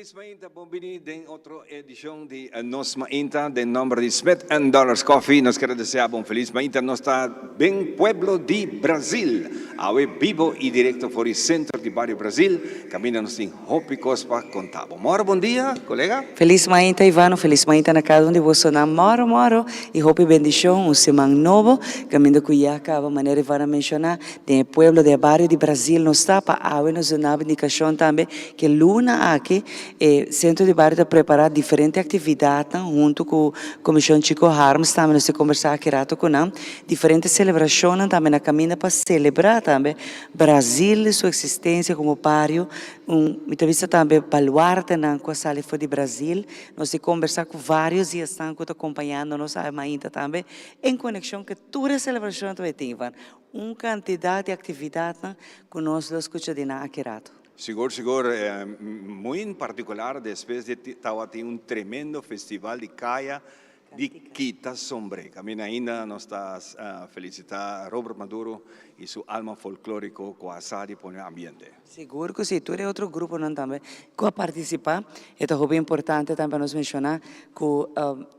Felis mainta, bon bini den otro edicion di Nos Mainta. Den nomber di Smith and Dollars Coffee nos quier desea bo un felis mainta. Nos ta den pueblo di Brazil, awe bibo y directo for di centro di bario Brazil, caminda nos tin hopi cos pa conta bo. Moro bon dia, colega. Felis mainta Ivano, felis mainta na cada un di bosonan. Moro moro y hopi bendicion, un siman nobo caminda cu ya caba manera Ivano a menciona. Den e pueblo, den e bario di Brazil nos ta pa awe nos duna indicacion tambe ke luna aki e Centro di Bario ta prepara diferente actividadnan hunto cu Comision Chico Harms tambe nos ta combersa aki rato cu nan, diferente celebracionnan tambe na caminda pa celebra tambe Brazil su existencia como bario, un mi ta bisa tambe baluartenan cu a sali for di Brazil, nos ta combersa cu varios di esnan cu ta acompañando nos awe mainta tambe en conexion cu tur e celebracionnan ta bay tin. Un kantidat di aktividatnan ku nos lo skucha di nan aki rato. Sigur sigur, muy en partikular despues di tabatin un tremendo festival di kaya di kita sombre. Kaminda ainda nos ta felisitá Robert Maduro i su alma folklóriko ku a sa di pone ambiente. Sigur ku si, tur e otro gruponan tambe ku a partisipá. E ta hopi importante tambe pa nos menshoná ku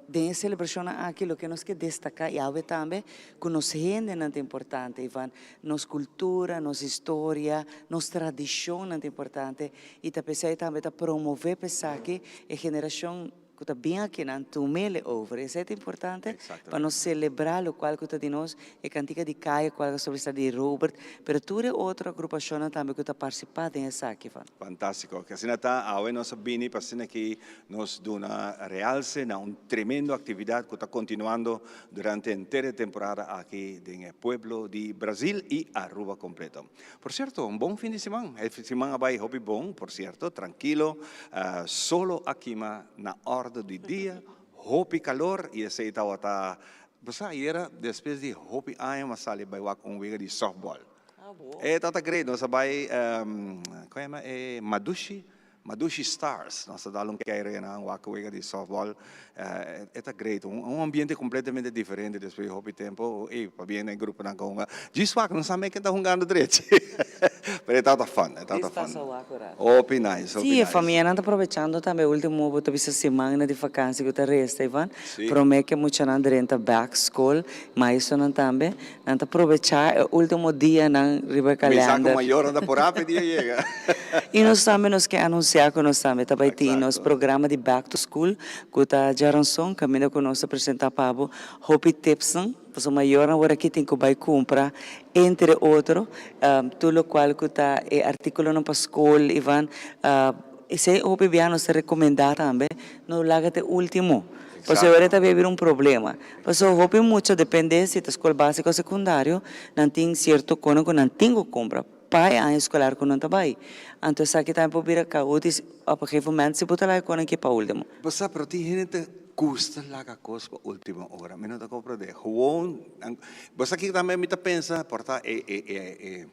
den e selebrashonnan aki loke nos ke destaká i awe tambe ku nos hendenan ta importante, Ivan. Nos kultura, nos historia, nos tradishonnan ta importante i ta p'esei tambe ta promové p'esaki e generashon ku ta bin akinan tum'el e over. Esei ta importante pa nos selebrá lokual ku ta di nos, e kantika di Kaya kual ta sobresá di Robert, pero tur e otro agrupashonnan tambe ku ta partisipá den esaki. Fantástiko. Asina ta, awe nos a bini pa asina ki nos duna realse na un tremendo aktividat ku ta kontinuando Durante henter e temporada aki den e pueblo di Brazil y Aruba completo. Por cierto, un bon fin di siman. E siman a bay hopi bon, por cierto, trankilo, solo a kima na orde di dia, hopi calor y esey tawata, bo sa ayera despues di hopi aña m'a sali bay wak un wega di softball. E tawata great, nos a bay, con yama e Madushi? Madushi Stars, nos ta dal un keire nan wak wega di softball, e ta great, un ambiente completamente diferente despues di hopi tempo, ey pabia e gruponan ka hunga, djis wak no sa me ken ta hungando drechi, pero e tabata fun, e tabata fun, hopi nice, hopi Si, e nice. famianan ta probechando tambe e ultimo bo ta bisa simannan di vakansi ku ta resta, Ivan, prome ke muchanan drenta bek skol, maestronan tambe, Nan ta probechá e último dianan riba e Mi sa ku kalènder. mayornan ta por ape dia yega. I nos tambe nos ke anunsiá ku nos tambe ta bai tin nos programa di Back to School ku ta djaranson kaminda ku nos ta presentá pa bo hopi tipsnan pasobra mayornan wor aki tin ku bai kumpra entre otro tur lokual ku ta e artíkulonan pa skol Ivan esei hopi bia nos ta rekomendá tambe no laga te último pasobra ora ta bai bira un problema. Pasobra hopi mucha depende si ta skol básiko o sekundario, nan tin sierto kono ku nan tin ku kumpra pa e aña eskolar ku nan ta bai. Anto esaki tambe por bira kaotis op un gegeven moment si bo ta laga kono aki pa último. Bo sa, pero tin hende ta gusta laga kos pa último ora. Mi no ta komprendé. Gewoon, bo sa kiko tambe mi ta pensa? Por ta e e e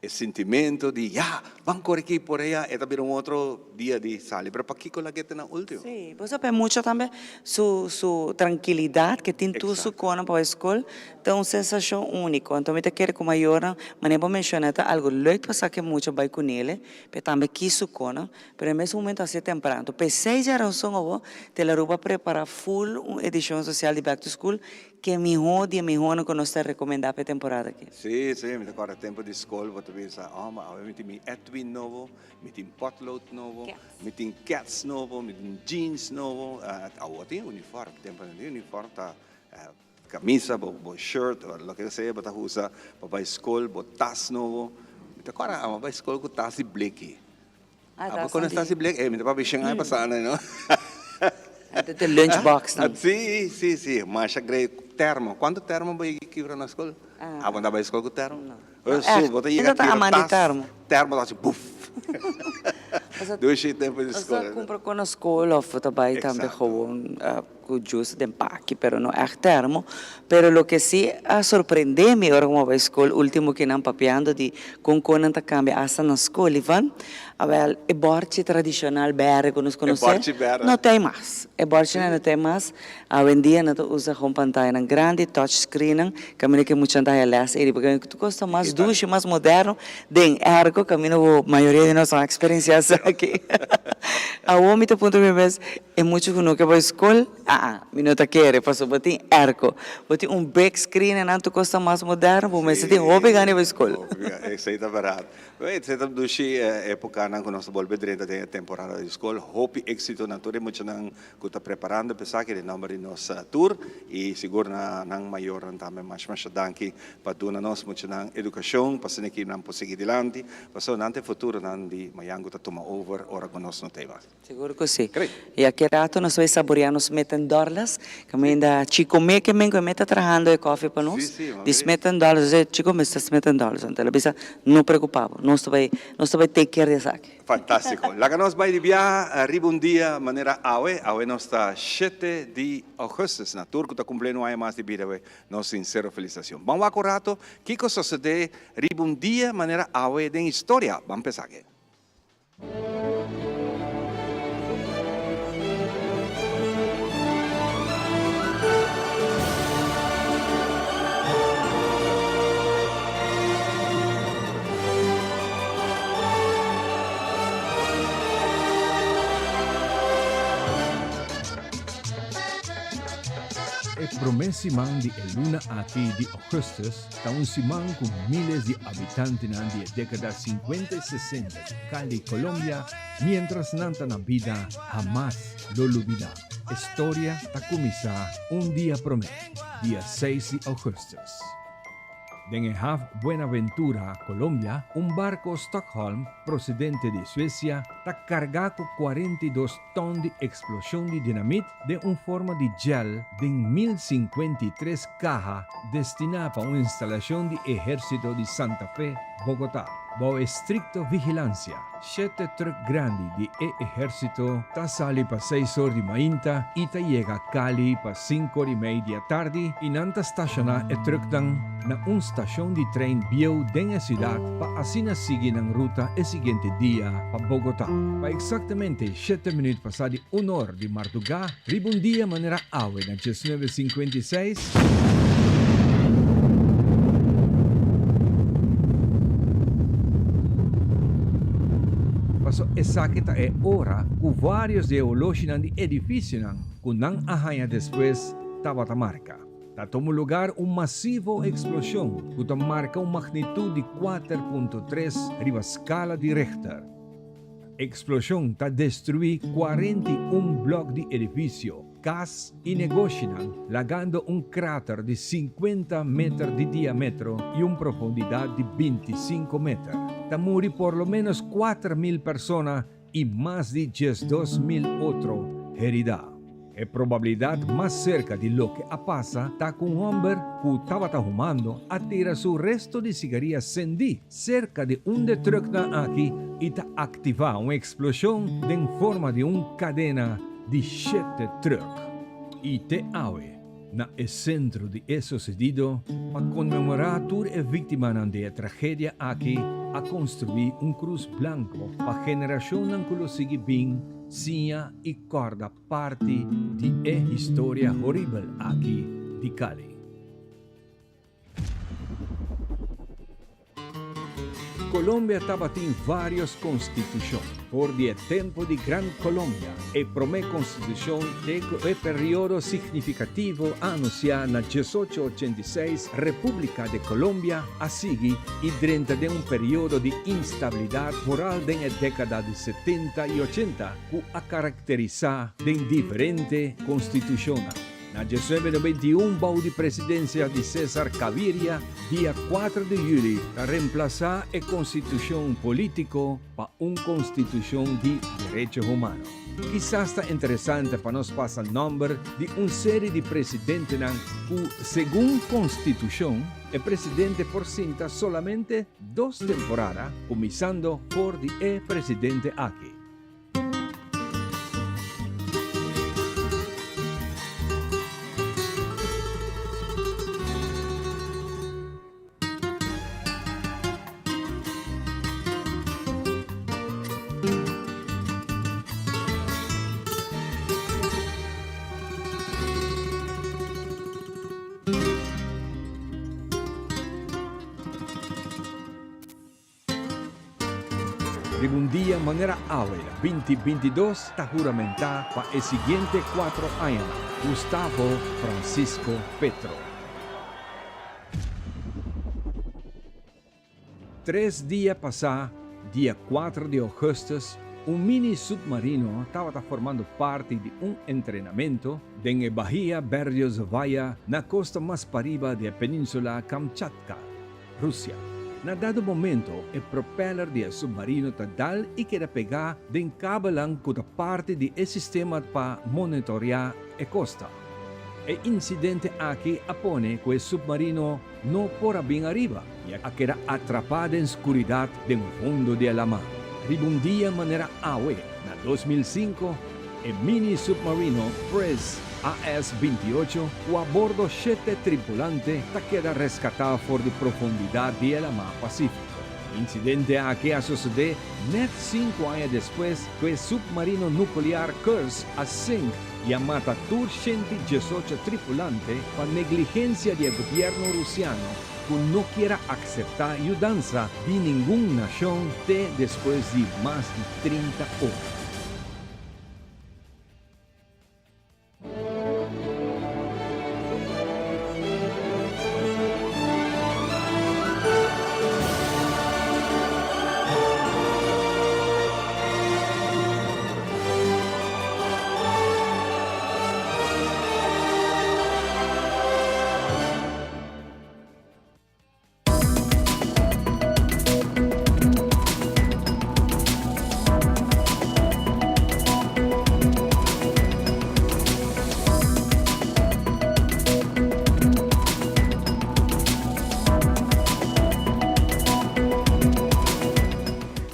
E sintimento di ya, ban kore aki por aya, e ta bira un otro dia di sali. Pero pakiko lag'é te na ultimo? Sí, bo sa p'e mucha tambe su su trankilidat ke tin tur su konan pa bai skol ta un sensashon úniko. Anto mi ta kere ku mayornan, manera bo menshoná ta algu leuk pa sa ke mucha bai kunele, p'e tambe ki su konan, pero e mesun momento hasié tempran. Anto p'esei djaranson awor Telaruba a prepará ful un edishon sosial di Back to School Ke mihó di e mihónan ku nos ta rekomendá pa e temporada aki? Sí, sí, mi ta kòrda tempu di skol bo ta bisa, oh, ma awe mi tin mi etui nobo, mi tin potlood nobo, mi tin kèts nobo, mi tin jeans nobo. Awor tin unifòrm, tempu nan tin unifòrm ta kamisa, bo bo shirt, loke sea bo ta usa pa bai skol, bo tas nobo. Mi ta kòrda amo bai skol ku tas di bleki. Abo kono tas di bleki? Eh, mi ta papia shen aña pasá no. Anto te lunch box nan. Sí, sí, sí. Masha grei termo. Kuantu termo bo yega kibra na skol? Abo no ta bai skol ku termo? No. Su, bo ta yega Mi no ta tira ama di tas, termo. termo ta hasi buf. Dushi tempu di skol. Asa kumpra ku na skol of bo ta bai tambe gewoon. ku juice den paki pero no ègt termo. Pero loke si a sorprende mi ora ku mi a bai skol ultimo ki nan papiando di kon kon nan ta kambia asta na skol Ivan, awel e bòrchi tradishonal bèrdè ku nos konosé no ta ei mas. E bòrchinan no ta ei mas. Awendia nan ta usa gewoon pantayanan grandi, touch screennan, kaminda ku e muchanan ta haya lès ei riba. Kaminda ku tur kos ta mas dushi, mas moderno den ergo kaminda ku mayoria di nos no a eksperensiá esaki. Awor mi ta puntra mi mes, e mucha ku no ke bai skol? Aa, mi no ta kere, pasobra bo tin ergo, bo tin un big screen einan, tur kos ta mas moderno, bo mester tin hopi gana di bai skol. Esei ta bèrdat. Esei ta dushi epokanan ku nos ta bolbe drenta den e temporada di skol. Hopi éksito na tur e muchanan ku ta preparando p'esaki den nomber di nos tur i sigur na nan mayornan tambe masha masha danki pa duna nos muchanan edukashon pa asina ki nan por sigui dilanti pasobra nan ta e futuronan di mayan ku ta tuma over ora ku nos no ta ei mas. Sigur ku si. I aki rato nos bai saborea nos Smith Dorlas kaminda Chico Meke men ku e meta trahando e kofi pa nos di Smith Dorlas Chico mester Smith Dorlas anto el a bisa no preokupa bo nos ta bai nos ta bai take care di esaki. Fantástiko. Laga nos bai di biaha riba un dia manera awe. Awe nos ta shete di ougùstus. Na tur ku ta kumplé un aña mas di bida awe, nos sinsero felisashon. Ban wak un rato kiko sosodé riba un dia manera awe den historia. Ban pensa aki. E promé siman di e luna aki di ougùstùs ta un siman ku míles di abitantenan di e dékada sinkuenta i sesenta di Cali, Colombia, miéntras nan ta na bida hamas lo lubidá. E storia ta kuminsá un dia promé, dia seis di ougùstùs. Den e haf Buenaventura, Colombia, un barco Stockholm procedente di Suecia ta carga cu 42 ton di explosion di dinamit den un forma di gel den 1053 caha destina pa un instalacion di ehercito di Santa Fe, Bogotá. Bou estricto vigilancia, shete truck grandi di e ehercito ta sali pa seis or di mainta y ta yega Cali pa cinco or y mei di atardi y nan ta staciona e trucknan na un stacion di trein bieu den e ciudad pa asina sigui nan ruta e siguiente dia pa Bogotá. Pa exactamente shete minuut pasa di un or di marduga riba un dia manera awe na diesnuebe sinkuenta i seis, Paso esaki ta e ora ku vários di e oloshinan di edifisionan ku nan a haña despues tabata marka. Ta tuma lugar un masivo eksploshon ku ta marka un magnitut di 4.3 riba skala di Richter. Eksploshon ta destruí 41 blòk di edifisio, kas i negoshinan, lagando un krater di 50 meter di diametro i un profundidat di 25 meter. Ta muri por lo ménos 4.000 persona i mas di 12.000 otro heridá. E probabilidat mas serka di loke a pasa ta ku un hòmber ku tabata humando a tira su resto di sigaria sendí serka di un de trùknan aki i ta aktivá un eksploshon den forma di un kadena di shete trùk. I te awe na e sentro di e sosedido pa konmemorá tur e víktimanan di e tragedia aki a konstruí un krus blanko pa generashonnan ku lo sigui bin siña i kòrda parti di e historia horibel aki di Cali. Colombia tabatin varios constitucion. For di e tempo di Gran Colombia, e prome constitucion te cu e periodo significativo anuncia na 1886 Republica de Colombia a sigui y drenta den un periodo di instabilidad vooral den e decada di setenta y ochenta cu a caracterisa den diferente constitucionnan. Na 1991 bou di presidencia di Cesar Gaviria, dia 4 di juli ta reemplasa e constitucion politico pa un constitucion di derecho humano. Kisas ta interesante pa nos pasa nomber di un serie di presidentenan cu segun constitucion e presidente por sinta solamente dos temporada, cuminsando for di e presidente aki. Riba un dia manera awe na 2022 ta huramentá pa e siguiente cuatro añanan, Gustavo Francisco Petro. Tres dia pasá, dia kuater di ougùstùs, un mini supmarino tabata formando parti di un entrenamentu den e Bahia Berdyozovaya na kosta mas pariba di e península Kamchatka, Rusia. Na dado momento e propeller di e supmarino ta dal i keda pegá den kabelnan ku ta parti di e sistema pa monitoreá e kosta. E insidente aki a pone ku e supmarino no por a bin ariba i a keda atrapá den skuridat den fondo di e laman. Riba un dia manera awe, na 2005, e mini supmarino Priz AS 28 ku a bordo shete tripulante ta keda reskatá for di profundidat di e Lamá Pasífiko. E insidente aki a sosodé nèt sinku aña despues ku e supmarino nuklear Kursk a sink i a mata tur 118 tripulante pa negligensia di e gobièrnu rusiano ku no kier a akseptá yudansa di ningun nashon te despues di mas di 30 ora.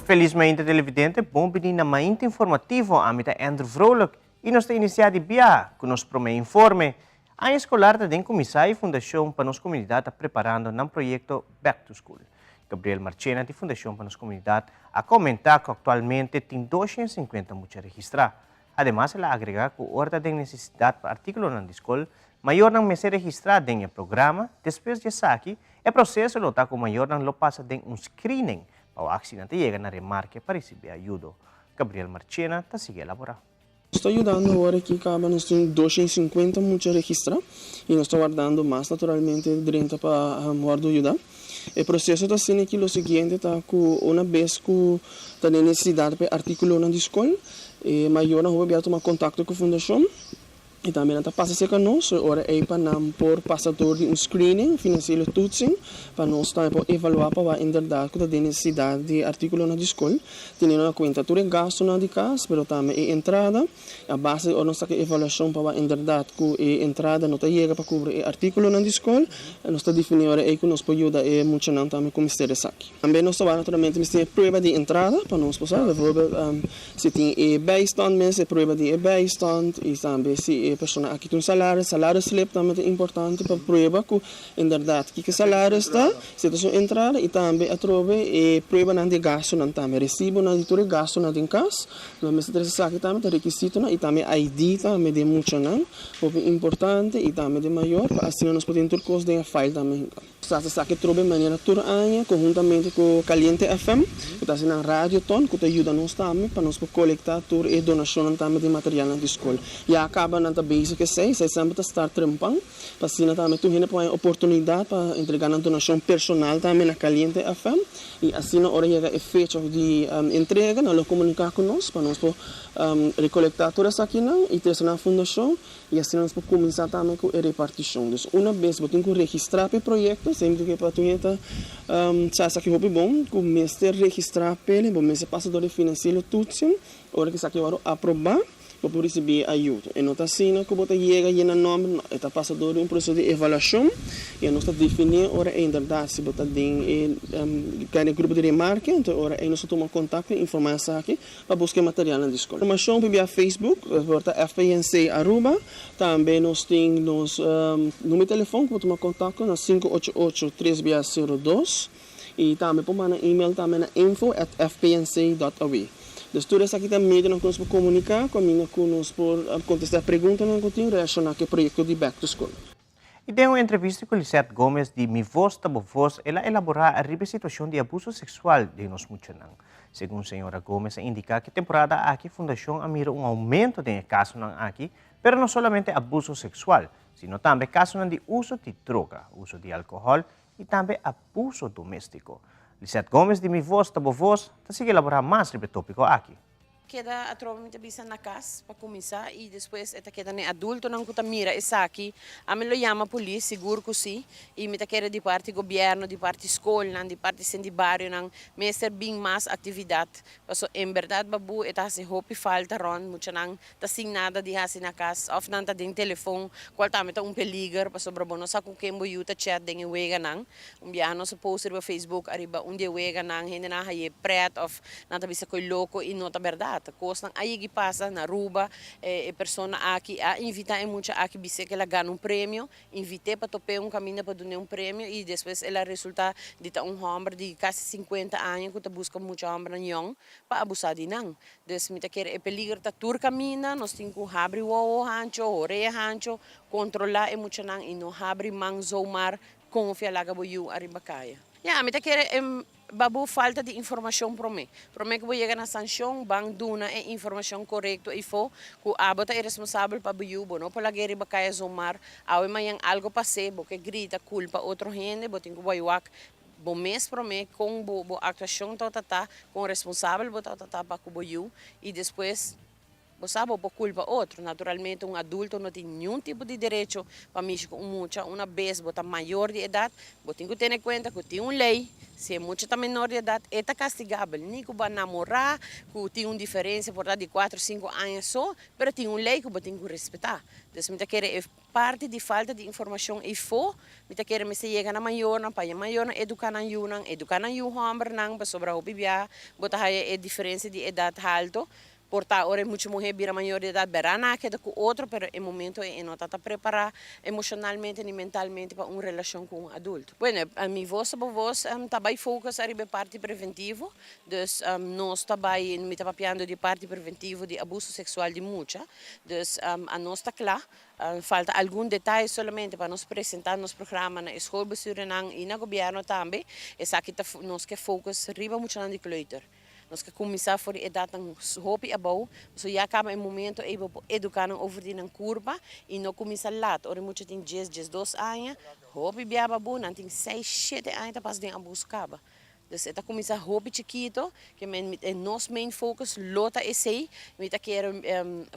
Felizmente televidente, bon bini na Mainta Informativo. Ami ta Andrew Vrolijk y nos ta inicia di biaha cu nos prome informe. Aña escolar ta den cuminsa y Fundacion pa Nos Comunidad ta preparando nan proyecto Back to School. Gabriel Marchena di Fundacion pa Nos Comunidad a comenta cu actualmente tin 250 mucha registra. Ademas el a agrega cu ora ta den necesidad pa articulonan di scol, mayornan mester registra den e programa. Despues di esaki, e proceso lo ta cu mayornan lo pasa den un screening pa wak si nan ta yega na remarke pa ricibi ayudo. Gabriel Marchena ta sigui elabora. Nos ta yudando awor aki caba nos tin 250 mucha registra y nos ta wardando mas naturalmente drenta pa wordo yuda. E proceso ta asina aki lo siguiente ta cu una bes cu ta den necesidad pa e articulonan di scol e mayornan hopi bia tuma contacto cu fundacion y tambe nan ta pasa cerca nos e ora ey pa nan por pasa door di un screening, financiële toetsing, pa nos tambe por evalua pa wak inderdaad cu ta den necesidad di e articulonan di scol. Teniendo na cuenta tur e gastonan di cas, pero tambe e entrada. A base di ora nos saka e evaluacion pa wak inderdaad cu e entrada no ta yega pa cubri e articulonan di scol, nos ta defini ora ey cu nos por yuda e muchanan tambe cu mester esaki. Tambe nos ta wak naturalmente mester tin e prueba di entrada pa nos por sa, bijvoorbeeld si tin e bijstand mes, e prueba di e bijstand y tambe si e persona aki tin un salario, salarisslip tambe ta importante pa prueba cu Inderdat, kiko salaris ta? Si ta su entrada i tambe atrobe e pruebanan di e gastunan tambe, resibonan di tur e gastunan den kas, nos mester trese esaki tambe, ta rekisitonan i tambe ID tambe di e muchanan, hopi importante i tambe di mayor, pa asina nos por tin tur kos den e file tambe hinka. Nos ta hasi esaki atrobe manera tur aña konhuntamente ku Caliente FM, ku ta hasi nan radioton ku ta yuda nos tambe pa nos por kolekta tur e donashonnan tambe di materialnan di skol. Ya kaba nan ta bezig esei, esei semper ta start trempan. Pa asina tambe tur hende por haña oportunidat pa entregá nan donashon personal tambe na Caliente FM i asina ora yega e fecha di entrega nan lo komuniká ku nos pa nos por rekolektá tur esakinan i trese nan fundashon i asina nos por kuminsá tambe ku e repartishon. Dus una bes bo tin ku registrá pa e proyekto, semper ku pa tur hende ta sa esaki hopi bon ku mester registrá p'e, bo mester pasa dor di financiële toetsing ora ku esaki wòrdu aprobá. Bo por risibí e ayudo. E no ta asina ku bo ta yega yena nòmber, no. E ta pasa dor di un proseso di evaluashon i nos ta definí ora ei inderdat si bo ta den e kai den e grupo di remarke, anto e ora ei nos ta tuma kontakto i informá esaki pa buska e materialnan di skol. Informashon por bia Facebook, por ta FPNC Aruba. Tambe nos tin nos numero di telefòn ku bo tuma kontakto na 588 3 02 I tambe por manda email tambe na info at fpnc dot aw. Dus tur esaki ta medionan ku nos por komuniká ku aminda ku nos por kontestá preguntanan ku tin relashoná ku e proyekto di Back to School. Y den un entrevista cu Lisette Gomez di Mi Voz Ta Bo Voz, el a elabora ariba e situacion di abuso sexual den nos muchanan. Segun señora Gomez a indica cu e temporada aki fundacion a mira un aumento den e casonan aki, pero no solamente abuso sexual, sino tambe casonan di uso di droga, uso di alcohol y tambe abuso domestico. Lisette Gomez di Mi Voz Ta Bo Voz ta sigui elabora mas riba e topico aki. Keda atrobe mi ta bisa na kas pa kuminsá i despues e ta keda na e adultonan ku ta mira esaki. Ami lo yama polis, sigur ku si, i mi ta kere di parti gobièrnu, di parti skolnan, di parti senti barionan mester bin mas aktividat. Paso en bèrdat babu e ta hasi hopi falta rònt, muchanan ta sin nada di hasi na kas òf nan ta den telefon, kual tambe ta un peliger pasobra bo no sa ku ken bo yu ta chat den e weganan. Un biaha nos a post riba Facebook ariba un di e weganan, hendenan a haye pret òf nan ta bisa koe loko i no ta bèrdat. Kosnan a yegi pasa na Aruba, e persona aki a invitá e mucha aki bis'é ku el a gana un premio, invit'é pa top'é un kaminda pa dun'é un premio i despues el a resultá di ta un hòmber di kasi sinkuenta aña ku ta buska mucha hòmbernan yòn pa abusá di nan. Dus mi ta kere e peliger ta tur kaminda, nos tin ku habri wowo hancho, horea hancho, kontrolá e muchanan i no habri man zomaar konfia laga bo yu ariba kaya. Ya, mi ta kere e babu falta di informashon promé. Promé ku bo yega na sanshon, ban duna e informashon korekto eifó ku abo ta e responsabel pa bo yu, bo no por lag'é riba kaya zomaar. Awe mañan algo pas'é, bo ke grita kulpa otro hende, bo tin ku bai wak bo mes promé kon bo bo aktuashon tabata ta, kon responsabel bo tabata ta pa ku bo yu i despues Bo sa bo por culpa otro. Naturalmente un adulto no tin niun tipo di derecho pa mishi cu un mucha. Una bes bo ta mayor di edad, bo tin cu tene cuenta cu tin un ley, si e mucha ta menor di edad e ta castigabel. Ni cu bo a namora, cu tin un diferencia por ta di cuatro, cinco aña so, pero tin un ley cu bo tin cu respeta. Dus mi ta kere e Parti di falta di informashon eifó, mi ta kere mester yega na mayornan pa e mayornan eduká nan yunan, eduká nan yu hòmbernan, pasobra hopi bia bo ta haya e diferensia di edat halto, por ta ora e mucha muhé bira mayor di edat bèrá nan a keda ku otro, pero e momento ei e no ta ta prepará emoshonalmente ni mentalmente pa un relashon ku un adulto. Bueno, mi vos ta bo vos ta bai focus ariba e parti preventivo, dus nos ta bai, mi ta papiando di e parti preventivo di abuso seksual di mucha, dus anos ta kla. Falta algun detaye solamente pa nos presenta nos programa na e schoolbestuurnan y na gobierno tambe. Esaki ta nos ke focus riba muchanan di kleuter. Nos ke cuminsa for di edadnan hopi abou, pasobra ya caba e momento ey bo por educa nan over di nan curpa y no cuminsa laat. Ora e mucha tin djes, djesdos aña, hopi biaba bo, nan tin seis, shete aña ta pasa den abuso caba. Dus e ta kuminsá hopi chikito, ke men e nos main focus lo ta esei. Mi ta kere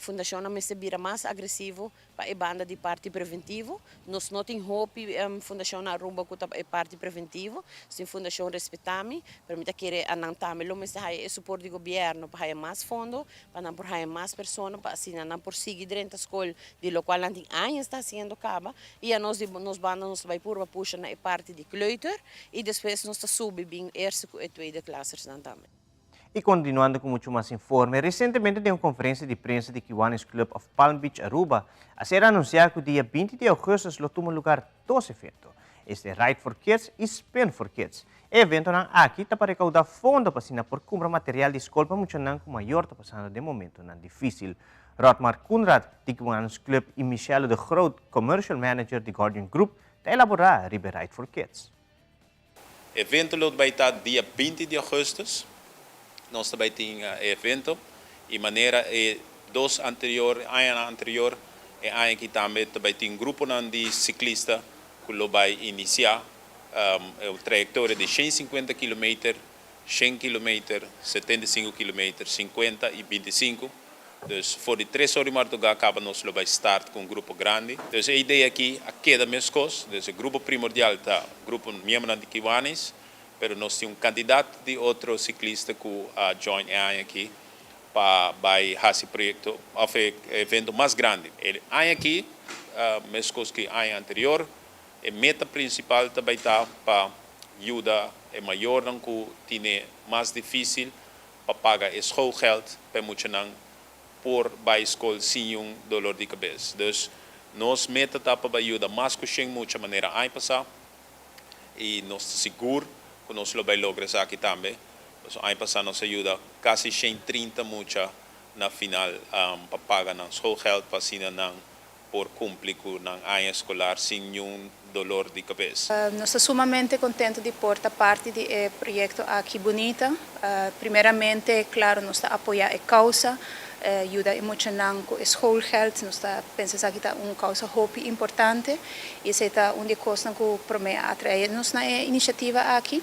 fundashonnan mester bira mas agresivo pa e banda di parti preventivo. Nos no tin hopi fundashon na Aruba ku ta e parti preventivo. Nos tin Fundashon Respetami, pero mi ta kere anan tambe lo mester haya e suport di gobièrnu pa haya mas fondo, pa nan por haya mas persona pa asina nan por sigui drenta skol di lokual nan tin añas ta hasiendo kaba. I anos di nos banda nos ta bai purba pusha na e parti di kleuter. I despues nos ta subi bin eerste ku e tweede klassersnan tambe. Y continuando cu mucho mas informe, recientemente den un conferencia di prensa di Kiwanis Club of Palm Beach Aruba a ser anuncia cu dia 20 di augustus lo tuma lugar dos evento, este Ride for Kids y Spin for Kids. E eventonan aki ta pa recauda fondo pa asina por cumpra material di scol pa muchanan cu mayor ta pasando den momentonan dificil. Rodmar Coenraad di Kiwanis Club y Michelle de Groot, Commercial Manager di Guardian Group, Ta elaborá riba e Ride for Kids. Evento lo bai ta dia 20 di augustus. Nos ta bai tin e evento y manera e dos anterior añanan anterior e aña aki tambe ta bai tin gruponan di ciclista cu lo bai inicia e trayectoria di 150 kilometer, 100 kilometer, 75 kilometer, 50 y 25. Dus for di tres or di mardugá kaba nos lo bai start ku un grupo grandi. Dus e idea aki a keda meskos. Dus e grupo primordial ta grupo miembronan di Kiwanis, pero nos tin un kantidat di otro siklista ku a join e aña aki pa bai hasi proyekto òf e evento mas grandi. E aña aki, meskos ku e aña anterior, e meta prinsipal ta bai ta pa yuda e mayornan ku tine mas difísil pa paga e schoolgeld pa e muchanan por bai skol sin yun dolor di kabes. Dus nos meta ta pa bai yuda mas ku shen mucha manera aña pasá i nos ta sigur ku nos lo bai logra esaki tambe. Pasobra aña pasá nos a yuda kasi 130 mucha na final pa paga nan schoolgeld pa asina nan. por cumpli cu nan aña escolar sin ningun dolor di cabes. Nos ta sumamente contento di por ta parti di e proyecto aki bunita. Primeramente, claro, nos ta apoya e causa, yuda e muchanan cu e schoolgeld. Nos ta pensa esaki ta un causa hopi importante y esey ta un di e cosnan cu prome a atrae nos na e iniciativa aki.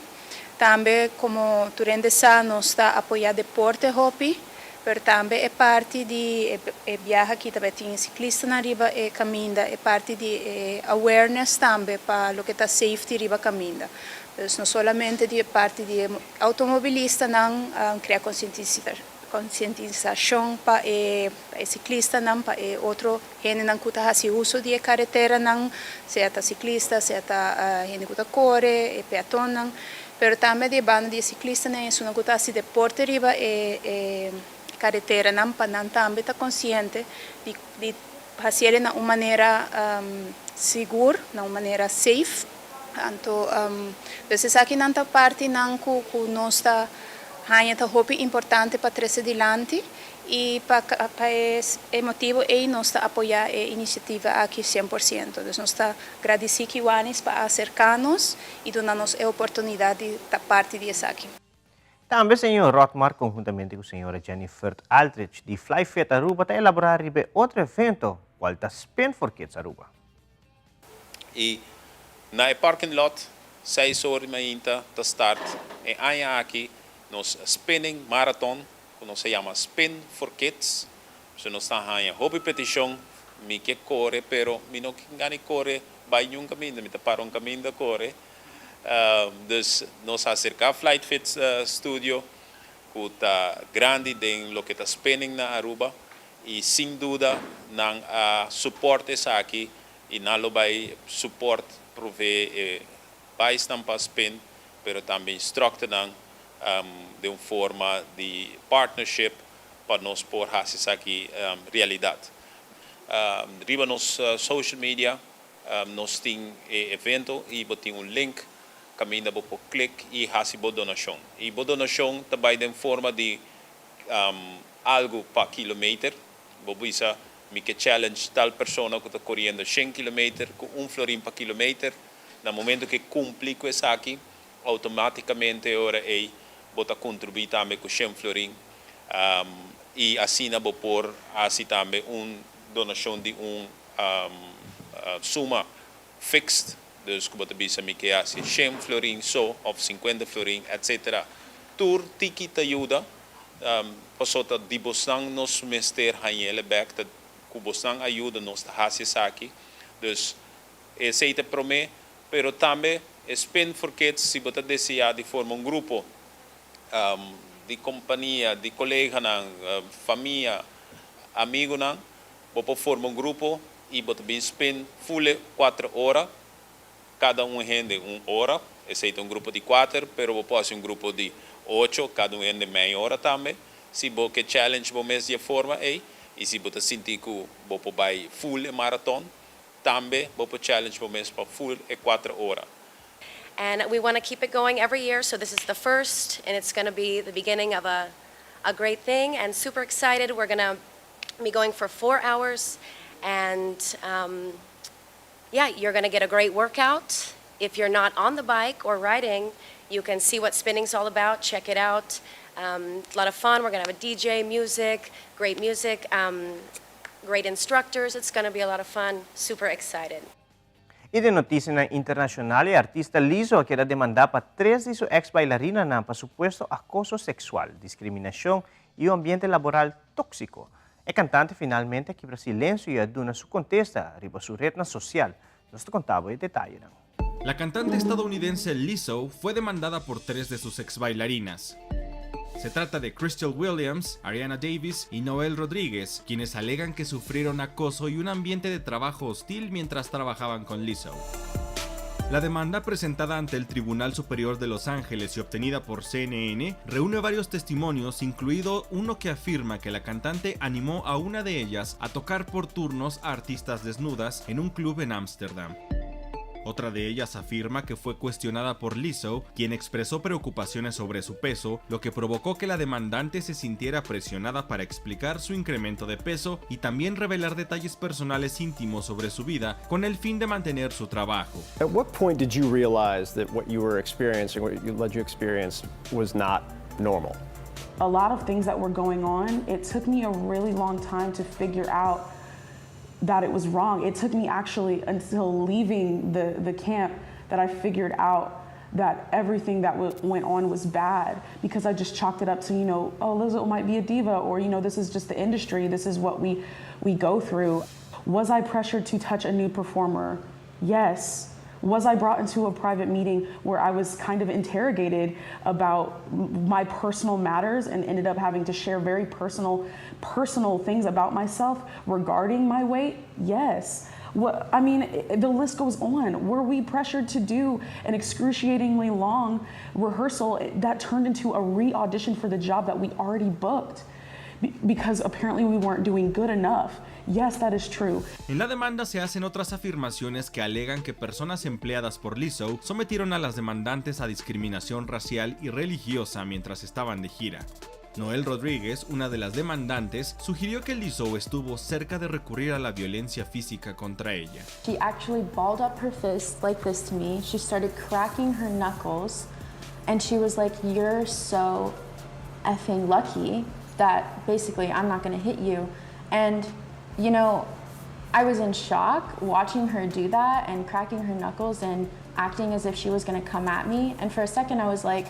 Tambe, como tur hende sa, nos ta apoya deporte hopi, pero tambe e parti di e biaha aki tambe tin ciclistanan riba e caminda, e parti di e awareness tambe pa loke ta safety riba caminda. Dus no solamente di e parti di e automobilistanan, crea concientisacion pa e ciclistanan, pa e otro hendenan cu ta haci uso di e careteranan, sea ta ciclista, sea ta hende cu ta core, e peatonnan, pero tambe di e banda di e ciclistanan y esunnan cu ta haci deporte riba e careteranan, pa nan tambe ta consciente di haci'e na un manera sigur, na un manera safe. Anto, dus esakinan ta partinan cu nos ta haña ta hopi importante pa trece dilanti y pa e motibo ey nos ta apoya e iniciativa aki 100%. Dus nos ta gradici Kiwanis pa acerca nos y duna nos e oportunidad di ta parti di esaki. Tambe señor Rotmar, conhuntamente cu señora Jennifer Aldrich di Flyfit Aruba, ta elabora riba otro evento, cual ta Spin for Kids Aruba. Y na e parking lot, 6 or di mainta, ta start e aña aki nos spinning marathon, cu nos ta yama Spin for Kids. So nos ta haya hopi peticion, mi kier core, pero mi no kier core bay un caminda, mi ta para un caminda core. Dus nos a acerca Flight Fit Studio, cu ta grandi den loke ta spinning na Aruba, y sin duda nan a support esaki y nan lo bay support provee bikes pa spin, pero tambe instructor nan di un forma di partnership pa nos por haci esaki realidad. Riba nos social media nos tin evento y bo tin un link caminda bo por click y haci bo donacion. Y bo donacion tambe den forma di algo pa kilometer. Bo bisa mi kier challenge tal persona cu ta coriendo 100 kilometer cu 1 florin pa kilometer. Na momento cu cumpli cu esaki, automaticamente ora ey bo ta contribui tambe cu 100 florin. Y asina bo por haci tambe un donacion di un suma fixed, dus cu bo ta bisa mi kier haci 100 florin so of 50 florin, etc. Tur tiki ta yuda, paso ta di bosnan nos mester hañ'e bek, ta cu bosnan ayuda nos ta haci esaki. Dus esey ta prome, pero tambe Spin for Kids, si bo ta desea di forma un grupo di compania, di coleganan, famia, amigonan, bo por forma un grupo y bo bin spin full 4 ora, cada un hende un ora, esey ta un grupo di 4, pero bo por un grupo di 8, cada un hende mey ora tambe. Si bo kier challenge bo mes di forma ey, y si bo sinti cu bo por bay full marathon, tambe bo por challenge bo mes pa full e 4 ora. And we want to keep it going every year, so this is the first, and it's going to be the beginning of a great thing, and super excited. We're going to be going for 4 hours, and yeah, you're going to get a great workout. If you're not on the bike or riding, you can see what spinning's all about, check it out. A lot of fun. We're going to have a DJ, music, great music, great instructors. It's going to be a lot of fun. Super excited. Y di noticia internacional, e artista Lizzo a keda demanda pa tres di su ex-bailarinanan pa supuesto acoso sexual, discriminacion y un ambiente laboral toxico. E cantante finalmente a kibra silencio y a duna su contesta riba su red social. Nos ta conta e detaye. La cantante estadounidense Lizzo fue demandada por tres de sus ex bailarinas. Se trata de Crystal Williams, Ariana Davis y Noel Rodríguez, quienes alegan que sufrieron acoso y un ambiente de trabajo hostil mientras trabajaban con Lizzo. La demanda presentada ante el Tribunal Superior de Los Ángeles y obtenida por CNN reúne varios testimonios, incluido uno que afirma que la cantante animó a una de ellas a tocar por turnos a artistas desnudas en un club en Ámsterdam. Otra de ellas afirma que fue cuestionada por Lizzo, quien expresó preocupaciones sobre su peso, lo que provocó que la demandante se sintiera presionada para explicar su incremento de peso y también revelar detalles personales íntimos sobre su vida con el fin de mantener su trabajo. At what point did you realize that what you were experiencing, what you led you experience, was not normal? A lot of things that were going on, it took me a really long time to figure out that it was wrong. It took me actually until leaving the, the camp that I figured out that everything that went on was bad because I just chalked it up to, you know, oh, Lizzo might be a diva or, you know, this is just the industry. This is what we, we go through. Was I pressured to touch a new performer? Yes. Was I brought into a private meeting where I was kind of interrogated about my personal matters and ended up having to share very personal personal things about myself regarding my weight? Yes. What, I mean, the list goes on. Were we pressured to do an excruciatingly long rehearsal that turned into a re audition for the job that we already booked? Because apparently we weren't doing good enough. Yes, that is true. En la demanda se hacen otras afirmaciones que alegan que personas empleadas por Lizzo sometieron a las demandantes a discriminación racial y religiosa mientras estaban de gira. Noel Rodríguez, una de las demandantes, sugirió que Lizzo estuvo cerca de recurrir a la violencia física contra ella. She actually balled up her fist like this to me. She started cracking her knuckles and she was like, "You're so effing lucky that basically I'm not going to hit you." And you know, I was in shock watching her do that and cracking her knuckles and acting as if she was going to come at me. And for a second I was like,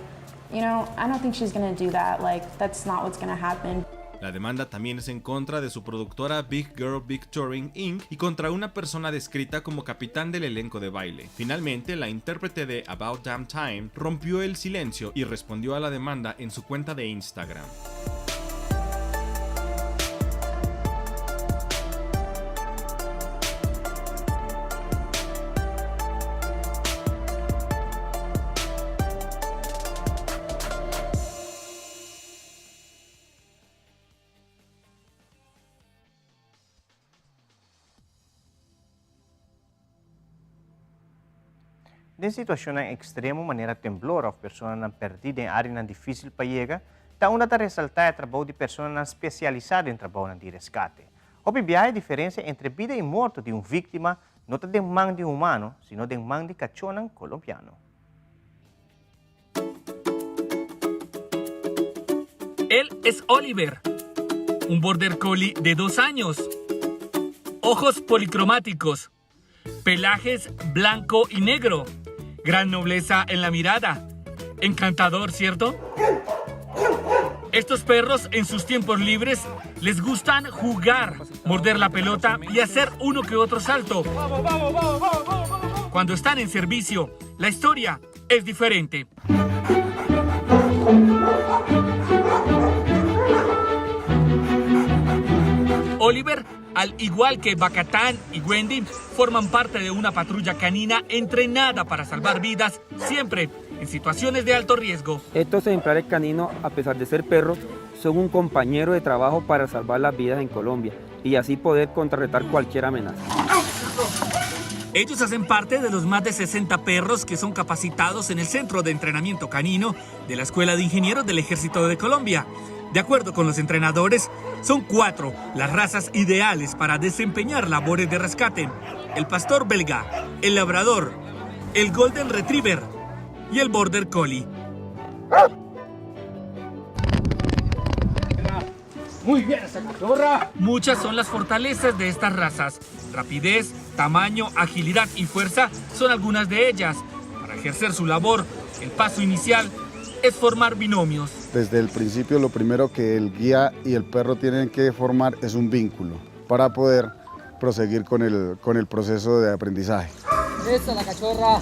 you know, I don't think she's going to do that. Like, that's not what's going to happen. La demanda también es en contra de su productora Big Girl Big Touring Inc. y contra una persona descrita como capitán del elenco de baile. Finalmente, la intérprete de About Damn Time rompió el silencio y respondió a la demanda en su cuenta de Instagram. Den situashonnan ekstremo manera temblor òf personanan pèrdí den áreanan difísil pa yega, ta unda ta resaltá e trabou di personanan spesialisá den trabounan di reskate. Hopi biaha e diferensia entre bida i morto di un víktima no ta den man di un humano, sino den man di kachónan kolombiano. Él es Oliver, un border collie de dos años. Ojos policromáticos, pelajes blanco y negro, gran nobleza en la mirada. Encantador, ¿cierto? Estos perros en sus tiempos libres les gustan jugar, morder la pelota y hacer uno que otro salto. Cuando están en servicio, la historia es diferente. Oliver, al igual que Bacatán y Wendy, forman parte de una patrulla canina entrenada para salvar vidas siempre en situaciones de alto riesgo. Estos ejemplares caninos, a pesar de ser perros, son un compañero de trabajo para salvar las vidas en Colombia y así poder contrarrestar cualquier amenaza. Ellos hacen parte de los más de 60 perros que son capacitados en el Centro de Entrenamiento Canino de la Escuela de Ingenieros del Ejército de Colombia. De acuerdo con los entrenadores, son cuatro las razas ideales para desempeñar labores de rescate. El pastor belga, el labrador, el golden retriever y el border collie. Muy bien, esa cachorra. Muchas son las fortalezas de estas razas. Rapidez, tamaño, agilidad y fuerza son algunas de ellas. Para ejercer su labor, el paso inicial es formar binomios. Desde el principio lo primero que el guía y el perro tienen que formar es un vínculo para poder proseguir con el, con el proceso de aprendizaje. Esa la cachorra.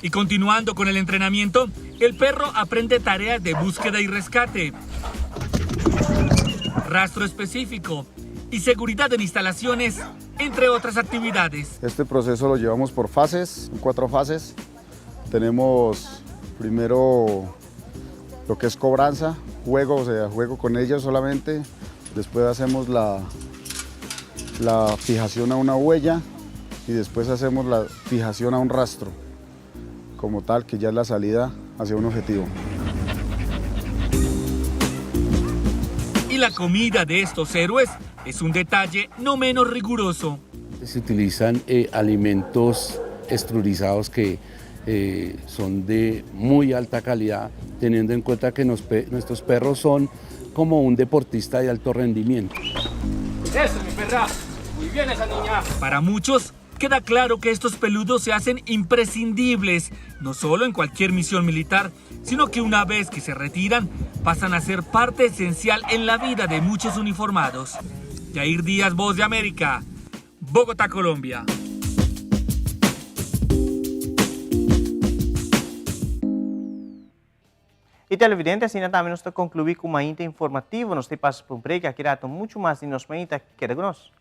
Y continuando con el entrenamiento, el perro aprende tareas de búsqueda y rescate, rastro específico y seguridad en instalaciones, entre otras actividades. Este proceso lo llevamos por fases, cuatro fases. Tenemos primero lo que es cobranza, juego, o sea, juego con ellos solamente. Después hacemos la, la fijación a una huella. y después hacemos la fijación a un rastro como tal que ya es la salida hacia un objetivo. Y la comida de estos héroes es un detalle no menos riguroso. Se utilizan eh, alimentos estructurizados que eh, son de muy alta calidad, teniendo en cuenta que nuestros perros son como un deportista de alto rendimiento. Eso, mi perra. Muy bien esa niña. Para muchos, queda claro que estos peludos se hacen imprescindibles, no solo en cualquier misión militar, sino que una vez que se retiran, pasan a ser parte esencial en la vida de muchos uniformados. Jair Díaz, Voz de América, Bogotá, Colombia. Y televidente, asina tambe nos ta conclui cu Mainta Informativo. Nos ta pasa pa un break, aki rato mucho mas di nos Mainta. Keda cu nos.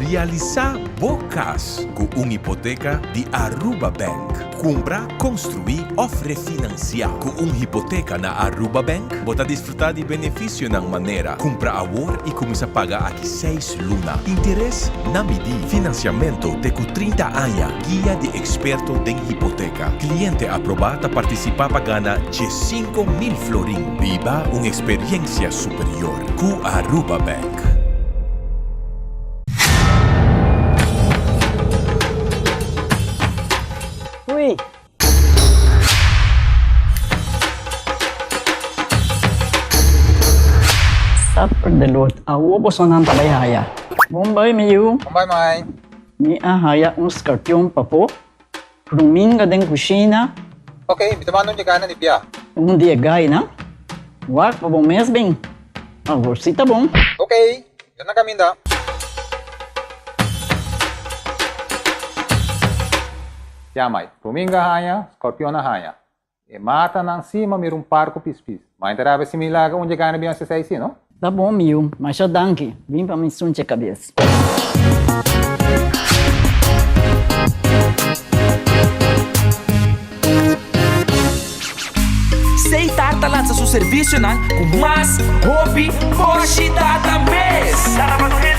Realisá bo kas ku un hipoteka di Aruba Bank. Kumpra, konstruí òf refinansiá. Ku un hipoteka na Aruba Bank, bo ta disfrutá di benefisionan manera, kumpra awor i kuminsá paga aki seis luna, interes na midí, finansiamentu te ku 30 aña, guia di eksperto den hipoteka. Kliente aprobá ta partisipá pa gana 15,000 florin. Biba un eksperiensia superior ku Aruba Bank. Hui! Suffer the Lord. Awo bosonan ta bai haya. Bon bai mi yu. Bon bai mai. Mi a haya un skarpion papo. Ruminga den kushina. Ok, mi ta manda un yegana di bia. Un di e gainan. Wak pa bo mes bin. Awor si ta bon. Ok, mi ta na kaminda. Ya mai, ruminga haña, skorpion a haña. E matanan si ma mira un par ku pispis. Ma e ta rabia si mi laga un yegana bin hasi esei si, no? Ta bon mi yu, masha danki. Bin pa mi sunche kabes. Seitar ta lansa su servisionan ku mas hopi boshi data mes.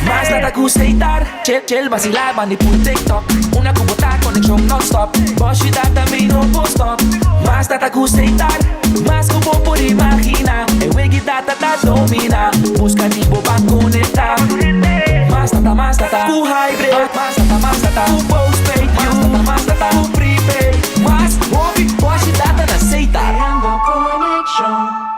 Mas data ku Seitar, chel chel basila bandi pul TikTok. Una ku bo ta konekshon nonstop, boshi data mi no por stop. Mas data ku Seitar, mas ku bo por imagina. E wegi data ta domina, buska di bo pa konekta. Mas data, mas data ku hybrid, mas data, mas data ku postpaid, mas data, mas data ku prepaid. Mas hopi boshi data na Seitar. Creando conexion.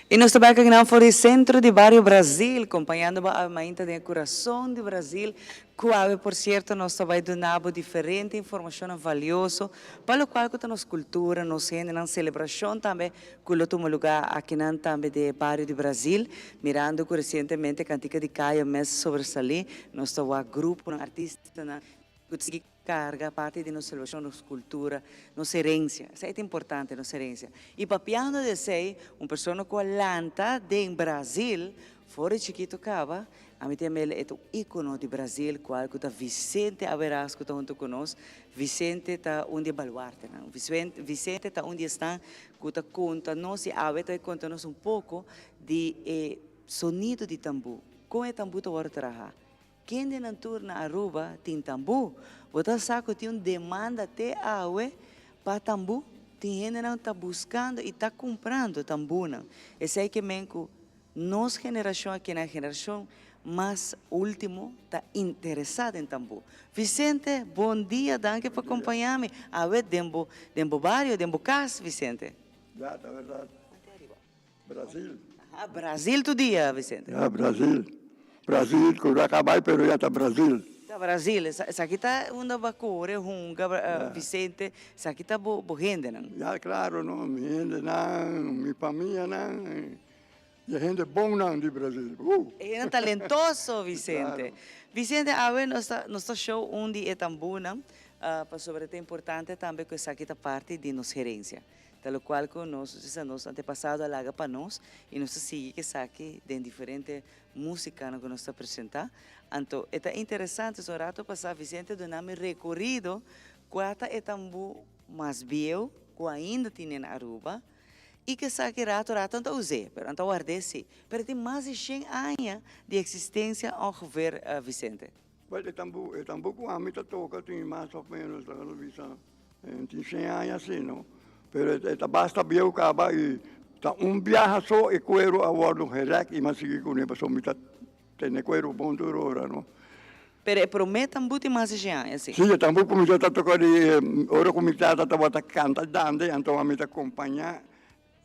Y nos ta bay caminando for di centro di Bario Brasil, compañando bo awe mainta den e curason di Brasil, cu awe por cierto nos ta bay duna bo diferente informacionnan valioso pa locual cu ta nos cultura, nos hendenan, celebracion tambe cu lo tuma lugar akinan tambe den e bario di Brasil, mirando cu recientemente Cantica di Cayo mes sobresali, nos ta wak gruponan, artistanan cu ta sigui Carga parti di nos salvacion, nos cultura, nos herencia. Esey ta importante, nos herencia. Y papiando di esey, un persona cu a lanta den Brazil, for di chikito caba, ami ta yam'el e ta un icono di Brazil, cual cu ta Vicente Aberas cu ta hunto cu nos. Vicente ta un di e baluartenan. Vicente ta un di esnan cu ta conta nos y awe ta conta nos un poco di e sonido di tambu, con e tambu ta worde traha. Kende nan tur na Aruba tin tambú? Bo ta sa ku tin un demanda te awe pa tambú? Tin hendenan ta buskando i ta kumprando tambúnan. Esei ke men ku nos generashon aki na generashon mas último ta interesá den tambú. Vicente, bon dia, danki pa kompañá mi awe den bo den bo bario, den bo kas, Vicente. Ya, ta berdad. Brasil. Aha, Brasil tur dia, Vicente. Ya, Brasil. Brasil, cu raca bay, pero ya ta Brasil. Ta Brasil. Esaki ta unda bo a core, hunga, Vicente. Esaki ta bo bo hendenan. Ya, claro, no. Mi hendenan, mi famianan, y e hende bonnan di Brasil. Uh! E hende talentoso, Vicente. Vicente, awe nos ta nos ta show un di e tambunan. Pasobra ta importante tambe ku esaki ta parti di nos herensia. Ta lokual ku nos, osea nos antepasado a laga pa nos i nos ta sigui ku esaki den diferente musikanan ku nos ta presentá. Anto e ta interesante, so un rato pasá Vicente a duna mi rekorido kua ta e tambú mas bieu ku ainda tin na Aruba i ku esaki rato rato nan ta us'é, pero nan ta ward'é sí. Pero tin mas di shen aña di eksistensia ongeveer, Vicente. Well, e tambú, e tambú ku ami ta toka tin mas òf ménos, laga nos bisa, tin shen aña así, no? Pero e ta basta bieu kaba i ta un biaha so e kueru a wòrdu gerèk i mi a sigui kuné pasobra mi ta tene kueru bon tur ora, no? Pero e promé tambú tin mas di shen aña, si? Sí, e tambú ku mi ta toka di ora ku mi tata tabata kanta dande, anto ami ta kompañá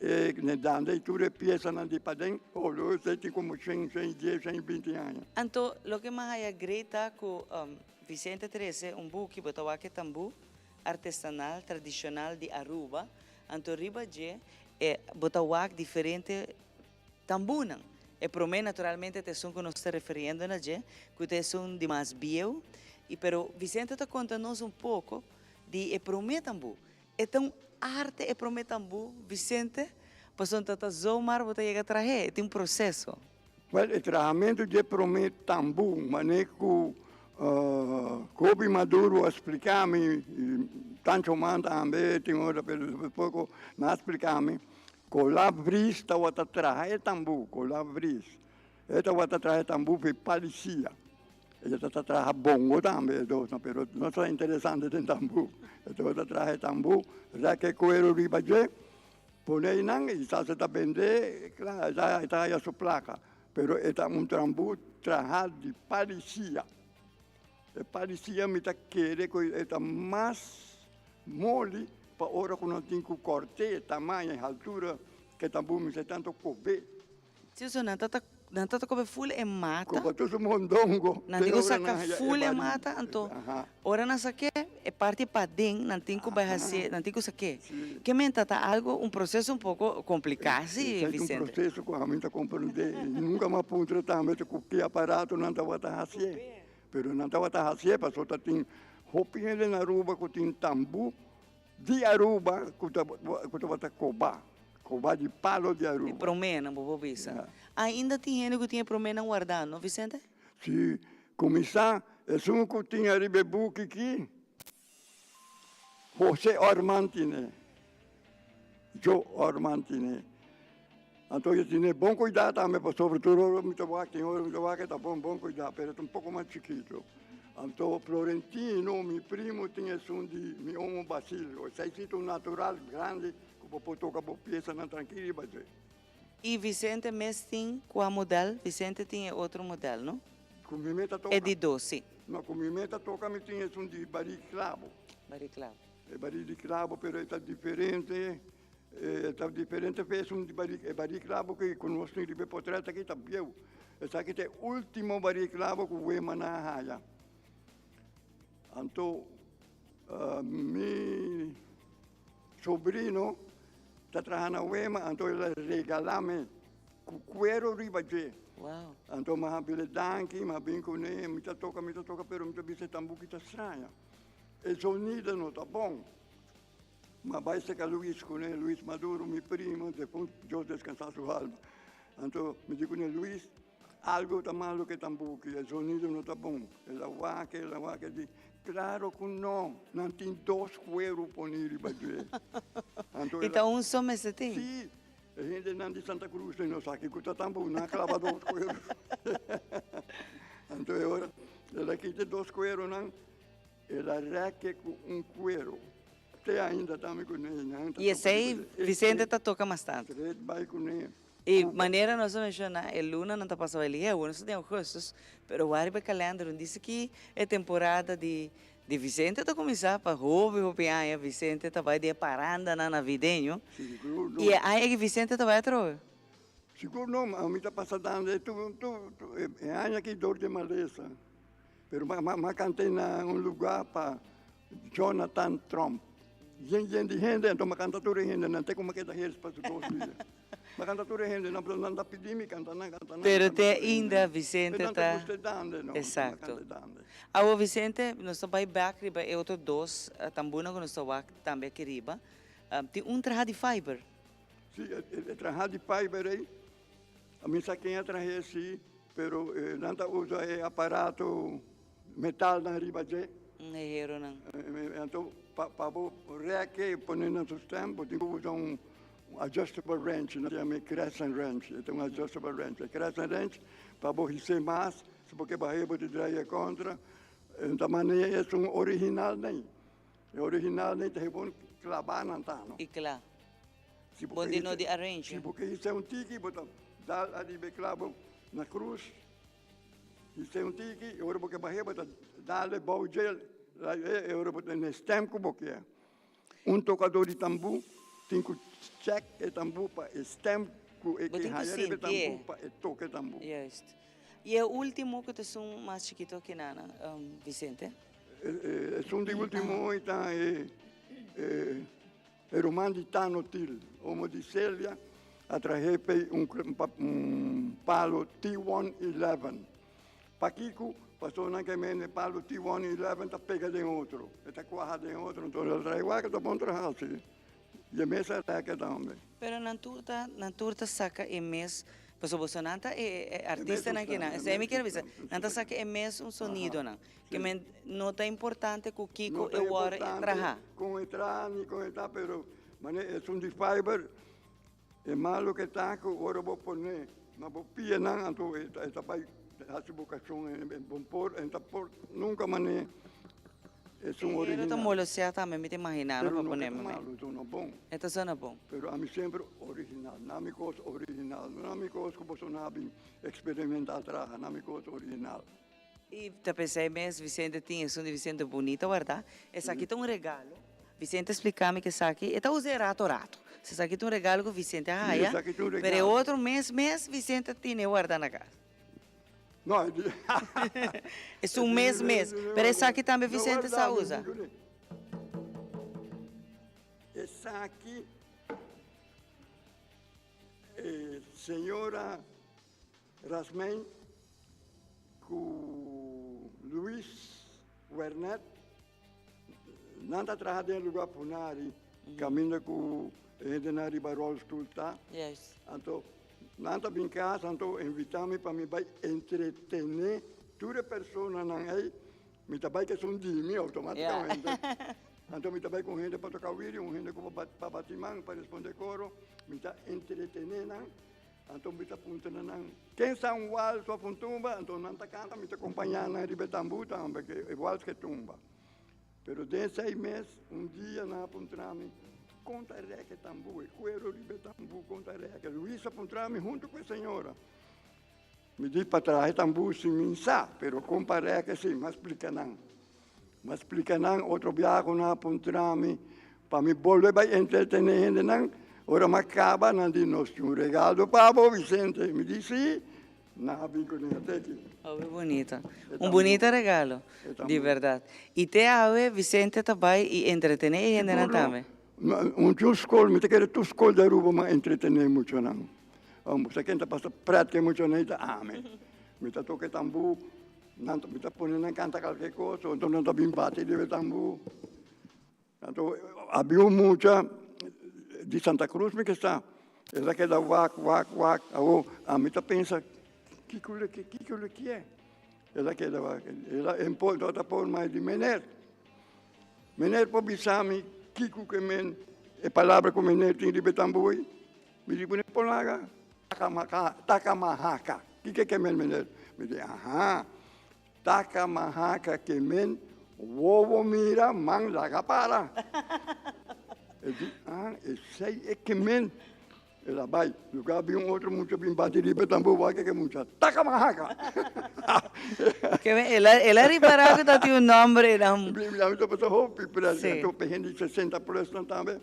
E ne dande y tur e piesanan di paden, oh, lo esey tin como shen, shen y dies, shen y binti aña. Anto loke m'a haya great ta cu Vicente trece un buki, bo ta wak e tambú artesanal tradicional di Aruba, anto riba dje e bo ta wak diferente tambúnan. E prome naturalmente ta esun cu nos ta referiendo na dje, cu ta esun di mas bieu, y pero Vicente ta conta nos un poco di e prome tambú. E ta un arte e prome tambú, Vicente, pasobra ta ta zomaar bo ta yega trah'é, e tin un proceso. Wel, e trahamentu dje prome tambú, manera ku Kobi Maduro a splika mi, i Tancho Man tambe tin ora, pero poko nan a splika mi, Colá Vries tabata traha e tambú, Colá Vries. E tabata traha e tambú pa e palisia. E ta traha bongo tambe e dosnan, pero no ta interesante den tambú. E tabata traha e tambú, rèk e kueru riba dje, pone einan i sa se ta bende, kla, e ta haya su plaka. Pero e ta un tambú trahá di palisia. E palisia mi ta kere ku e ta mas moli pa ora ku nan tin ku kòrt'é tamaño i haltura ku e tambú mester tantu kob'é. Si so nan ta ta nan ta ta kobe ful e mata. Koba tur su mondongo. Nan tin ku saka ful e mata anto ora nan sak'é e parti paden nan tin ku bai hasié nan tin ku sak'é. Ke men ta ta algo un proseso un poko kompliká si Esei ta un Vicente. proseso ku ami ta komprendé i nunka mi a puntra tambe ta ku ki aparato nan tabata hasié. Pero nan tabata hasié pasobra ta tin hopi hende na Aruba ku tin tambú Di Aruba ku tabata koba, koba di palo di Aruba. E proménan bo por bisa. Ainda tin hende ku tin e proménan wardá, no Vicente? Si, kuminsá esun ku tin ariba e buki aki, José Orman tine, Joe Orman tine. Anto e tine bon kuidá tambe pasobra tur ora mi ta wak, tin ora mi ta wak e ta bon bon kuidá, pero e ta un poko mas chikitu. Anto Florentino, mi primo, tin esun di mi omo Basilio. Esei si ta un natural grandi ku bo por toka bo piesanan trankil riba dje. I Vicente mes tin kua model? Vicente tin e otro model, no? Ku mi meta toka. E di dos, si. No, ku mi meta toka mi tin esun di barí klabo. Barí klabo. E barí di klabo, pero e ta diferente, e ta diferente fe esun di barí, e barí klabo ku nos tin riba e potret aki ta bieu. Esaki ta e ultimo barí klabo ku Wema nan a haya. Anto mi sobrino ta traha na Wema, anto el a regala mi ku kuero riba dje. Anto mi a habi'le danki, mi a bin kuné, mi ta toka, mi ta toka, pero mi ta bisa e tambuki ta straña. E zonido no ta bon. Ma bai seka Luis kuné, Luis Maduro, mi primo, defunto, Dios deskansa su alma. Anto mi di kuné, Luis, algo ta malo ku e tambuki, e zonido no ta bon. El a wak, el a wak, el di, klaro ku no, nan tin dos kueru poni riba dje. Anto I ta un so mester tin? Sí, e hendenan di Santa Cruz no sa kiko ta tambu, nan a klaba dos kueru. Anto e ora el a kita e dos kuerunan. El a rèk'e ku un kuero. Te ainda ta mi kuné. Nan ta I esei Vicente ta toka mas tantu. Tret bai kuné. I manera nos a menshoná, e lunanan ta pasa bai lihé. Awor nos ta den ougùstùs, pero wak riba e kalènder un disi ki e temporada di di Vicente ta kuminsá. Pa hopi hopi aña Vicente ta bai den e parandanan navideño. Sigur no. I e aña aki Vicente ta bai atrobe. Sigur no. Ami ta pasa dande tur tur e aña aki dor di malesa. Pero m'a cant'e na un lugar pa Jonathan Trump. Yen yen di hende, anto mi a kanta tur e hendenan te ku mi a keda hers pa su dos dia. Mi a kanta tur e hendenan, pero nan ta pidi mi kanta nan, kanta nan. Pero te ainda Vicente Nan ta ta gusta e dande, no. Exacto. Awor Vicente, nos ta bai bek riba e otro dos tambunan ku nos ta wak tambe aki riba. Tin un traha di fiber. Si, e traha di fiber ei, mi sa ken a traha si, pero nan ta usa e aparato metalnan riba dje. E heronan. Anto pa bo rek e pone na su stem, bo tin ku usa un adjustable wrench, nan ta yama e crescent wrench, e ta un adjustable wrench. E crescent wrench pa bo his'é mas, si bo ke bah'é bo tin draai e kontra, e ta manera esun original nei. E original nei ta hebon klabá nan ta no. I kla. Bon di no di arrange. Si bo ke his'é un tiki bo ta dal ariba e klabo na krus. His'é un tiki i ora bo ke bah'é bo ta dal e bou djel e ora bo tene stem ku bo ke. Un tokadó di tambú tin ku chèk e tambú pa e stem ku e Bo ke tin ku haña riba e sintié. tambú pa e toka e tambú. Juist. I e último ku ta esun mas chikitu aki nan, Vicente? Esun di último i ta e e ruman di Tano Til, omo di Celia, a trahe p'ei un un palo T-111. Pakiko? Pasobra nan ke mende palo T-111 ta pega den otro, e ta kuaha den otro, enton el a trahe wak, ta bon traha si. I e mes a reke tambe. Pero nan tur ta, nan tur ta saka e mes, pasobra boso nan ta e e artistanan kinan, esei mi kier bisa, nan ta saka e mes un sonidonan. Ke men no ta importante ku kiko e wòrdu e traha. Kon e traha ni kon e ta, pero manera esun di fiber e malo ke ta ku ora bo pone na bo pianan anto e ta bai hasi bo kashon e bon por e ta por nunka manera esun original. E ta molosea tambe mi ta imagina no pa pone. Pero no ta malo e ta bon. E ta sona bon. Pero ami semper original, na mi kos original, no na mi kos ku boso no a bin experimenta traha, na mi kos original. I ta pensá e mes Vicente tin esun di Vicente bunita wardá. Esaki ta un regalo. Vicente a spliká mi ku esaki e ta usa e rato rato. Esaki ta un regalo ku Vicente a haya, pero e otro mes mes Vicente a tene wardá na kas. Esun mes mes. Pero esaki tambe Vicente sa usa. Esaki e señora Rasmijn ku Luis Wernet nan ta traha den e lugar Punari kaminda ku e hendenan riba rolstoel ta. Anto nan ta bin kas anto invita mi pa mi bai entretene tur e personanan ei. Mi ta bai ku esun di mi outomatikamente. Anto mi ta bai ku un hende pa toka wiri, un hende ku pa bati man pa responde koro. Mi ta entretene nan. Anto mi ta puntra na nan, Ken sa un wals of un tumba? Anto nan ta kanta, mi ta kompañá nan riba e tambú tambe, ke e wals ke tumba. Pero den esei mes, un dia nan a puntra mi, Kon ta rèk e tambú, e kuero riba e tambú, kon ta rèk? Luis a puntra mi huntu ku e señora. Mi di, Pa traha e tambú si mi sa, pero kon pa rèk esei? Mi a splika nan. Mi a splika nan otro biaha ku nan a puntra mi pa mi bolbe bai entretené hendenan. Ora mi a kaba, nan di, Nos tin un regalo pa bo, Vicente. Mi di, Sí. Nan a bin ku nan a teki. Hopi bunita. Un bunita regalo, di bèrdat. I te awe Vicente ta bai i entretené e hendenan tambe. Un tur skol, mi ta kere tur skol di Aruba mi a entretené muchanan. Sa ken ta pasa prèt ku e muchanan ei ta ami. Mi ta toka e tambú. Nan ta mi ta pone nan kanta kalke kos, anto nan ta bin bati riba e tambú. Anto habia un mucha di Santa Cruz mi ke sa, el a keda wak wak wak, awor ami ta pensa kiko lo ke kiko lo kier. El a keda wak, el a e tabata por mai di meneer, meneer por bisa mi kiko ke men e palabra ku meneer tin riba e tambú ei? Mi di pone por laga takamahaka. Kiko ke men meneer? Mi di aha, takamahaka ke men wowo mira man laga para. E di ah, esei e ke men. El a bai, lugar bin un otro mucha bin bati riba tambor wak ke mucha takamahaka. Ke men el a el a ripara ku ta tin un nomber einan. Mi ta pasa hopi, pero a tope hende di sesenta plus nan tambe.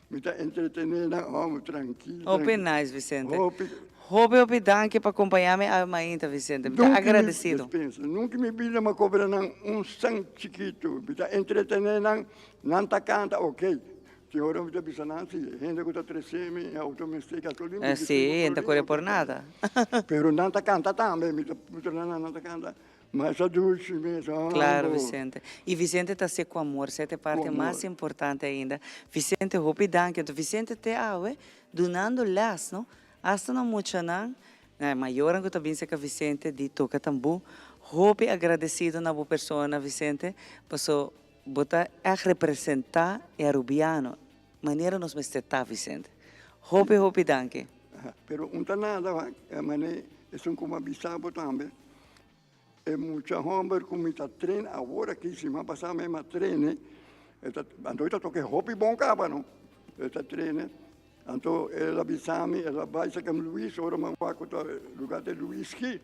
Mi ta entretené nan hòmber trankil. Hopi nice Vicente. Hopi. Hopi hopi danki pa kompañá mi awe mainta Vicente. Mi ta agradesido. Nunka mi bida mi a kobra nan un sènt chikitu. Mi ta entretené nan, nan ta kanta ok. Tin ora mi ta bisa nan si hende ku ta trese mi e auto mester gasolina. Eh si, e ta kore por nada. Pero nan ta kanta tambe, mi ta mustra nan nan ta kanta masha dushi mes. Claro Vicente. Y Vicente ta hacié cu amor, esei ta e parte mas importante ainda. Vicente hopi danki. Anto Vicente te awe dunando les no, hasta na muchanan, na e mayornan cu ta bin cerca Vicente di toca tambú. Hopi agradecido na bo persona Vicente, paso Bo ta ègt representá e Arubiano manera nos mester ta, Vicente. Hopi hopi danki. Pero un ta nada wak, e manera esun ku mi a bisa bo tambe, e mucha hòmber ku mi ta train awor aki, siman pasá mi a train e, ta anto e ta toka e hopi bon kaba no, e ta train anto el a bisa mi, el a bai saka mi Luis ora mi a wak ku ta lugar di Luis ki.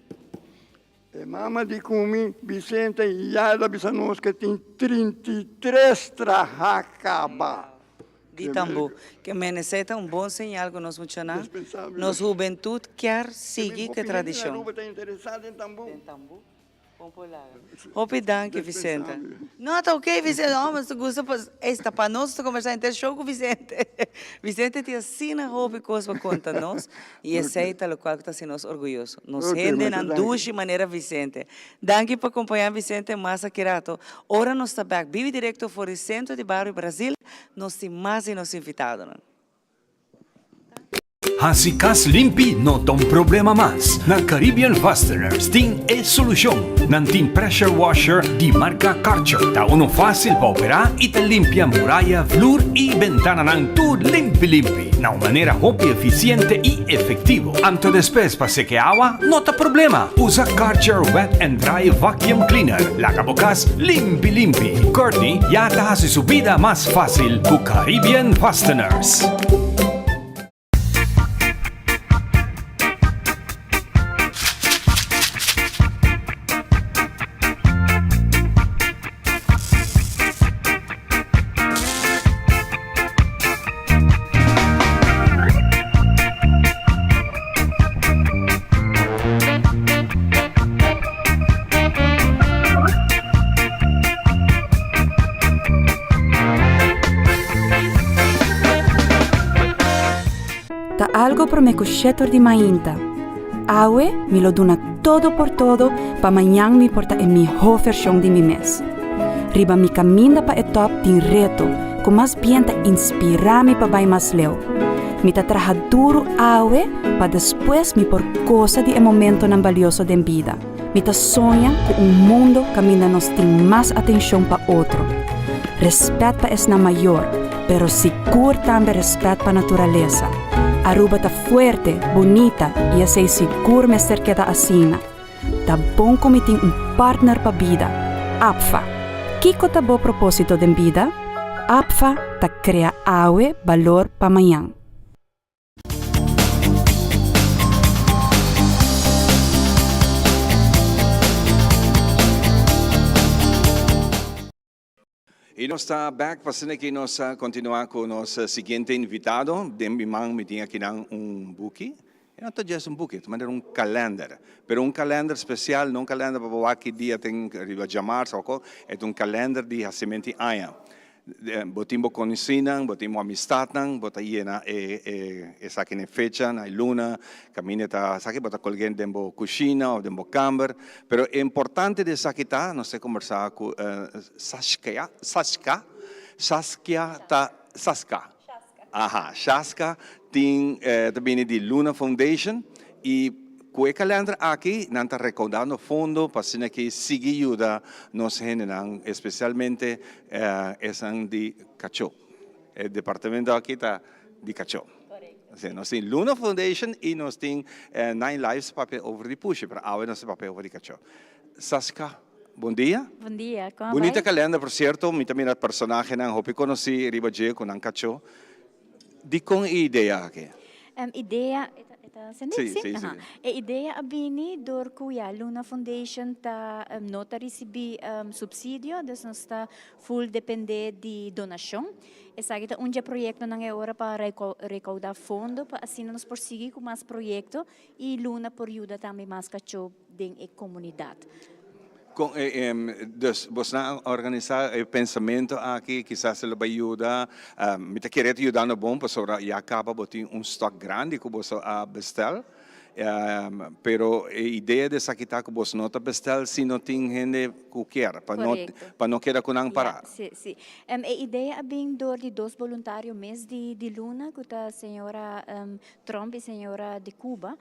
E mama di ku mi, Vicente, ya el a bisa nos ke tin 33 traha kaba. Di tambu. Ke menesé ta un bon señal ku nos muchanan, nos hubentut kier sigui ku e tradishon. Hopi hende na Aruba ta interesá den tambu. Den tambu. Bon por laga. Hopi danki, Vicente. No, ta ok, Vicente. No, nos ta gusta pa, esta pa nos ta kombersá henter show ku Vicente. Vicente tin asina hopi kos pa konta nos. I esei ta lokual ku ta hasi nos orguyoso. Nos hendenan dushi manera Vicente. Danki pa kompañá Vicente mas aki rato. Ora nos ta bèk bibi direkto for di sentro di bario Brazil, nos tin mas di nos invitadonan. Hasi kas limpi no ta un problema mas. Na Caribbean Fasteners tin e solushon. Nan tin pressure washer di marka Karcher. Ta uno fásil pa operá i ta limpia muraya, flur i bentananan tur limpi limpi. Na un manera hopi eficiente y efectivo. Anto despues pa seque awa no ta problema. Usa Karcher Wet and Dry Vacuum Cleaner. Laga bo cas limpi limpi. Courtney ya ta haci su bida mas facil cu Caribbean Fasteners. Ta algo prome ku shetor di mainta. Awe mi lo duna todo por todo pa mañan mi por ta e mihó vershon di mi mes. Riba mi kaminda pa e tòp tin reto ku mas bien ta inspirá mi pa bai mas leu. Mi ta traha duru awe pa despues mi por gosa di e momentonan balioso den bida. Mi ta soña ku un mundo kaminda nos tin mas atenshon pa otro, rèspèt pa esnan mayor, pero sigur tambe rèspèt pa naturalesa. Aruba ta fuerte, bunita i esei sigur mester keda asina. Ta bon ku mi tin un partner pa bida, APFA. Kiko ta bo propósito den bida? APFA ta krea awe balor pa mañan. Y nos ta back pa asina ki nos a continua cu nos siguiente invitado. Den mi man mi tin akinan un buki. E no ta just un buki, e ta manera un kalender. Pero un kalender special, no un kalender pa bo wak ki dia tin riba djamars of ko. E ta un kalender di haciment'i aña. Bo tin bo conocinan, bo tin bo amistadnan, bo ta yena e e esaki na e fecha, na e luna, caminda ta esaki, bo ta colgu'e den bo cushina of den bo camber. Pero e importante di esaki ta, nos ta combersa cu Saskia, Saskia, Saskia ta, Saska, aha, Shaska tin ta bini di Luna Foundation y cu e calender aki nan ta recaudando fondo pa asina ki sigui yuda nos hendenan, especialmente esnan di cacho. E departamento aki ta di cacho. Asina nos tin Luna Foundation y nos tin Nine Lives papia over di pushi, pero awe nos ta papia over di cacho. Saska, bon dia. Bon dia, kon a Bunita bai? kalender, por sierto, mi ta mira personahenan hopi konosí riba dje ku nan kachó. Dikon e idea aki? Idea, e ta, e ta sendí? Sí, Sí? sí, Aha. sí. E idea a bini dor ku ya Luna Foundation ta no ta risibí supsidio, dus nos ta full dependé di donashon. Esaki ta un dje proyektonan e ora pa rekoudá fondo pa asina nos por sigui ku mas proyekto i Luna por yuda tambe mas kachó den e komunidat. Con, dus bosnan a organisa e pensamento aki, kisas e lo bay yuda, mi ta kere ta yudando bon pasobra ya caba bo tin un stock grandi cu boso a bestel. Pero e idea di esaki ta ku bos no ta bestel si no tin hende ku kier, pa no pa no keda ku nan pará. Sí, sí. E idea a bin dor di dos boluntario mes di di Luna, ku ta señora Tromp i señora De Cuba,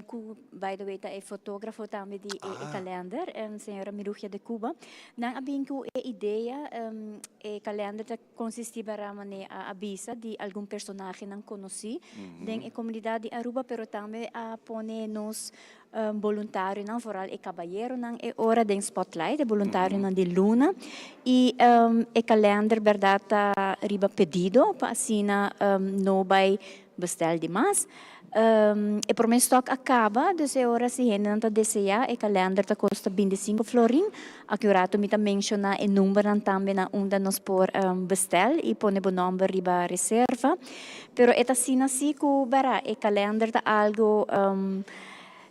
ku by the way ta e fotógrafo tambe di e kalender, señora Mirugia De Cuba. Nan a bin ku e idea, e kalender ta Konsistí bara manera a avisa di algun personahenan konosí den e komunidat di Aruba, pero tambe a pone nos boluntarionan, vooral e kabayeronan e ora den spotlight, e boluntarionan di Luna. I e kalender bèrdat ta riba pedido pa asina no bai Bestel di mas. E prome stock a caba, dus e ora si hendenan ta desea e kalender ta costa bintisinco florin. Aki un rato mi ta menciona e numbernan tambe na unda nos por bestel y pone bo nomber riba reserva. Pero e ta asina si cu bera e kalender ta algo.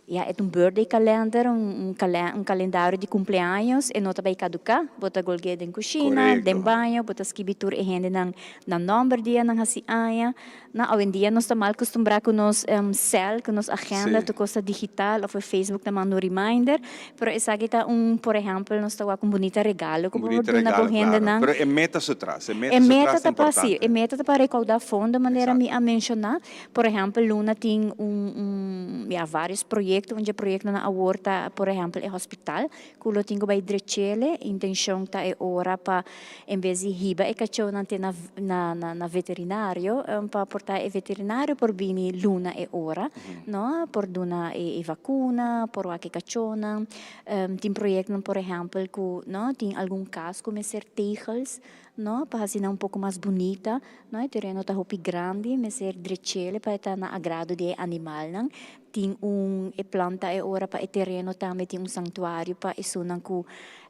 Ya, e ta un birthday calendar, un un calendario di cumpleaños, e no ta bay caduca, bo ta golgu'é den cushina, den baño, bo ta skibi tur e hendenan nan nomber dia nan haci aña. No, awendia nos ta mal custumbrá cu nos cel, cu nos agenda, tur cos ta digital of e Facebook ta manda un reminder, pero esaki ta un, por ehempel, nos ta wak un bunita regalo cu bo por duna bo hendenan. Pero e meta su tras, e meta su tras ta importante. Si, e meta ta pa recauda fondo, manera mi a menciona. Por ehèmpel Luna tin un un ya vários proyekto, un dje proyektonan awor ta por ehèmpel e hospital ku lo tin ku bai drechele, intenshon ta e ora pa en bes di hiba e kachónan te na na na veterinario pa por ta e veterinario por bini Luna e ora no, por duna e vakuna, por wak e kachónan. Tin proyektonan por ehèmpel ku no tin algun kas ku mester tegels No, pa hasi nan un poko mas bunita, no, e tereno ta hopi grandi, mester drechele pa e ta na agrado di e animalnan. Tin un, e plan ta e ora pa e tereno tambe tin un santuario pa esunnan ku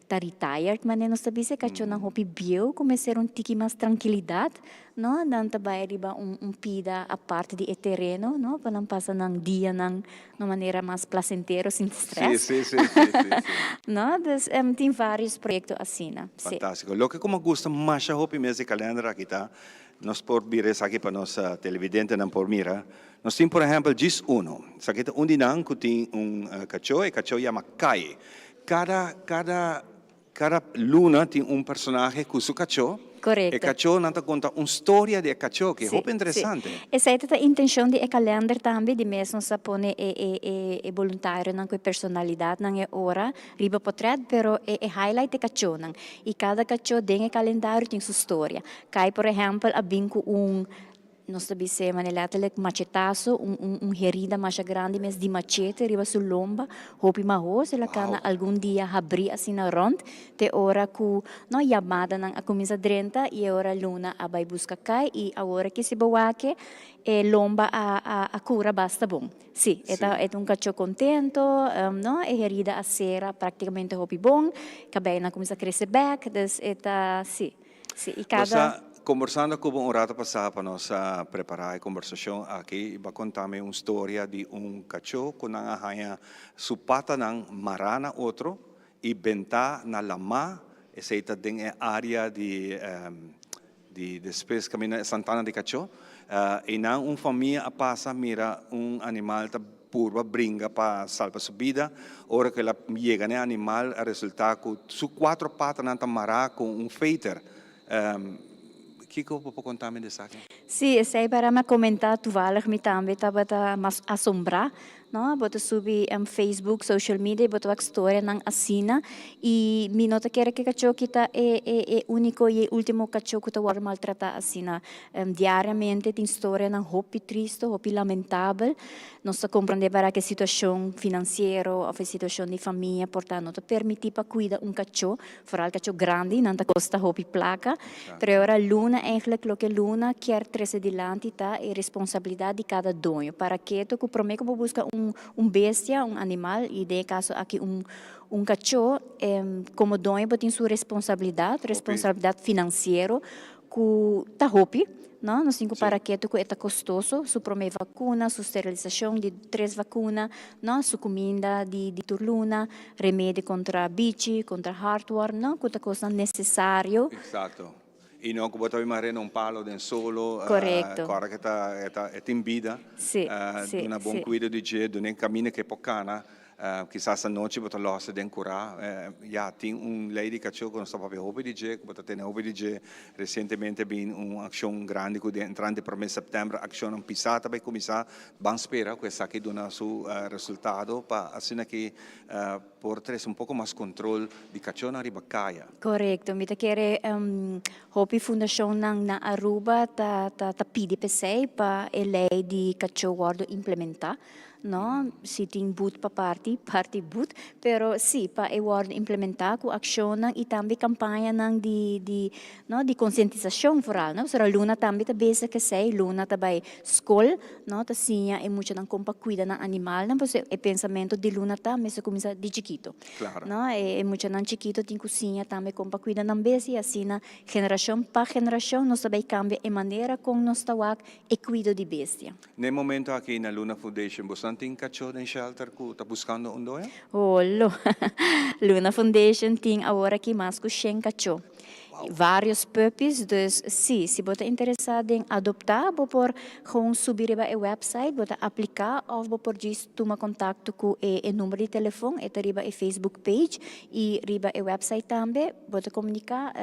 ta retired, manera nos ta bisa, e kachónan hopi bieu ku mester un tiki mas trankilidat, no, nan ta bai riba un un pida apart di e tereno, no, pa nan pasa nan dianan na un manera mas placentero sin stress. Sí, sí, sí, sí, sí, sí. No, dus tin varios proyecto asina, sí. Fantástico. Loke ku mi gusta masha hopi mes di kalender aki ta, nos por bira esaki pa nos televidentenan por mira. Nos tin por ehèmpel djis uno. Esaki ta un di nan ku tin un kachó, e kachó yama Kai. Kada, kada Kada luna tin un personahe ku su kachó. Korekto. E kachónan ta konta un storia di e kachó ke hopi interesante. Sí. Esei ta ta intenshon di e kalender tambe, di mes nos a pone e e e e boluntarionan ku e personalidatnan e ora riba potrèt, pero e e highlight e kachónan. I kada kachó den e kalendario tin su storia. Kai por ehèmpel a bin ku un Nos ta bis'é manera letterlijk machetazo, un un un herida masha grandi mes di machete riba su lomba, hopi mahos, el a cana algun dia habrí asina rond te ora cu no yamadanan a cuminsa drenta y e ora Luna a bay busca cay y awor aki si bo wak e lomba a a a cura basta bon. Sí, e ta e ta un cacho contento, no, e herida a cera practicamente hopi bon, cabeynan a cuminsa crece bek, dus e ta, sí. Sí, y cada. Nos ta kombersando ku bo un rato pasá pa nos a prepará e kombersashon aki i bo a konta mi un storia di un kachó ku nan a haña su patanan mará na otro i bentá na lamá, esei ta den e área di di despues kaminda e santana di kachó. Einan un famia a pasa mira un animal ta Purba bringa pa salba su bida. Ora ku el a yega na e animal a resultá ku su kuatro patanan ta mará ku un feter. Kiko bo por konta mi di esaki? Sí, esei para mi a komentá toevallig mi tambe tabata mas asombrá, no? Bo ta subi Facebook, social media i bo ta wak storianan asina i mi no ta kere ku e kachó aki ta e e e úniko i e último kachó ku ta wòrdu maltratá asina. Diariamente tin storianan hopi tristo, hopi lamentabel. Nos ta comprende para cu e situacion financiero of e situacion di famia por ta no ta permiti pa cuida un cacho, vooral cacho grandi, nan ta costa hopi placa. Pero e ora Luna eigenlijk loke Luna kier trece dilanti ta e responsabilidad di cada doño. Para keto cu prome cu bo busca un un bestia, un animal y den e caso aki un un cacho, como doño bo tin su responsabilidad, responsabilidad financiero cu ta hopi. No? Nos tin ku para ketu ku e ta kostoso, su promé vakuna, su sterilisashon di tres vakuna, no? Su kuminda di di tur luna, remedi kontra bichi, kontra hartworm, no? Ku ta kosnan nesesario. Eksakto. I no ku bo ta bin marena un palo den solo, Korekto. kòrda ku e ta e ta e tin bida. Sí, sí, Duna bon sí. kuido di dje, dun'é kaminda ku e por kana. Kisas anochi bo ta lòs den kurá. Ya, tin un lei di kachó ku nos ta papia hopi di dje, ku bo ta tene hopi di dje. Resientemente bin un akshon grandi ku den entrante promé sèptèmber akshonnan pisá ta bai kuminsá. Ban spera ku esaki duna su resultado pa asina ki por trese un poko mas kontrol di kachónan riba kaya. Korekto. Mi ta kere hopi fundashonnan na Aruba ta ta pidi p'esei pa e lei di kachó wòrdu implementá. No, si tin but pa parti, parti but, pero si pa e wòrdu implementá ku akshonnan i tambe kampañanan di di no di konsientisashon vooral no, pasobra Luna tambe ta bezig ku esei, Luna ta bai skol no, ta siña e muchanan kon pa kuida nan animalnan, pasobra e pensamentu di Luna ta mester kuminsá di chikito no, e muchanan chikito tin ku siña tambe kon pa kuida nan bes i asina generashon pa generashon nos ta bai kambia e manera kon nos ta wak e kuido di bestia. Na e momento aki na Luna Foundation bosan tin kachó den shelter ku ta buskando un doño? Holo. Luna Foundation tin awor aki mas ku shen kachó. Varios puppies, dus si, si bo ta interesá den adoptá bo por gewoon subi riba e website, bo ta apliká òf bo por djis tuma kontakto ku e e number di telefon, e ta riba e Facebook page i riba e website tambe bo ta komuniká.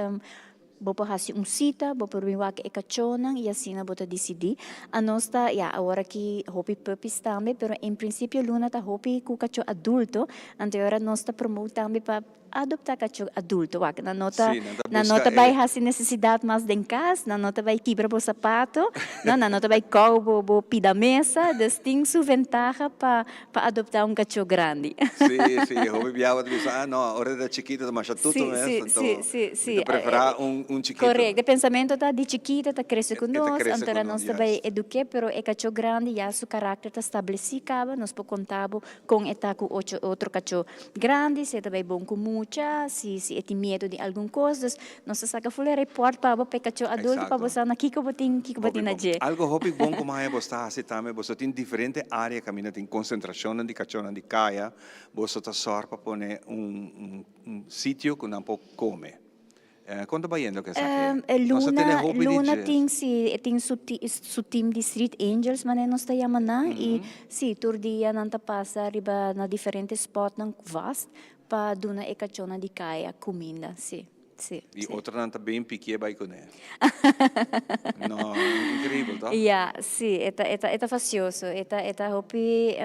Bo por hasi un sita, bo por bin wak e kachónan i asina bo ta disidí. Anos ta, ya, awor aki hopi puppies tambe, pero en prinsipio Luna ta hopi ku kachó adulto, anto e ora nos ta promote tambe pa adoptá kachó adulto. Wak, nan no ta, Sí, nan ta nan no buska ta bai e. hasi nesesidat mas den kas, nan no ta bai kibra bo sapato, no, nan no ta bai kou bo bo pida mesa, dus tin su ventaha pa Pa adoptá un kachó grandi. Sí, sí, hopi biaha bo ta bisa, ah no, ora e ta chikito ta masha tutu Sí, mes, sí, anto sí, sí, mi sí. ta preferá un un chikito. Korekto, e pensamentu ta di chikito ta krese ku E ta nos, krese anto ku ora nos, nos ta bai juist. eduk'é, pero e kachó grandi ya su karakter ta stablesí kaba, nos por konta bo kon e ta ku ocho otro kachó grandi, si e ta bai bon ku mucha, si si e tin miedu di algun kos, dus nos ta saka ful e report pa bo pa e kachó adulto pa bo Exacto. sa na kiko bo tin kiko bo Hopi tin na bon. dje. Algo hopi bon ku maya bo sta hasi tambe, boso tin diferente área kaminda tin konsentrashonnan di kachónan di kaya, boso ta sòr pa pone un un un sitio ku nan por kome. Kon ta bayendo ku esaki? Nos a tene Luna hopi di Luna dje. tin si e tin su su team di Street Angels manera nos ta yama nan i si tur dia nan ta pasa riba na diferente spòtnan vast pa duna e kachónan di kaya kuminda si. Sí, Y sí. otronan ta bien pikié bai kuné. No, increíbel, toch? Ja, sí, e ta, e ta, e ta fastioso. E ta, e ta hopi,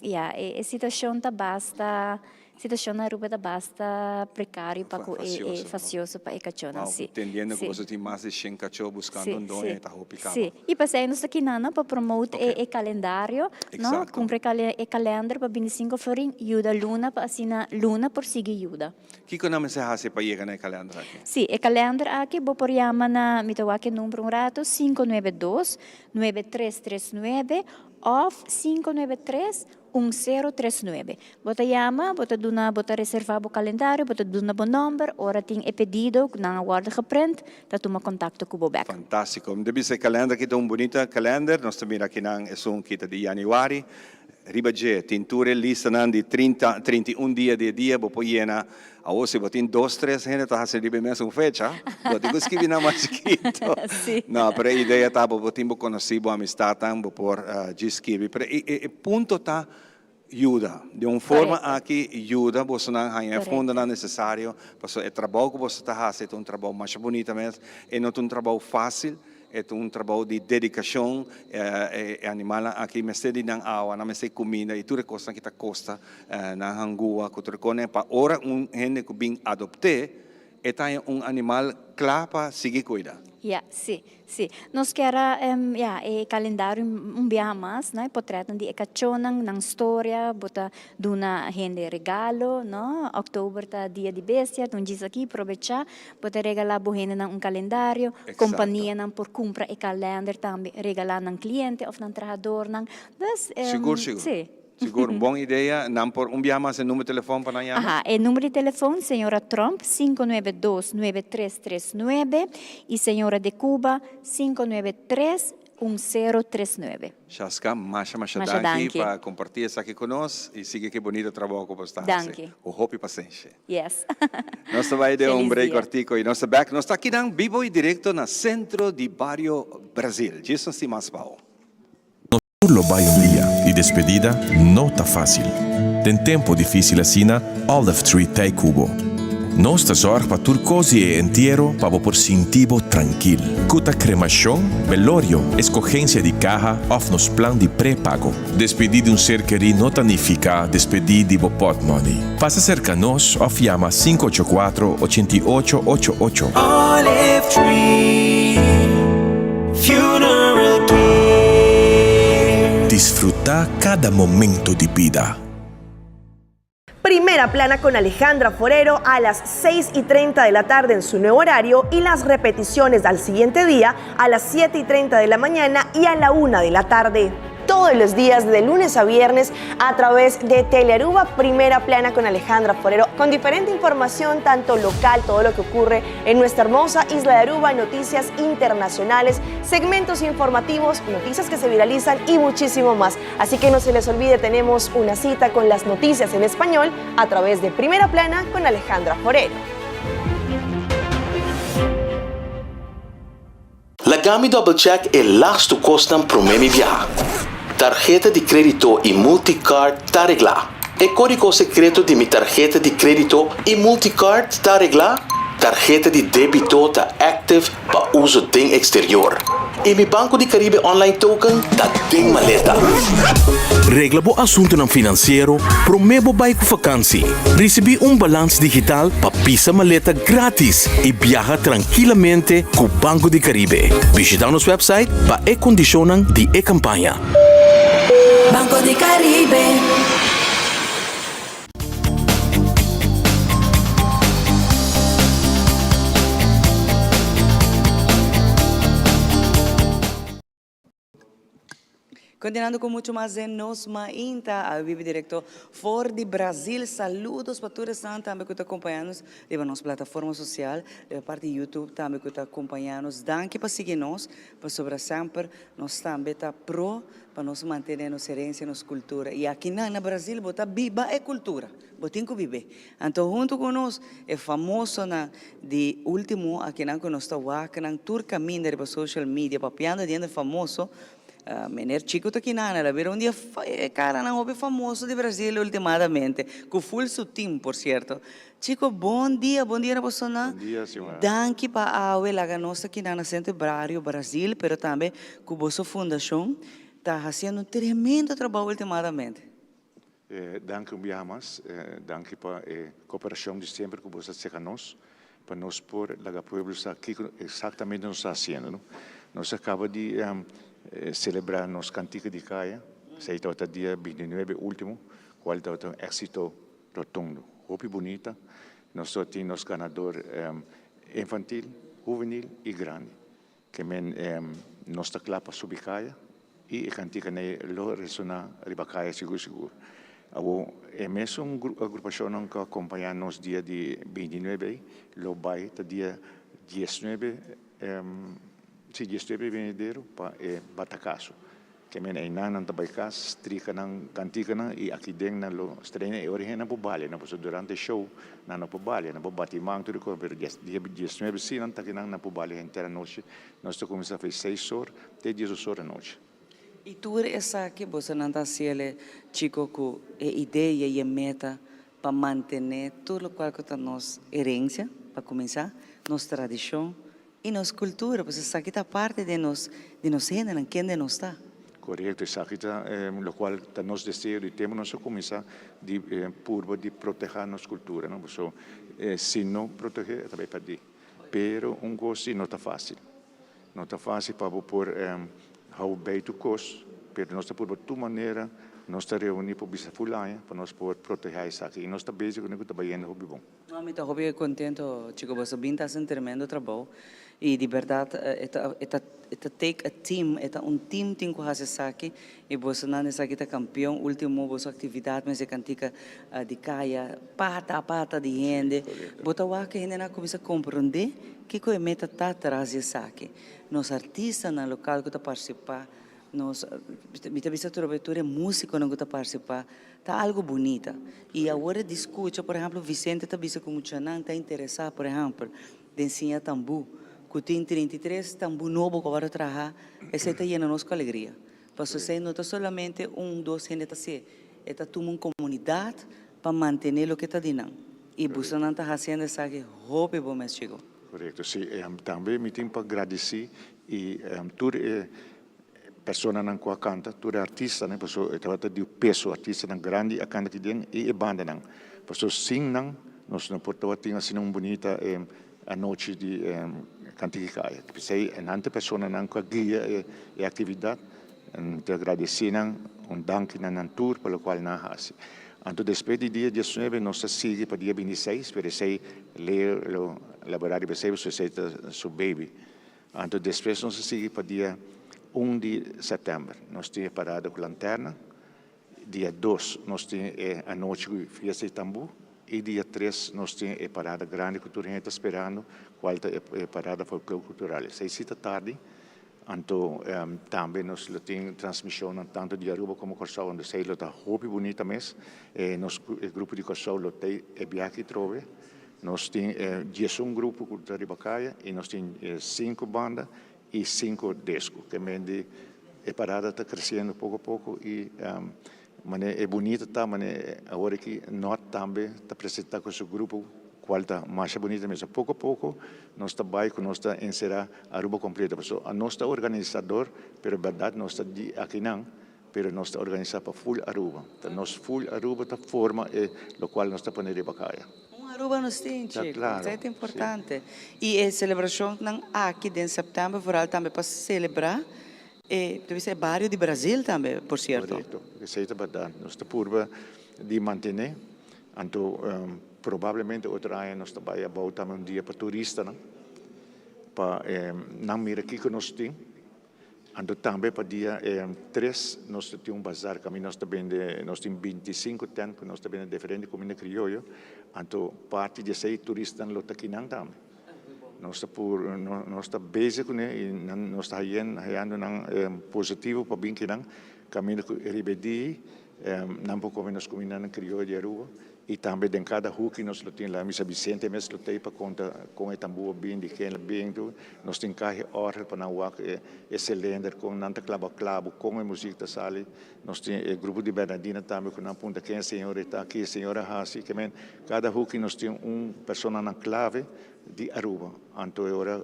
ja, e, e situacion ta basta, situacion na Aruba ta basta precario pa cu e, e Fastioso, no? fastioso pa e cachónan, Wow, sí. tendiendo cu Sí. boso tin mas di shen cachó buscando Sí, un doño, sí, e ta hopi caba. sí. Y p'esei nos ta kinana pa promote e, Ok. e calendario, no? Exacto. Cumpra e cale, e calender pa binticinco florin, yuda Luna pa asina Luna por sigui yuda. Kiko nan mester hasi pa yega na e kalender aki? Sí, e kalender aki bo por yama na, mi ta wak e number un rato, 592 9339 òf 593 1039. Bo ta yama, bo ta duna, bo ta reservá bo kalendario, bo ta duna bo nòmber, ora tin e pedido ku nan a wòrdu geprint, ta tuma kontakto ku bo bèk. Fantástiko. Mi ta bisa e kalender aki ta un bunita kalender. Nos ta mira akinan esun ki ta di yanüari. Riba dje tin tur e listanan di trinta, 31 dia di e dia bo por yena. Awor si bo tin dos, tres hende ta hasi riba e mesun fecha, bo tin ku skibi nan mas chikito. Sí. No, pero e idea ta bo por tin bo konosí, bo amistatnan, bo por djis skibi. Pero e e punto ta yuda. Di un forma aki yuda bosonan haña e fondonan nesesario pasobra e trabou ku boso ta hasi ta un trabou masha bunita mes. E no ta un trabou fásil. E ta un trabou di dedikashon. E animalnan aki mester di nan awa, nan mester di kuminda i tur e kosnan ki ta kosta nan hangua ku tur e kosnan pa ora un hende ku bin adopt'é e ta haña un animal kla pa sigui kuida. Ya, sí, sí. Nos kier a, ya, e kalendario un biaha mas, no, e potretnan di e kachónan, nan storia, bo ta duna hende regalo, no. Òktober ta dia di bestia, ta un djis aki, probechá. Bo ta regalá bo hendenan un kalendario, kompanianan por kumpra e kalender tambe, regalá nan kliente òf nan trahadornan. Dus, Sigur, sigur. sí. Sigur, un bon idea. Nan por un biaha mas e number telefon pa nan yama? Aha, e number di telefon, señora Tromp, 592 9339 y señora de Cuba, 593 1039. Shaska, masha masha Masha danki danki. pa comparti esaki cu nos y sigui ki bonito trabou cu bo sta haci. Danki. Cu hopi pasenshi. Yes. Nos ta bay den un Feliz break dia. cortico y nos ta back. Nos ta akinan bibo y directo na centro di bario Brazil. Djis nos tin mas pao. Nos tur lo bai un dia y despedida no ta fácil. Den tempo difícil asina, Olive Tree t'ei cu bo. Nos ta zorg pa tur cos di e entiero pa bo por sinti bo trankil. Cu ta cremacion, velorio, escogencia di caha of nos plan di prepago. Despedí di un ser kerí no ta nifiká despedí di bo pòtmòni. Pasa serka nos òf yama 584 88 88. Olive Tree Funeral Care. Disfrutá kada momento di bida. Primera Plana con Alejandra Forero a las 6 y 30 de la tarde en su nuevo horario y las repeticiones al siguiente día a las 7 y 30 de la mañana y a la 1 de la tarde. Todos los días de lunes a viernes a través de Telearuba Primera Plana con Alejandra Forero, con diferente información, tanto local, todo lo que ocurre en nuestra hermosa isla de Aruba, noticias internacionales, segmentos informativos, noticias que se viralizan y muchísimo más. Así que no se les olvide, tenemos una cita con las noticias en español a través de Primera Plana con Alejandra Forero. Laga mi double check e lastu kosnan promé mi biaha. Tarheta di krédito i multicard ta reglá. E kódigo sekreto di mi tarheta di krédito i multicard ta reglá? Tarheta di débito ta active pa uso den eksterior. I mi Banco di Caribe Online Token ta den maleta. Regla bo asuntunan finansiero promé bo bai ku fakansi. Risibí un balans digital pa pisa maleta grátis i biaha trankilamente ku Banco di Caribe. Bishitá nos wèpsait pa e kondishonnan di e kampaña. Banco di Caribe. Continuando cu mucho mas den nos mainta, a bibi directo for di Brasil. Saludos pa tur esnan tambe cu ta acompaña nos riba nos plataforma social, riba parti YouTube tambe cu ta acompaña nos. Danki pa sigui nos, pasobra semper nos tambe ta pro pa nos mantene nos herencia, nos cultura. Y akinan na Brasil bo ta biba e cultura, bo tin cu bib'é. Anto hunto cu nos e famosonan di ultimo akinan cu nos ta wak nan tur caminda riba social media papiando di hende famoso, Meneer Chico ta kinan, el a bira un di e caranan hopi famoso di Brasil ultimadamente, cu full su team por cierto. Chico, bon dia, bon dia na bosonan. Bon dia, Xiomara. Danki pa awe laga nos ta kinan na Centro Barrio Brasil, pero tambe cu boso fundacion ta haciendo un tremendo trabou ultimadamente. Danki un biaha mas. Danki pa e cooperacion di semper cu boso ta seca nos, pa nos por laga pueblo sa kico exactamente nos ta haciendo. Nos a caba di celebra nos cantica di caya, esey tabata dia 29 ultimo, cual tabata un exito rotundo, hopi bunita. Nos lo tin nos ganador infantil, huvenil y grandi. Ke men nos ta kla pa subi kaya y e kantika nei lo resona riba kaya sigur sigur. Awor e mesun agrupashonnan ku a kompañá nos dia di 29 ei lo bai ta dia 19, si 19 benidero pa e batakaso. Ke men einan nan ta bai kas, strika nan kantikanan i aki den nan lo strena e ora hende nan por balia nan pasobra durante e show nan no por balia, nan por bati man tur e kos pero dia diesnuebe si nan ta akinan nan por balia henter anochi. Nos ta kuminsá for seis or te diesdos or anochi. I tur esaki bosonan ta hasiel chiko ku e idea i e meta pa mantené tur lokual ku ta nos herensia, pa kuminsá, nos tradishon I nos cultura, pues esaki ta parti di nos, di nos hendenan, kende nos ta. Corecto, esaki ta locual ta nos deseo di tempo nos a cuminsa di purba di proteha nos cultura, no? Pasobra si no protehe e ta bay perdi. Pero un cos si no ta facil, no ta facil pa bo por hou bay tur cos, pero nos ta purba tur manera. Nos ta reuní pa bisa ful aña pa nos por protehá esaki i nos ta bezig kuné ku ta bayendo hopi bon. No, mi ta hopi contento chico, boso bin ta haci un tremendo trabou y di berdad e ta e ta e ta take a team, e ta un team tin cu haci esaki y bosonan esaki ta campeon, ultimo boso actividad mester cantica di caya pata a pata di hende, bo ta wak hendenan a cuminsa comprende kico e meta ta tras di esaki, nos artistanan local cu ta participa. Nos, mi ta bisa tur tur e musiconan cu ta participa, ta algo bunita. Y awor e di scucha, por ehemplo, Vicente ta bisa cu muchanan ta interesa, por ehempel, den siña tambu, cu tin 33 tambu nobo cu awor a traha, esey ta yena nos cu alegria. Pasobra esey no ta solamente un, dos hende ta hacié, e ta tuma un comunidad pa mantene loke ta di nan. Y bosonan ta haciendo esaki hopi bon mes, chico. Corecto, si. Tambe mi tin pa gradici y tur e personanan ku a kanta, tur e artistanan, pasobra e tabata di peso, artistanan grandi a kanta aki den i e bandanan. Pasobra sin nan nos no por tabatin asina un bunita anochi di Kantika i Kaya. P'esei nan ta e personanan ku a guia e aktividat. Mi ta gradesí nan, un danki na nan tur pa lokual nan a hasi. Anto despues di dia diesnuebe nos ta sigui pa dia bintiseis, pero esei Leo lo elaborá riba esei pasobra esei ta su baby. Anto despues nos a sigui pa dia un di sèptèmber. Nos tin e parada ku lanterna. Dia dos nos tin e anochi ku fiesta di tambú. I dia tres nos tin e parada grandi ku tur hende ta sperando, kual ta e parada folklor kultural. Esei si ta tardi. Anto tambe nos lo tin transmishonnan tantu di Aruba komo Kòrsou. Anto esei lo ta hopi bunita mes. Nos e grupo di Kòrsou lo ta e biaha aki trobe. Nos tin diesun grupo ku ta riba kaya i nos tin sinku banda i sinku disku. Ke men di e parada ta kresiendo poko poko i manera e bunita ta manera awor aki Nort tambe ta presenta ku su grupo kual ta masha bunita mes. Poko poko nos ta bai ku nos ta enserá Aruba kompleto pasobra anos ta organisador pero bèrdat nos ta di akinan. Pero nos ta organisa pa full Aruba. Ta nos full Aruba ta forma e locual nos ta pone riba caya. Un Aruba nos tin, Ta chico. claro, Esei ta si. importante. Y e celebracionnan aki den september vooral tambe pa celebra e, ta bisa e bario di Brazil tambe, por cierto. Correcto. Esei ta berdad. Nos ta purba di mantene. Anto probablemente otro aña nos ta bay abao tambe un dia pa turistanan pa nan mira kico nos tin. Anto tambe pa dia tres nos ta tin un bazar kaminda nos ta bende, nos tin bintisinku tent ku nos ta bende diferente kuminda krioyo, anto parti di esei turistanan lo ta kinan tambe. Nos ta pur nos ta bezig kuné i nan nos ta hayen hayando nan positivo pa bin kinan kaminda ku riba e dia nan por kome nos kumindanan krioyo di Aruba. I tambe den kada huki nos lo tin la misa Vicente mes lo tei pa konta kon e tambú a bin, di ken a bin tur. Nos tin kahe òrgel pa nan wak e selender kon nan ta klaba klabu, kon e muzik ta sali. Nos tin e grupo di Bernardina tambe ku nan punta ken e señor e ta, ki e señor a hasi. Ke men kada huki nos tin un personanan klave di Aruba. Anto e ora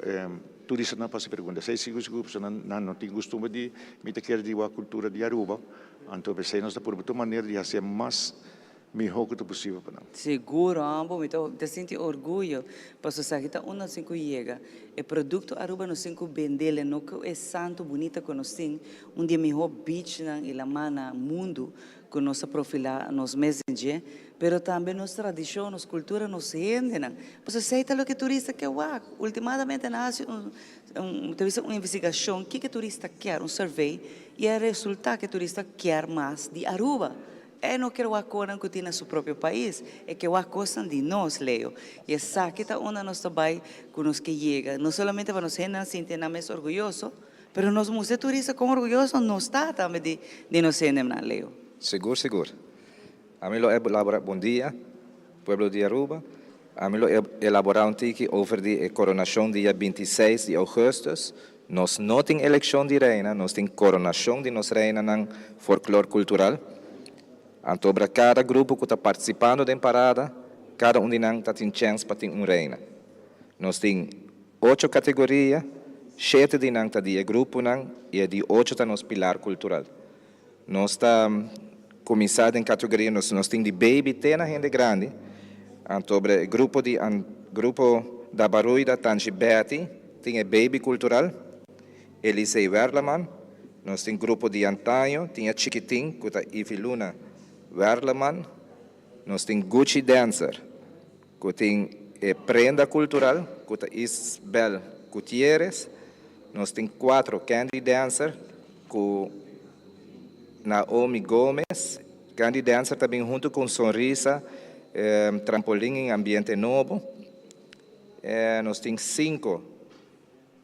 turistanan pasa pregunta esei sigur sigur pasobra nan no tin gustumber di mi ta kere di wak kultura di Aruba. Anto p'esei nos ta purba tur manera di hasié mas. Mihó ku ta posibel pa nan. Sigur hombo, mi ta ta sinti orguyo pasobra esaki ta un nos tin ku yega. E produkto Aruba nos tin ku bendel e no ku e santo bunita ku nos tin, un di e mihó beachnan i lamá na mundu ku nos a profilá nos mes den dje, pero tambe nos tradishon, nos kultura, nos hendenan. Pasobra esei ta loke turista ke wak. Ultimadamente nan a hasi un un ta bisa un investigashon kiko e turista kier, un survey, i a resultá ku e turista kier mas di Aruba. E no kier wak konan ku tin na su propio pais, e ke wak kosnan di nos, Leo. I esaki ta unda nos ta bai ku nos ke yega, no solamente pa nos hendenan sinti nan mes orguyoso, pero nos mustra e turista kon orguyoso nos ta tambe di di nos hendenan, Leo. Sigur, sigur. Ami lo elabora, Bon dia, pueblo di Aruba. Ami lo elabora un tiki over di e coronacion dia 26 di augustus. Nos no tin eleccion di reina, nos tin coronacion di nos reinanan folklor cultural. Antobra cada grupo cu ta participando den parada, cada un di nan ta tin chens pa tin un reina. Nos tin ocho categoria, shete di nan ta di e gruponan y e di ocho ta nos pilar cultural. Nos ta cuminsa den categoria, nos nos tin di baby te na hende grandi. Anto e grupo di grupo Dabaruida Tanchi Betty tin e baby cultural, Elisey Werleman. Nos tin grupo di antaño, tin e chikitin ku ta Ivy Luna Werleman. Nos tin Gucci Dancer ku tin e prenda kultural ku ta Isbel Gutierrez. Nos tin cuatro Candy Dancer ku Naomi Gomez. Candy Dancer ta bin huntu ku un sonrisa, trampolin en ambiente nobo. Nos tin cinco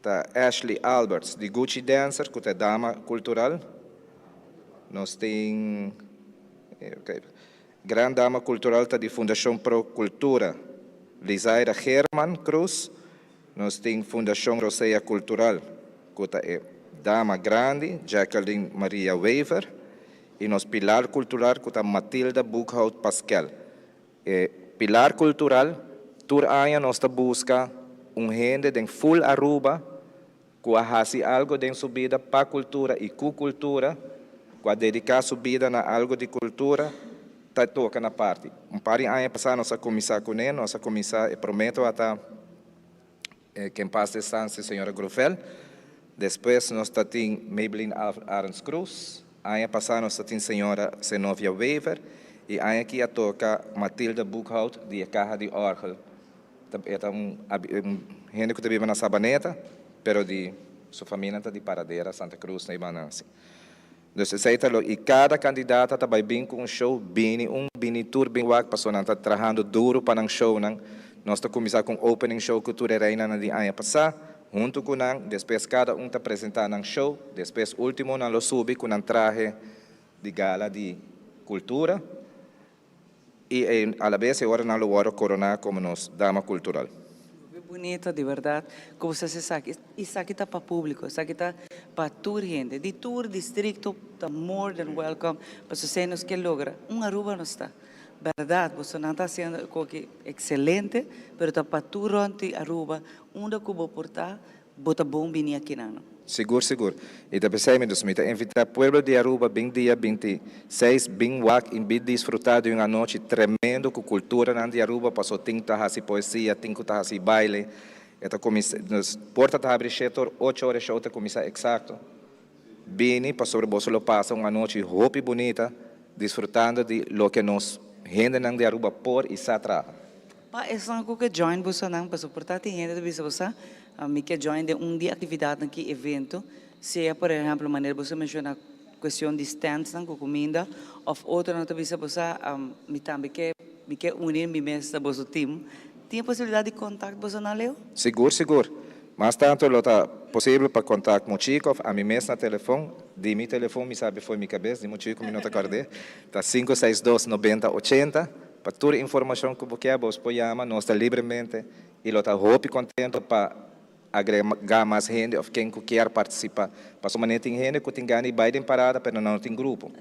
ta Ashley Alberts di Gucci Dancer ku ta e dama kultural. Nos tin Gran Dama Kultural ta di Fundashon Pro Kultura, Lizaira Geerman Cruz. Nos tin Fundashon Rosea Kultural ku ta e dama grandi, Jacqueline Maria Wever. I nos Pilar Kultural ku ta Matilda Boekhout Paskel. E Pilar Kultural, tur aña nos ta buska un hende den ful Aruba ku a hasi algo den su bida pa kultura i ku kultura, ku a dediká su bida na algo di kultura, ta toka na parti. Un par di aña pasá nos a kuminsá kuné, nos a kuminsá, e promé tabata ke en pas destanse señora Grovel, despues nos ta tin Maybelline Arends Cruz, aña pasá nos ta tin señora Zenovia Wever i aña aki a toka Matilda Boekhout di e Kaha di Òrgel. E ta un hende ku ta biba na Sabaneta, pero di su famianan ta di Paradera, Santa Cruz, na e banda asi. Dus esei ta lo, i kada kandidata ta bai bin ku un show, bini un, bini tur, bin wak, pasobra nan ta trahando duru pa nan shownan. Nos ta kuminsá ku un opening show ku tur e reinanan di aña pasá, huntu ku nan, despues kada un ta presentá nan show, despues último nan lo subi ku nan trahe di gala di kultura. I alabes e ora nan lo wòrdu koroná komo nos Dama Kultural. Hopi bunito di bèrdat ku bo sa hasi esaki. Esaki ta pa públiko, esaki ta pa tur hende di tur distrikto ta more than welcome pasobra esei nos ke logra. Un Aruba nos ta. Bèrdat bosonan ta hasiendo e koki ekselente pero ta pa tur rònt di Aruba unda ku bo por ta Bo ta bon bini akinan. Sigur sigur. I ta p'esei mi dus mi ta invitá pueblo di Aruba bin dia 26 bin wak i bin disfrutá di un anochi tremendo ku kulturanan di Aruba paso tin ta hasi poesia, tin ku ta hasi baile. E ta kuminsá, nos porta ta habri shete or, ocho or e show ta kuminsá eksakto. Bini pasobra boso lo pasa un anochi hopi bunita disfrutando di loke nos hendenan di Aruba por i sa traha. Pa esnan ku ke join bosonan, pasobra por ta tin hende ta bisa bo sa, mi ke join den un di aktividatnan ki evento, sea por ehèmpel manera boso a menshoná kuestion di standsnan ku kuminda òf otronan ta bisa bo sa, mi tambe ke mi ke uni mi mes na boso team. Tin e posibilidat di kontakt bosonan Leo? Sigur sigur. Mas tantu lo ta posibel pa kontakt Mochiko òf ami mes na telefon. Di mi telefon mi sabi fo'i mi kabes, di Mochiko mi no ta kòrd'é. Ta sinku seis dos nobenta ochenta. Pa tur informashon ku bo kier bos por yama nos ta libremente i lo ta hopi kontento pa agregá mas hende òf ken ku kier partisipá. Pasobra manera tin hende ku tin gana di bai den parada pero nan no tin grupo.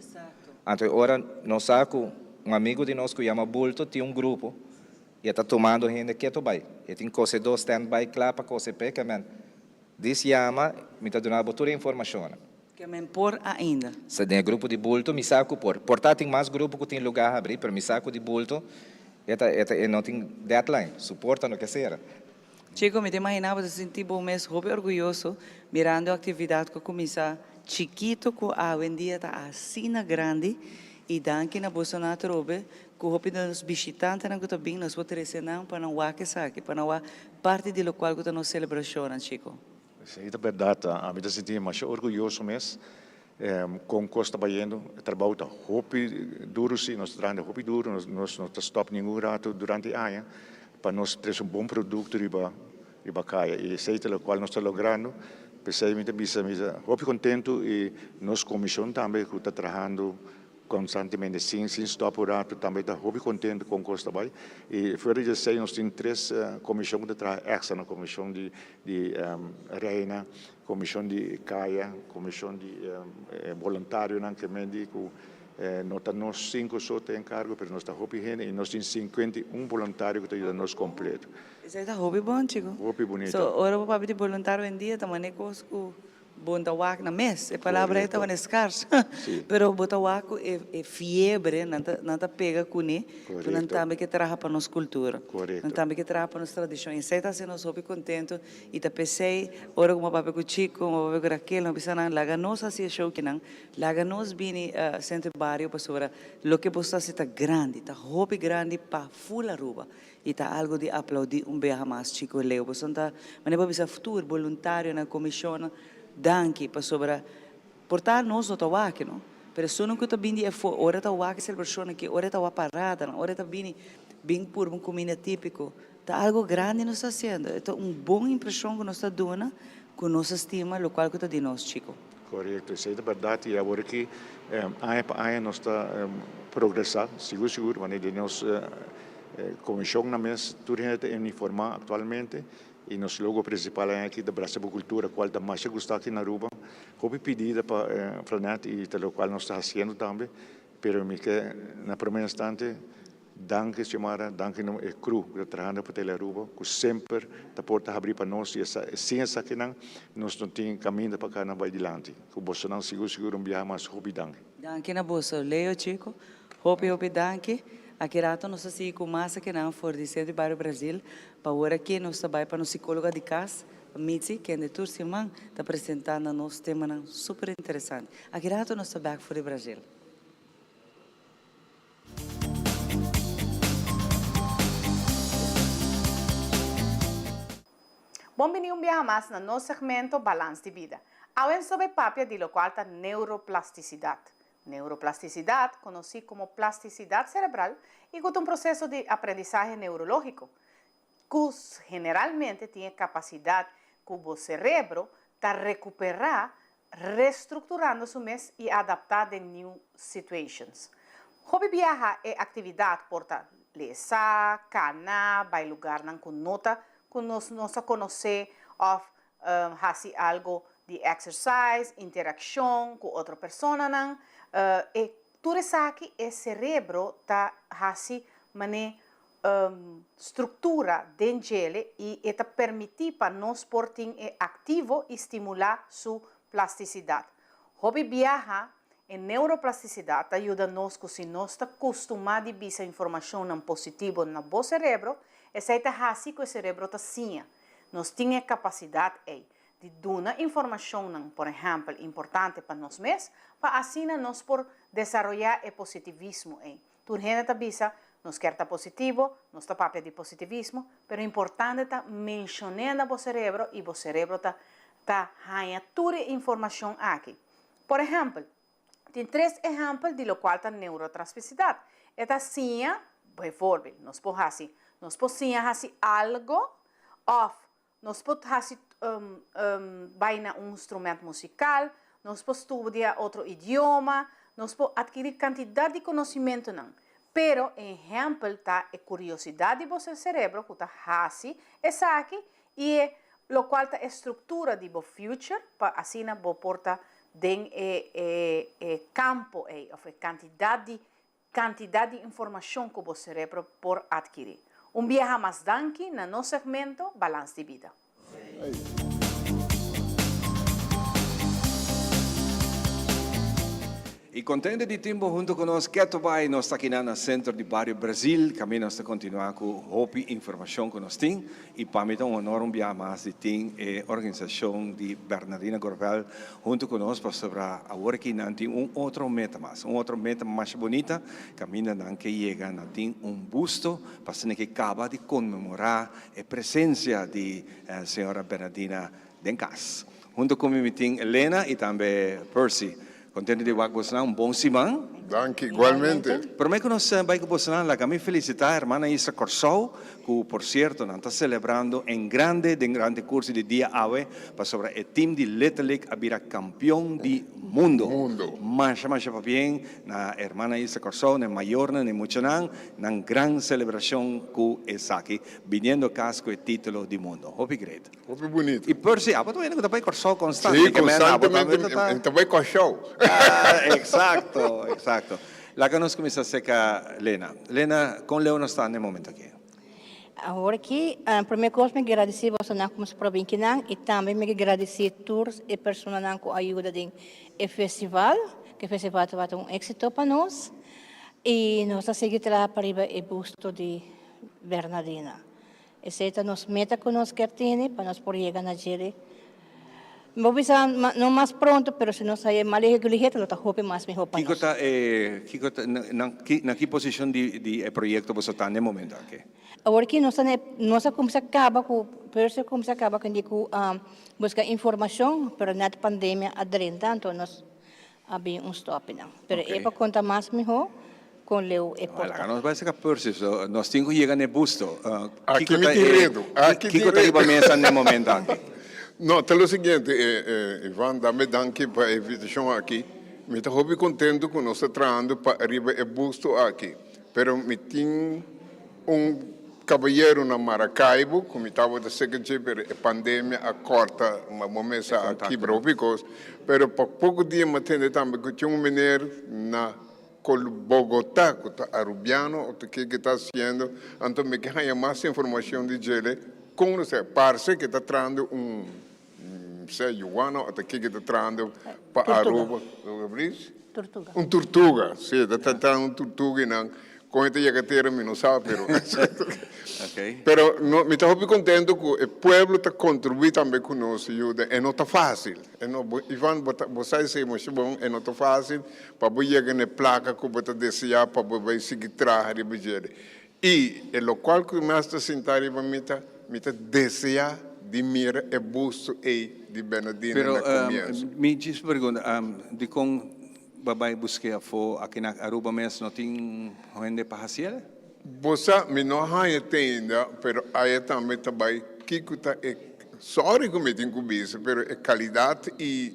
Anto e ora nos sa ku un amigu di nos ku yama Bulto tin un grupo i e ta tumando hende ketu bai. E tin kosedó stand by kla pa kose p'e ke men dis yama mi ta duna bo tur e informashonnan. Ke men por ainda. Sa den e grupo di bulto mi sa ku por. Por ta tin mas grupo ku tin lugá habrí, pero mi sa ku di bulto e ta e ta e no tin deadline. Su porta no ke sera. Chico, mi ta imaginá bo ta sinti bo mes hopi orguyoso mirando e aktividat ku a kuminsá chikito ku awendia ta asina grandi i danki na bosonan atrobe ku hopi di nos bishitantenan ku ta bin nos por trese nan pa nan wak esaki, pa nan wak parti di lokual ku ta nos selebrashonnan, Chico. Esei ta bèrdat. Ami ta sinti masha orguyoso mes kon kos ta bayendo. E trabou ta hopi duru si, nos ta trahando hopi duru, nos no ta stòp ningun ratu durante e aña pa nos trese un bon produkto riba riba kaya i esei ta lokual nos ta logrando. P'esei mi ta bisa mi ta hopi kontentu i nos komishon tambe ku ta trahando Constantemente sin sin stop un rato tambe ta hopi contento con cos ta bay y fuera di esey nos tin tres comision cu ta traha extra no comision di di reina, comision di caya, comision di boluntarionan ke men di cu no ta nos cinco so ta encargo pero nos ta hopi hende y nos tin 51 boluntario cu ta yuda nos completo. Esey ta hopi bon chico. Hopi bunito. So ora bo papia di boluntario hoy en dia ta mane cos cu. Bo no ta wak nan mes, e palabra ei tabata skars. Pero bo ta wak ku e e fiebre nan ta nan ta pega kuné, ku nan tambe ke traha pa nos kultura. Nan tambe ke traha pa nos tradishon. Esei ta hasi nos hopi kontentu i ta p'esei ora ku mi a papia ku Chico, mi a papia ku Raquel, mi a bisa nan laga nos hasi e show kinan, laga nos bini Centro Bario pasobra loke bo ta hasi ta grandi, ta hopi grandi pa ful Aruba. I ta algo di aplaudí un biaha mas Chico Leo. Boso ta manera bo bisa ftur boluntarionan, komishonnan, danki pasobra por ta nos no ta wak no, pero esunnan ku ta bini di afó ora ta wak e selebrashonnan aki, ora e ta wak paradanan, ora e ta bini bin purba un kuminda típiko, ta algo grandi nos ta hasiendo. E ta un bon impreshon ku nos ta duna ku nos a stima lokual ku ta di nos Chico. Korekto, esei ta bèrdat i awor aki aña pa aña nos ta progresá sigur sigur wanneer di nos komishonnan mes tur hende ta uniformá aktualmente i nos logo prinsipal aña aki ta Brasa bo Kultura kual ta masha gustá aki na Aruba. Hopi pidida pa Flanet i ta lokual nos ta hasiendo tambe pero mi ke na promé instante Danki Xiomara, danki na e crew ku ta trahando pa Tele Aruba ku semper ta porta habri pa nos i sin esakinan nos no tin kaminda pa kana bai dilanti. Ku bosonan sigur sigur un biaha mas hopi danki. Danki na boso Leo Chico, hopi hopi danki. Aki rato nos ta sigui ku mas akinan for di Centro di Bario Brazil pa awor aki nos ta bai pa nos psicologa di kas, Mitzi, kende tur siman ta presenta na nos temanan super interesante. Aki rato nos ta bek for di Brazil. Bon bini un biaha mas na nos segmento Balans di Bida. Awe nos ta bay papia di locual ta neuroplasticidad. Neuroplasticidad, conoci como plasticidad cerebral, y cu ta un proceso di aprendizahe neurologico, cu generalmente tin e capacidad cu bo cerebro ta recupera restructurando su mes y adapta den new situations. Hopi biaha e actividad por ta lesa, cana, bay lugarnan cu no ta cu nos no sa conoce of haci algo di exercise, interaccion cu otro personanan. E tur esaki e cerebro ta haci mane struktura den djele i e ta permití pa nos por tin e aktivo i stimulá su plastisidat. Hopi biaha e neuroplastisidat ta yuda nos ku si nos ta kustumá di bisa informashonnan positivo na bo serebro, esei ta hasi ku e serebro ta siña. Nos tin e kapasidat ei di duna informashonnan, por ehèmpel, importante pa nos mes, pa asina nos por desaroyá e positivismo ei. Tur hende ta bisa, nos kier ta positivo, nos ta papia di positivismo, pero importante ta menshon'é na bo serebro i bo serebro ta ta haña tur e informashon aki. Por ehèmpel, tin tres ehèmpel di lokual ta neurotransmisidat. E ta siña, bijvoorbeeld, nos por hasi, nos por siña hasi algo òf Nos por hasi bai na un instrument musical, nos por studia otro idioma, nos por adkiri cantidad di conocimentonan. Pero e ehempel ta e curiosidad di bo cerebro cu ta hasi esaki y e locual ta e structura di bo future pa asina bo por ta den e e campo ey of e cantidad di Kantidat di informashon ku bo serebro por atkirí. Un biaha mas danki na nos segmento Balans di Bida. Y contento di tin bo hunto cu nos keto bay. Nos ta akinan na Centro di Bario Brazil. Caminda nos ta continua cu hopi informacion cu nos tin. Y pa mi ta un honor un biaha mas di tin e organisacion di Bernardina Gorvel hunto cu nos pasobra awor aki nan tin un otro meta mas, un otro meta masha bunita caminda nan ke yega na tin un busto pa asina ke caba di conmemora e presencia di señora Bernardina den cas. Hunto cu mi mi tin Elena y tambe Percy. Contento di wak bosnan, un bon siman. Danki, igualmente. Prome cu nos bay cu bosnan, laga mi felicita hermana Isra Corsou, cu por cierto nan ta celebrando en grande den grande curso di dia awe, pasobra e team di Little League a bira campeon di mundo. Mundo. Masha masha pabien na hermana Isra Corsou, na e mayornan, na e muchanan, nan gran celebracion cu esaki, biniendo cas cu e titulo di mundo. Hopi great. Hopi bunito. I Percy, abo ta wende ku ta bai Kòrsou konstant. Sí, konstantemente mi ta bai Kòrsou. Eksakto, eksakto. Laga nos kuminsá seka Lena. Lena, kon leu nos ta na e momento aki? Awor aki, prome kos mi gradisí bosonan ku mester por a bin kinan i tambe mi ke gradisí tur e personanan ku a yuda den e festival, ku e festival tabata un éksito pa nos i nos ta sigui traha pa riba e busto di Bernadina. Esei ta nos meta ku nos kier tene pa nos por yega na djele. Mi por bisa no mas pronto, pero si nos haye mas lihe ku lihe lo ta hopi mas miho pa Kiko nos. ta e kiko ta na ki na ki posishon di di e proyekto boso ta na e momento aki? Awor ki nos ta na e nos a kumsa kaba ku Percy a kumsa kaba ku ku buska informashon, pero net pandemia a drenta anto nos a bin un stòpinan. Pero e pa konta mas mihó kon leu e por ta. Laga nos bai saka Percy so nos tin ku yega na e busto. Aki Kiko mi ta tin e redu. Aki kiko tin ta riba redu. mesa na e momento aki? No, ta lo siguiente, Ivan, dame danki pa e invitashon aki. Mi ta hopi kontentu ku nos ta trahando pa riba e busto aki. Pero mi tin Un kabayero na Maracaibo ku mi tabata seka dje pero e pandemia a kòrta bo mesa a kibra hopi kos pero pa poko dia mi a tende tambe ku tin un meneer na Bogotá ku ta arubiano òf ta ke ke ta hasiendo anto mi ke haña mas informashon di djele kon lo sea parse ke ta trahando un sea yuana òf ta ke ke ta trahando pa Aruba. Tortuga. Un tortuga, si, ta trahando un tortuga i nan Con e ta yega tera mi no sa pero pero no mi ta hopi contento cu e pueblo ta contribui tambe cu nos yuda e no ta facil e no Ivan bo ta bo sa esey masha bon e no ta facil pa bo yega na e placa cu bo ta desea pa bo bay sigui traha riba djere y e locual cu mas ta sinta riba mi ta mi ta desea di mira e busto ey di Bernadina Pero na comienzo. mi djis pregunta dicon Ba bai busk'é afó aki na Aruba mes no tin hende pa hasiel? Bo sa, mi no a haña te ainda, pero aya tambe ta bai kiko ta e, sorry ku mi tin ku bisa, pero e kalidat i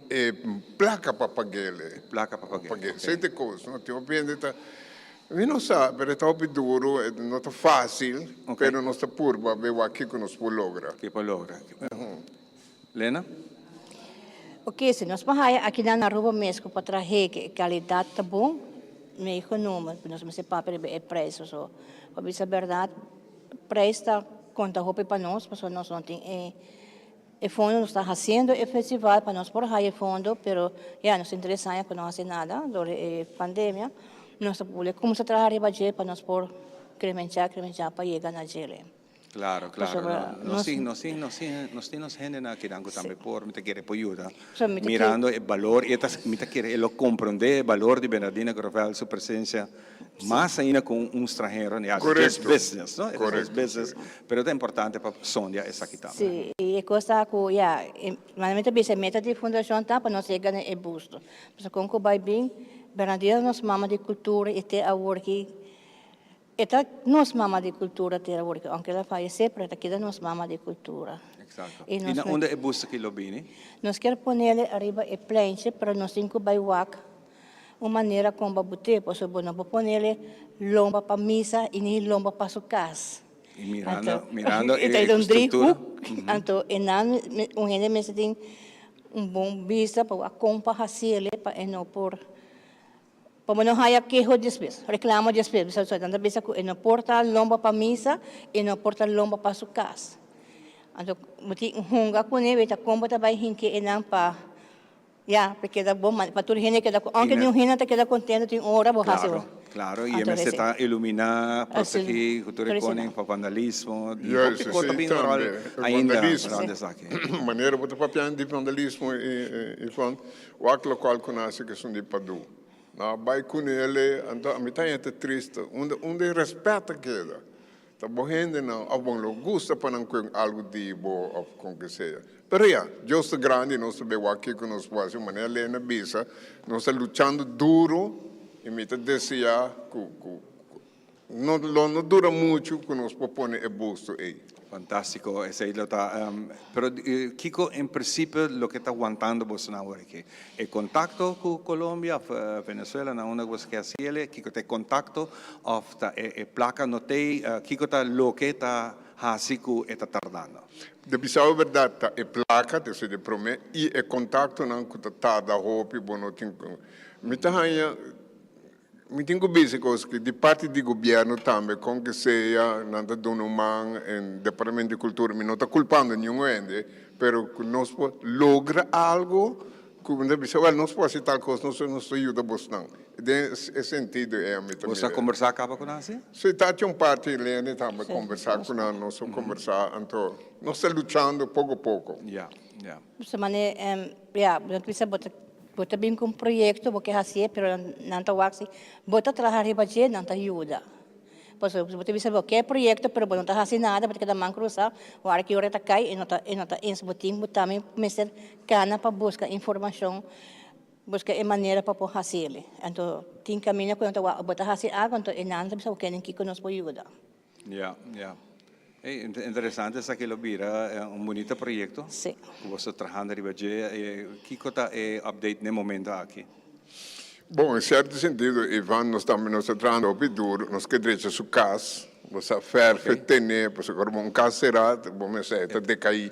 e plaka pa pag'el. E plaka pa pag'el, ok. Esei ta e kos, no? Tin hopi hende ta, mi no sa, pero e ta hopi duru, e no ta fásil, pero nos ta purba be wak kiko nos por logra. Kiko por logra. Lena? Oke, si nos por haya akinan na Aruba mes ku por trahe ku e kalidat ta bon, meegenomen, nos mester papia riba e prijs paso pa bisa bèrdat prijs ta konta hopi pa nos pasobra nos no tin e e fondo, nos ta hasiendo e festival pa nos por haya e fondo pero ya nos tin tres aña ku no hasi nada dor di e pandemia, nos ta pone kuminsá traha riba dje pa nos por kremenchá kremenchá pa yega na djele. Claro, claro. Pasobra No, nos nos tin, nos tin, nos tin, nos tin nos hendenan akinan ku tambe por, mi ta kere por yuda. So, mi ta Mirando kere e balor, i e ta, mi ta kere e lo komprondé e balor di Bernardina Grovel su presensia mas ainda ku un stranhero, ya, it's just Korekto, business, no? It's just korekto, business, sí. pero ta importante pa sondia esaki tambe. Sí, i e kos ta ku, ya, e manera mi ta bisa e meta di fundashon ta pa nos yega na e busto. Pasobra kon ku bai bin, Bernardina ta nos mama di kultura i te awor ki E ta nos mama di cultura tera worki, aunke el a fayece, pero e ta keda nos mama di cultura. Exacto. Y Y nos na unda e bus aki lo bini? Nos kier ponele ariba e pleintje, pero nos tin cu bay wak un manera con ba bute, pasobra bo no por ponele lomba pa misa y ni lomba pa su cas. Y mirando, Anto, mirando e e ta un structura. driehoek, anto e nan, un hende mester tin un bon bista pa wak con pa haciele pa e no por. Pa bo no haya keho despues, reklamo despues, bisa so nan ta bisa ku e no por ta lomba pa misa, e no por ta lomba pa su kas. Anto bo tin hunga kuné weta kon bo ta bai hinke e nan pa ya pa keda bon pa tur hende keda ounke niun hende ta keda kontento tin ora bo hasi Klaro, klaro, i e mester ta iluminá, protegí ku tur e konen pa vandalismo, di hopi kos ta bin ròl ainda rònt esaki. Manera bo ta papia di vandalismo Ivan, Wak lokual ku nan hasi kesun di Padu. Nan a bai kunele, anto ami ta henter triste. Unda unda e rèspèt a keda? Ta bo hendenan òf bo lo gusta pa nan kuen algu di bo òf kon ke sea. Pero ya, Dios ta grandi, nos ta bay wak kiko nos por hasi. Manera Lena bisa, nos ta luchando duro i mi ta deseá ku ku No lo no dura muchu ku nos por pone e busto ei. Fantástiko, esei lo ta. Pero kiko en prinsipio loke ta wantando bosonan awor aki? E kontakto ku Colombia òf Venezuela na unda ku boso ke hasi el? Kiko ta e kontakto òf ta e plaka no t'ei? Kiko ta loke ta hasi ku e ta tardando? Di bisa bo bèrdat ta e plaka ta esei di promé i e kontaktonan ku ta tarda hopi bo no tin. Mi ta haña. Mi tin ku bisa kos ku di parti di gobièrnu tambe kon ke sea nan ta duna un man en Departamento di Kultura. Mi no ta kulpando niun hende, pero ku nos por logra algu ku mi ta bisa wèl nos por hasi tal kos, nos nos ta yuda bosnan. Den e sentido ei ami ta Bo sa mira. kombersá kaba ku nan si? Si, ta haci un parti Leni tambe kombersá ku nan, nos a kombersá anto nos ta luchando poko poko. Ya, ya. So mane ya bo ta bisa bo ta bo ta bin ku un proyekto bo ke hasié pero nan ta wak si bo ta traha riba dje nan ta yuda. Pasobra bo ta bisa bo ke proyekto pero bo no ta hasi nada bo ta keda man krusá wak ki ora ta kai e no ta e no ta ens bo tin bo tambe mester kana pa buska informashon buska e manera pa por hasiel. Anto tin kaminda ku nan ta wak bo ta hasi algu anto e nan ta bisa bo kende kiko nos por yuda. Ya, ya. Ey, interesante esaki lo bira un bunita proyecto. Sí. Cu boso ta trahando riba dje. Kico ta e update n'e momento aki? Bon, en cierto sentido, Ivan, nos tambe nos ta trahando hopi duro. Nos ke drecha su cas. Bo sa ferfe tene, pasobra ora bo un cas cera, bo mester e ta decaí.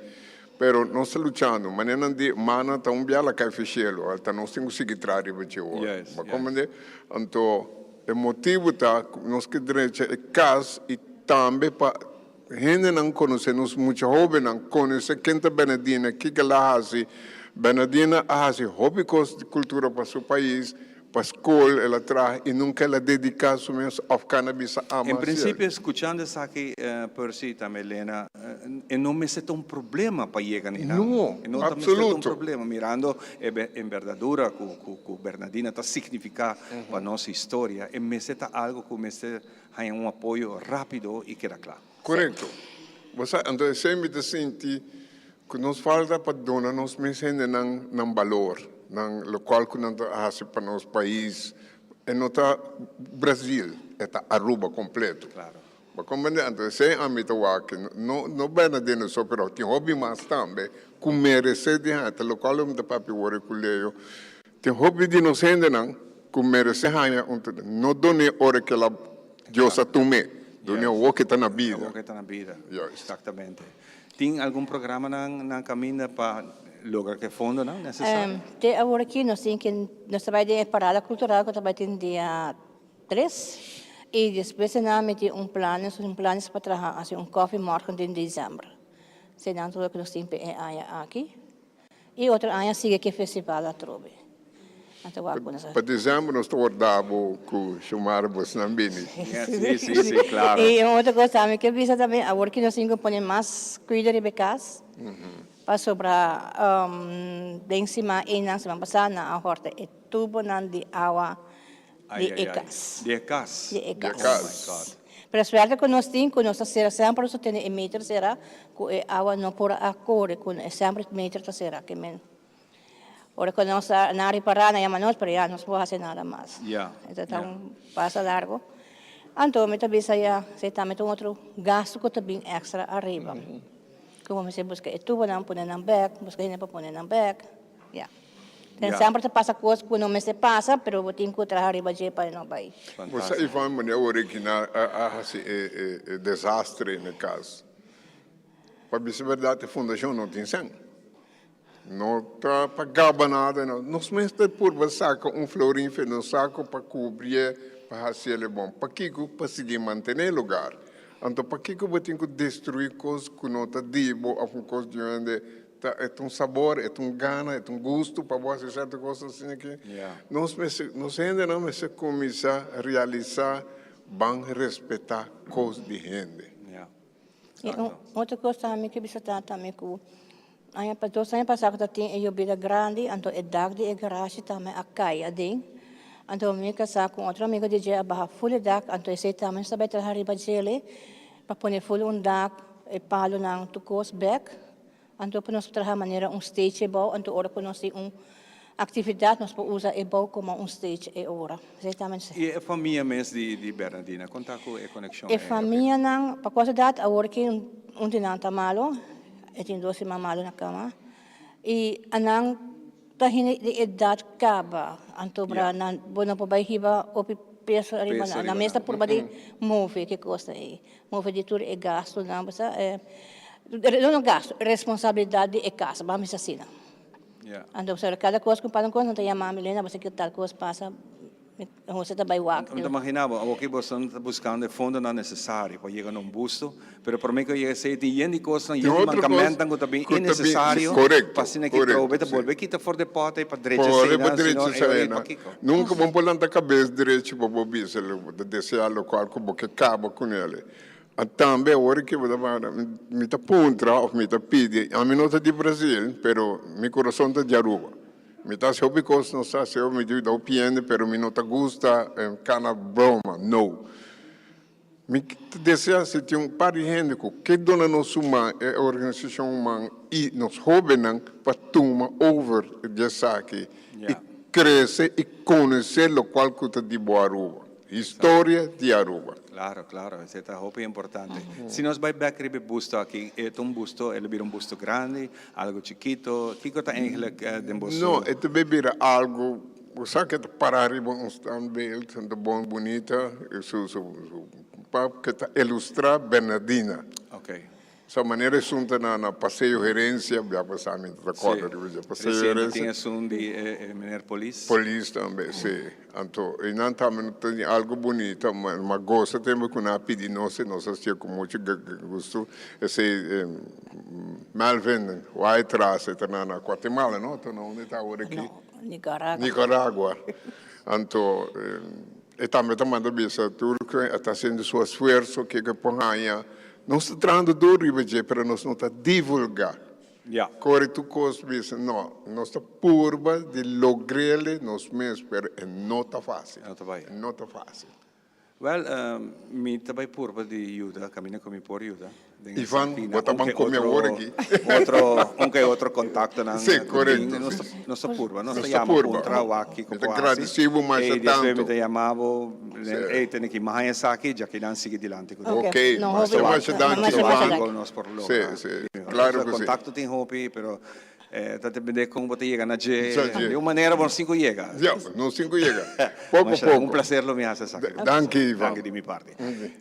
Pero nos ta luchando. Manera di mana ta un bia la cay fi cielo. Alta nos tin cu sigui traha riba dje ora. Yes, Bo yes. comprende? Anto. E motibu ta ku nos ke drecha e kas i tambe pa hendenan konosé, nos mucha hóbennan konosé ken ta Bernadina, kiko el a hasi. Bernadina a hasi hopi kos di kultura pa su pais, pa skol el a traha i nunka el a dediká su mes òf kana bisa ama En hasié. prinsipio, skuchando esaki, Percy, tambe Elena, e no mester ta un problema pa yega ni nan. No, E no ta mester ta un absoluto. problema, mirando e emberdadura ku Bernadina ta signifiká pa nos historia, e mester ta algo ku mester haña un apoyo rápido i keda kla. Korekto. Bo sa, anto esei mi ta sinti ku nos falta pa duna nos mes hendenan nan balor, nan lokual ku nan ta hasi pa nos pais. E no ta Brazil, e ta Aruba kompleto. Bo komprende? Anto esei ami ta wak, no no Bernardino so, pero tin hopi mas tambe ku meresé di haña. Ta lokual mi ta papia wor ku Leo. Tin hopi di nos hendenan ku meresé haña un no dun'é ora ke la Dios a tum'é, dun'é awor ke ta na bida. Awor ke ta na bida, eksaktamente. Tin algun programanan na kaminda pa logra ku e fondonan nesesario? Te awor aki nos tin ke nos ta bai den e parada kultural ku ta bai tin dia tres i despues nan miti un planes un planes pa traha hasi un kòfimorgen den desèmber. Eseinan tur loke nos tin pa e aña aki. I otro aña sigui ki festival atrobe. Nan ta wak ku nos. Pa december nos ta warda bo ku Xiomara bosnan bini. Si, si, si, claro. I un otro kos tambe ke bisa tambe awor ki nos tin ku pone mas kuido riba e kas pasobra den siman einan siman pasa nan a hòrta e tubonan di awa di e kas. Di e kas. Di e kas. Pero suerte ku nos tin ku nos ta sera semper nos ta tene e meter sera ku e awa no por a kore ku e semper meter ta sera ke men ora ku nos a nan ripara nan yama nos pero ya nos por hasi nada mas. E ta un pasa largo. Anto mi ta bisa ya si tambe ta un otro gasto ku ta bin extra ariba. Ku bo mester buska e tubonan pone nan bek buska hende pa pone nan bek. Ya. Den semper ta pasa kos ku no mester pasa, pero bo tin ku traha riba dje pa e no bai. Bo sa Ivan manera originá a hasi e desastre na e kas. Pa bisa bèrdat e fundashon no tin sèn. No ta pa gaba nada no. Nos mester purba saka un florin fe nos sako pa kubrié pa hasi el e bon. Pakiko? Pa sigui mantené e lugar. Anto pakiko bo tin ku destruí kos ku no ta di bo òf un kos di un hende Ta, e ta un sabor, e ta un gana, e ta un gusto pa bo hasi sierto kos asina aki. Nos mester, nos hendenan mester kuminsá realisá ban respetá kos di hende. I un otro kos tambe ke bisa ta tambe ku aña pa dos aña pasá ku ta tin e yobida grandi anto e dak di e garashi tambe a kai aden anto mi kasá ku un otro amigo di dje a baha ful e dak anto esei tambe nos ta bai traha riba djele pa pone ful un dak e palonan tur kos bek. Anto por nos traha manera un stage e bou, anto ora ku nos tin un aktividat nos por usa e bou komo un stage e ora. Esei ta mester. I e famia mes di Bernardina, kon ta ku e konekshon E famianan, pa kos edat awor ki un di nan ta malo, e tin dos siman malo na kama, i anan ta hende di edat kaba, anto bra nan bo no por bai hiba hopi peso ariba nan, nan mes ta purba di move ki kos ta ei. Move di tur e gastunan, bo sa, e, no no gastu, responsabilidat di e kas, bam bisa asina. Anto bo sa, kada kos ku pasa un kos, nan ta yama mi, Lena, bo sa ke tal kos pasa. Jose ta bai wak. Mi ta imagina bo, awoki boso ta buscando e fondonan necesario pa yega na un busto, pero prome cu yega esey tin yen di cosnan, yen di mancamentonan cu ta bin innecesario pa asina ki trobe ta bolbe kita for di pot ey pa drecha eseynan, sino ey ora ey pakico? Nunca bo por lanta cabes drechi pa bo bisa lo bo ta desea locual cu bo ke caba cunele. Tambe awor ki bo ta para, mi ta puntra of mi ta pidi, ami no ta di Brasil, pero mi curason ta di Aruba. Mi ta haci hopi cos, nos ta haci hopi, mi ta yuda hopi hende, pero mi no ta gusta cana broma, no. Mi ta desea si tin un par di hende cu ke duna nos su man, e organisacion man y nos hobennan pa tuma over di esaki y crece y conoce locual cu ta di bo Aruba, historia di Aruba. Claro, claro, esey ta hopi importante. Si nos bay bek riba e busto aki, e ta un busto, el a bira un busto grandi, Algo chikito, kiko ta eigenlijk den bo su? No, e ta bay bira algo, bo sa ke ta para riba un standbeeld, ta bon bunita, su su su pap ke ta ilustra Bernardina. Ok. Sa manera esun ta na na Paseo Herencia, ya bo sa mi ta corda riba dje, Paseo Reciente Herencia. tin esun di e meneer Polis. Polis tambe, si. Anto einan tambe no ta algo bunita, ma gosa tempo cu nan a pidi nos y nos a hacié cu mucho gusto. Esey Melvin Whiteras e ta na Guatemala no? Ta na unda e ta awor aki? No, Nicaragua. Nicaragua. Anto e tambe ta manda bisa tur cu e ta haciendo su esfuerzo kico e por haña. Nos ta trahando duro riba dje pero nos no ta divulga. Ya. Kore tur kos bisa, no, nos ta purba di logr'el nos mes, pero e no ta fácil. E no ta bai. E no ta fácil. Wèl, mi ta bai purba di yuda kaminda ku mi por yuda den Ivan, esaki bo na ta un ban ke kome awor otro, aki. otro, un ke otro kontaktonan Sí, ku tin. korekto. Nos ta, nos ta purba, nos Nos ta ta yama purba. puntra wak kiko Mi ta por hasi. gradisí bo masha Ey, despues mi tantu. ta yama bo, Sí. ey, tene ki maha esaki, djakinan sigui dilanti ku Ok, No, masha hopi. masha danki Masha, masha Ivan. danki. Nos por Sí, logra. sí, claro Nos ku sí. Contacto tin hopi, pero eh, ta depende con bo ta yega na dje. Sa dje. Di un manera bo no sin cu yega. Ja, no sin cu yega. Poco Masha, poco. Un placer lo mi haci esaki. Danki Ivan. Danki di mi parti.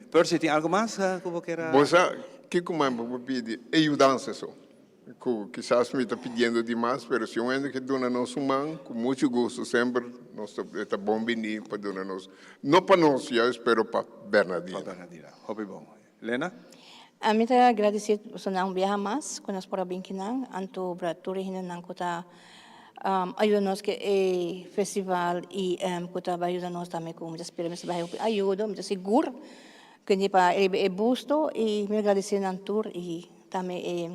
Percy, tin algo mas cu bo kier a. Bo sa kico mas bo por pidi? E yudansa so. Cu kisas mi ta pidiendo di mas, pero si un hende ke duna nos un man, cu mucho gusto semper nos ta, e ta bon bini pa duna nos, no pa nos juist, pero pa Bernardina. Pa Bernardina. Hopi bon. Lena? Ami ta gradeci bosonan un biaha mas cu nos por a bin kinan, anto bra tur e hendenan cu ta ayuda nos cu e festival y cu ta bay yuda nos tambe cu mi ta spera mi ta bay hopi ayudo, mi ta sigur cu ni pa riba e busto y mi ta gradeci nan tur y Tambe e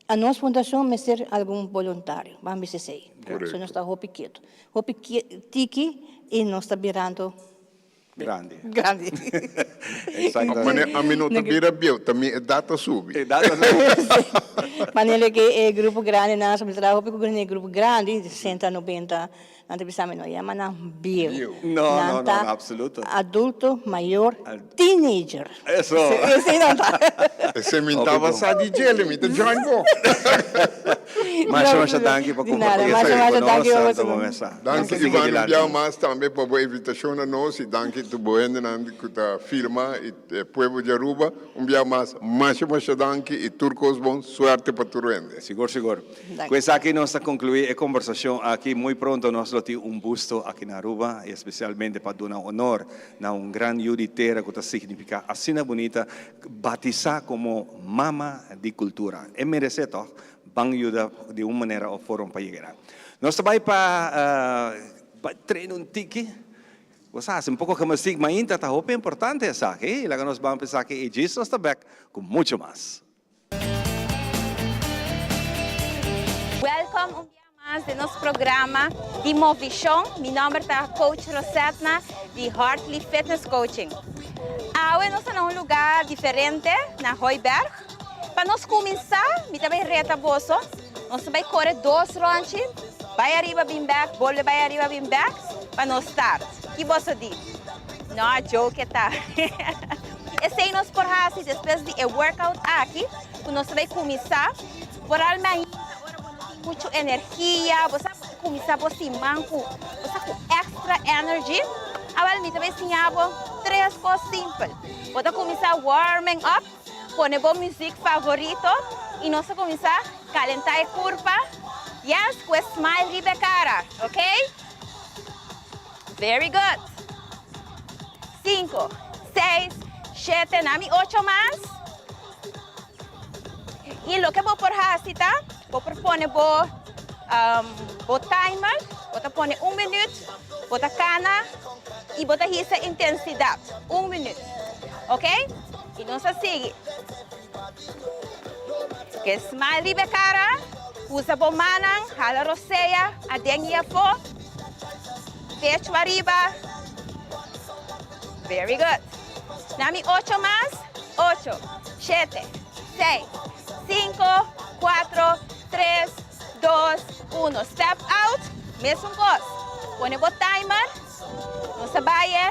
a nos fundacion mester algun boluntario, ban bisa esey. So nos ta hopi keto, hopi tiki y nos ta birando Grandi. Grandi. Exactamente. Ami no ta bira bieu, ta mi edad ta subi. Edad ta subi. Manera ke e grupo grandi nan, mi traha hopi ku e grupo grandi, sesenta, nobenta, Nan ta bisa mi no yama nan bieu. No, no, Nan no, ta absoluto. adulto mayor teenager. Eso. Esei nan ta. Esei mi tabata sa di djele, mi ta join bo. Masha, masha danki pa Di nada, comparti masha, esaki masha cu danki nos, pa Santo boso. Mesa. Danki Sigui Ivan un dilanti. biaha mas tambe pa bo invitacion na nos y danki tur bo hendenan cu ta firma y e pueblo di Aruba. Un biaha mas, masha masha danki y tur cos bon, suerte pa tur hende. Sigur, sigur. Ku esaki nos ta konkluí e kombersashon aki. Muy pronto nos lo tin un busto aki na Aruba, i espesialmente pa duna honor na un gran yu di tera ku ta signifiká asina bunita, batisá komo Mama di Kultura. E meresé tòg? Ban yuda di un manera òf forma pa yega nan. Nos ta bai pa train un tiki. Bo sa hasi un poko gimnastiek mainta ta hopi importante esaki. Laga nos ban pa esaki i djis nos ta bèk ku muchu mas. Welkom un bia mas den nos programa di Movishon. Mi nomber ta Coach Rosetna di Hartley Fitness Coaching. Awe nos ta na un lugar diferente, na Hooiberg. Pa nos cuminsa, mi ta bay reta boso. Nos ta bay core dos ronchi, bay ariba bin bek, bolbe bay ariba bin bek, pa nos start. Ki boso di? No, joke ta. Esei nos por hasi despues di e workout aki ku nos ta bai kuminsá. Foral mainta ora bo no tin muchu energia, bo sa bo ta kuminsá bo siman ku bo sa ku extra energy. Awel mi ta bai siña bo tres kos simpel. Bo ta kuminsá warming up, pone bo muzik favorito i nos ta kuminsá kalentá e kurpa. Yes, ku e smile riba e kara, okay? Very good. Sinku, seis, shete, nami ocho mas. I loke bo por hasi ta, bo por pone bo bo timer, bo ta pone un minuut, bo ta kana i bo ta hisa intensidat, un minuut. Ok? I nos a sigui. Ke smile riba e kara, usa bo mannan, hala rosea aden i afó, pechu ariba. Very good. Nami ocho mas. Ocho, shete, seis, cinco, cuatro, tres, dos, uno. Step out. Mesun cos. Pone bo timer. Nos ta bay e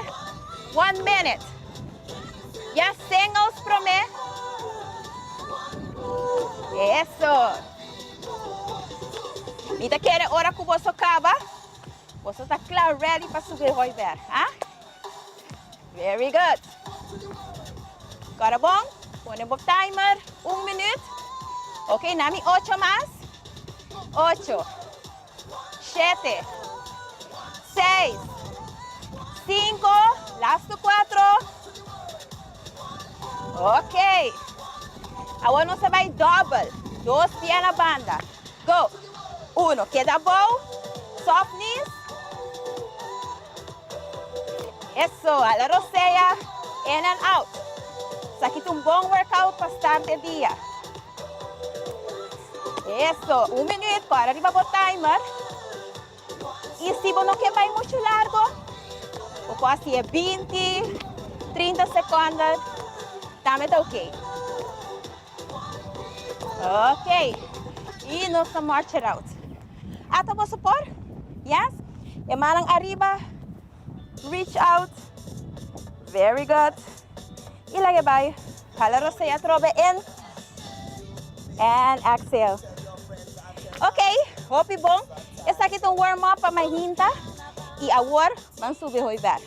one minute. Ya singles prome. Eso. Mi ta kere ora cu boso caba, boso ta cla ready pa subi hooiberg, ha? Very good. Kora bon, pone bo timer, un minuut. Ok, nami ocho mas. Ocho, shete, seis, cinco, lastu cuatro. Ok. Awor nos ta bai double. Dos pia na banda. Go. Uno, keda bou. Soft knees. Eso, hala rosea, in and out. Esaki ta un bon workout pa start e dia. Eso, un minuut, kòrda riba bo timer. I si bo no ke bai muchu largo, bo por hasi e binti, trinta sekònde, tambe ta oké. Ok, i nos ta march it out. Ata boso por? Yes? E mannan ariba, reach out. Very good. I laga e bai. Hala rosea atrobe in. And exhale. Ok, hopi bon. Esaki ta un warm up pa mahinta. I awor, ban subi hooiberg.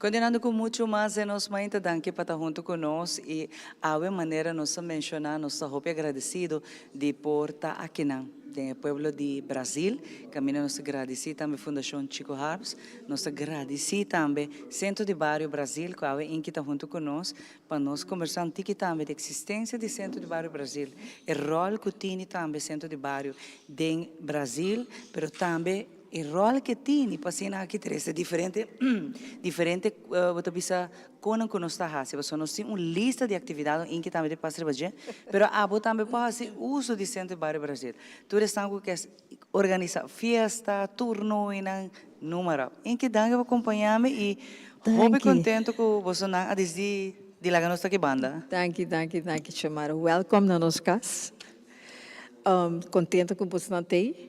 Continuando cu mucho mas den nos mainta danki pa ta hunto cu nos y awe manera nos a menciona nos ta hopi agradecido di por ta akinan den e pueblo di Brasil caminda nos ta gradici tambe Fundacion Chico Harms nos ta gradici tambe Centro di Bario Brasil cu awe inki ta hunto cu nos Pa nos kombersá un tiki tambe di eksistensia di Sentro di Bario Brasil, e ròl ku tini tambe Sentro di Bario den Brasil, pero tambe e ròl ke tini pa asina aki trese diferente diferente bo ta bisa konan ku nos ta hasi, pasobra nos tin un lista di aktividatnan inki tambe ta pasa riba dje, pero abo tambe por hasi uso di Sentro di Bario Brasil. Tur esnan ku ke organisá fiesta, turnoinan. Noem maar op. Inke danki pa kompañá mi i hopi kontentu ku bosonan a disdi di laga nos ta aki banda. Danki, danki, danki Xiomara. Welkom na nos kas. Kontentu ku bosonan t'ei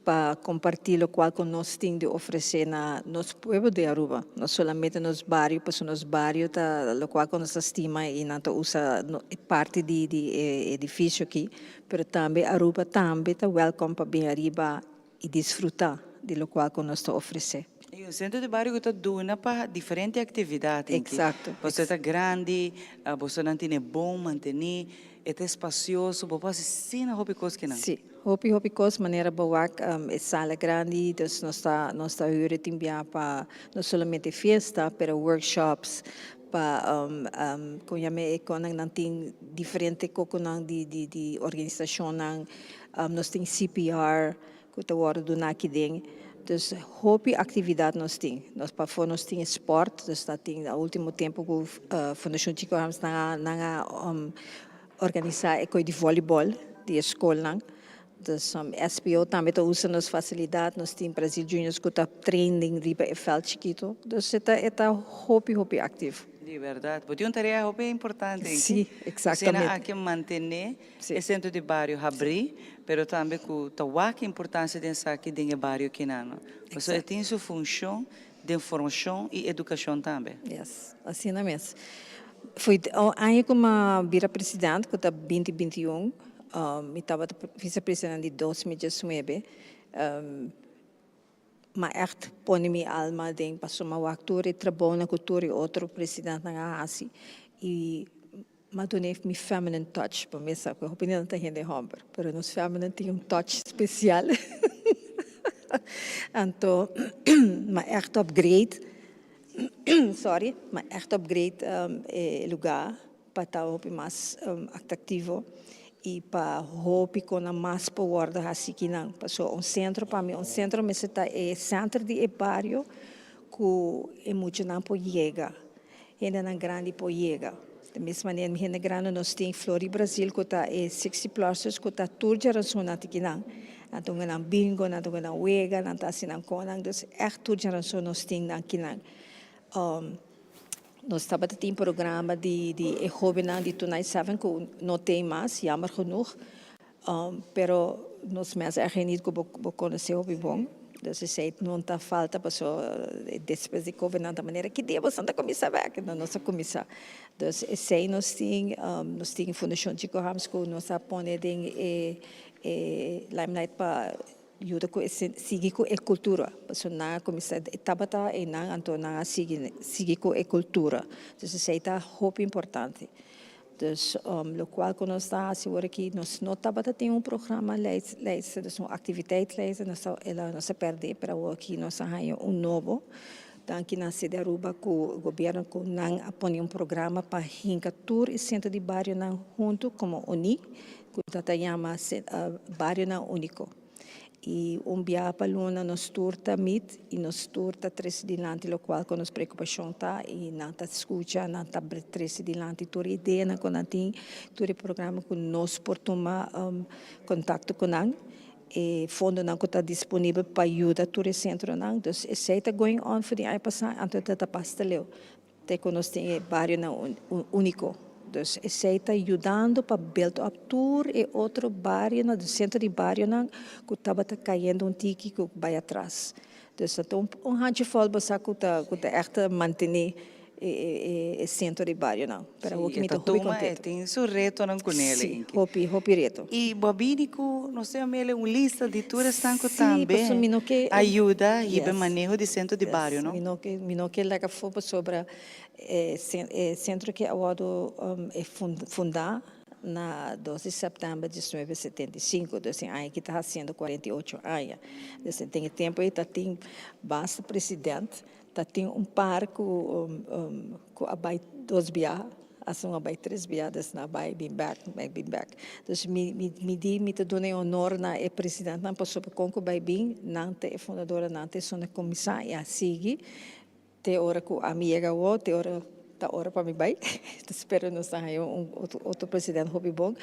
pa kompartí lokual ku nos tin di ofresé na nos pueblo di Aruba. No solamente nos bario, pasobra nos bario ta lokual ku nos ta stima i nan ta usa parti di di e edifisio aki, pero tambe Aruba tambe ta wèlkòm pa bin ariba i disfrutá di lokual ku nos ta ofresé. I un sentro di bario ku ta duna pa diferente aktividat. Eksakto. Pasobra e ta grandi, bosonan tene bon mantení, e ta espasioso, bo por hasi asina hopi kos kinan. Sí, hopi hopi kos, manera bo wak e sala grandi, dus nos ta nos ta hür e tin bia pa no solamente fiesta, pero workshops, pa kon yama e konan nan tin diferente kokonan di di di organisashonnan. Nos tin CPR ku ta wòrdu duná aki den. Dus hopi aktividat nos tin. Nos pafó nos tin e spòrt, dus ta tin a último tempu ku Fundashon Chico Harms nan a nan a organisá e koi di vòlibòl di e skolnan. Dus SPO tambe ta usa nos fasilidat. Nos tin Brazil Juniors ku ta training riba e vèlt chikitu. Dus e ta e ta hopi hopi aktivo. Di bèrdat. Bo tin un tarea hopi importante. Sí, eksaktamente. Asina aki mantené E sentro di bario habrí, pero tambe ku ta wak importansia den esaki den e bario kinano. Pasobra e tin su funshon den formashon i edukashon tambe. Yes, asina mes. Foi aña ku m'a bira president, ku ta binti 21, mi tabata vicepresident di 2019. M'a ègt pone mi alma aden pasobra m'a wak tur e trabounan ku tur e otro presidentnan a hasi i M'a dun'é mi feminine touch, pa mi sa ku hopi nan ta hende hòmber, pero nos feminine tin un touch spesial. Anto m'a ègt upgrade, sorry, m'a ègt upgrade e lugá pa ta hopi mas atraktivo i pa hopi kona mas por wòrdu hasi kinan. Pasobra un sentro pa mi, un sentro mester ta e sènter di e bario ku e muchanan por yega. Hendenan grandi por yega. Di mes manera mi hende grandi nos tin Flor di Brasil ku ta e 60 plusers ku ta tur djaranson nan ta kinan. Nan ta hunga nan bingo, nan ta hunga nan wega, nan ta hasi nan konan. Dus ègt tur djaranson nos tin nan kinan. Nos tabata tin programa di di e hóbennan di Tonight Seven ku no tin mas, jammer genoeg. Pero nos mes erg niet ku bo konosé hopi bon. Dus esei no ta falta paso despues di covid nan ta manera ki dia boso ta kuminsá bèk? No nos a kuminsá. Dus esei nos tin, nos tin Fundashon Chico Harms ku nos a pone den e e limelight pa yuda ku e sigui ku e kultura. Paso nan a kuminsá e tabata einan anto nan a sigui sigui ku e kultura. Dus esei ta hopi importante. Dus locual cu nos ta haci ora aki, nos no tabata tin un programa lijst, dus un activiteitslijst, nos ta el nos a perde, pero awor aki nos a haya un nobo. Danki na Cede Aruba cu gobierno cu nan a pone un programa pa hinca tur e centro di barionan hunto como uni, cu ta ta yama Barionan Unico. I un bia pa luna nos tur ta meet i nos tur ta trese dilanti lokual ku nos preokupashon ta i nan ta skucha, nan ta trese dilanti tur e ideanan ku nan tin, tur e programa ku nos por tuma kontakto ku nan, e fondonan ku ta disponibel pa yuda tur e sentronan. Dus esei ta going on for di aña pasá anto ta ta basta leu. Te ku nos tin e barionan úniko. Dus esei ta yudando pa build up tur e otro barionan, di sentro di barionan ku tabata kayendo un tiki ku bai atras. Dus ta un handjevol bo sa ku ta ku ta ègt mantené e sentro di barionan. Pero Sí, awor e mi ta ta hopi tuma, e kontentu. tin su retonan ku nele, Sí, Inke. hopi, hopi reto. I bo a bini ku nos tin a mele un lista di tur esnan ku Sí, tambe pasobra mi no ke a yuda hiba e Yes. maneho di sentro di Yes, bario, no? mi no ke, mi no ke laga afó pasobra e e sentro ke a wòrdu e fundá na dos di sèptèmber diesnuebe 75, dus e aña aki ta hasiendo 48 aña. Dus den e tempu ei ta tin basta president Ta tin un par ku ku a bai dos bia, hasta un a bai tres bia, des nan a bai bin bek, bai bin bek. Dus mi mi mi di mi ta duna e honor na e presidentnan pasobra kon ku bai bin nan ta e fundadornan, nan ta esun a kuminsá i a sigui te ora ku ami yega awor, te ora ta ora pa mi bai. Ta spera nos ta haña un otro otro president hopi bon.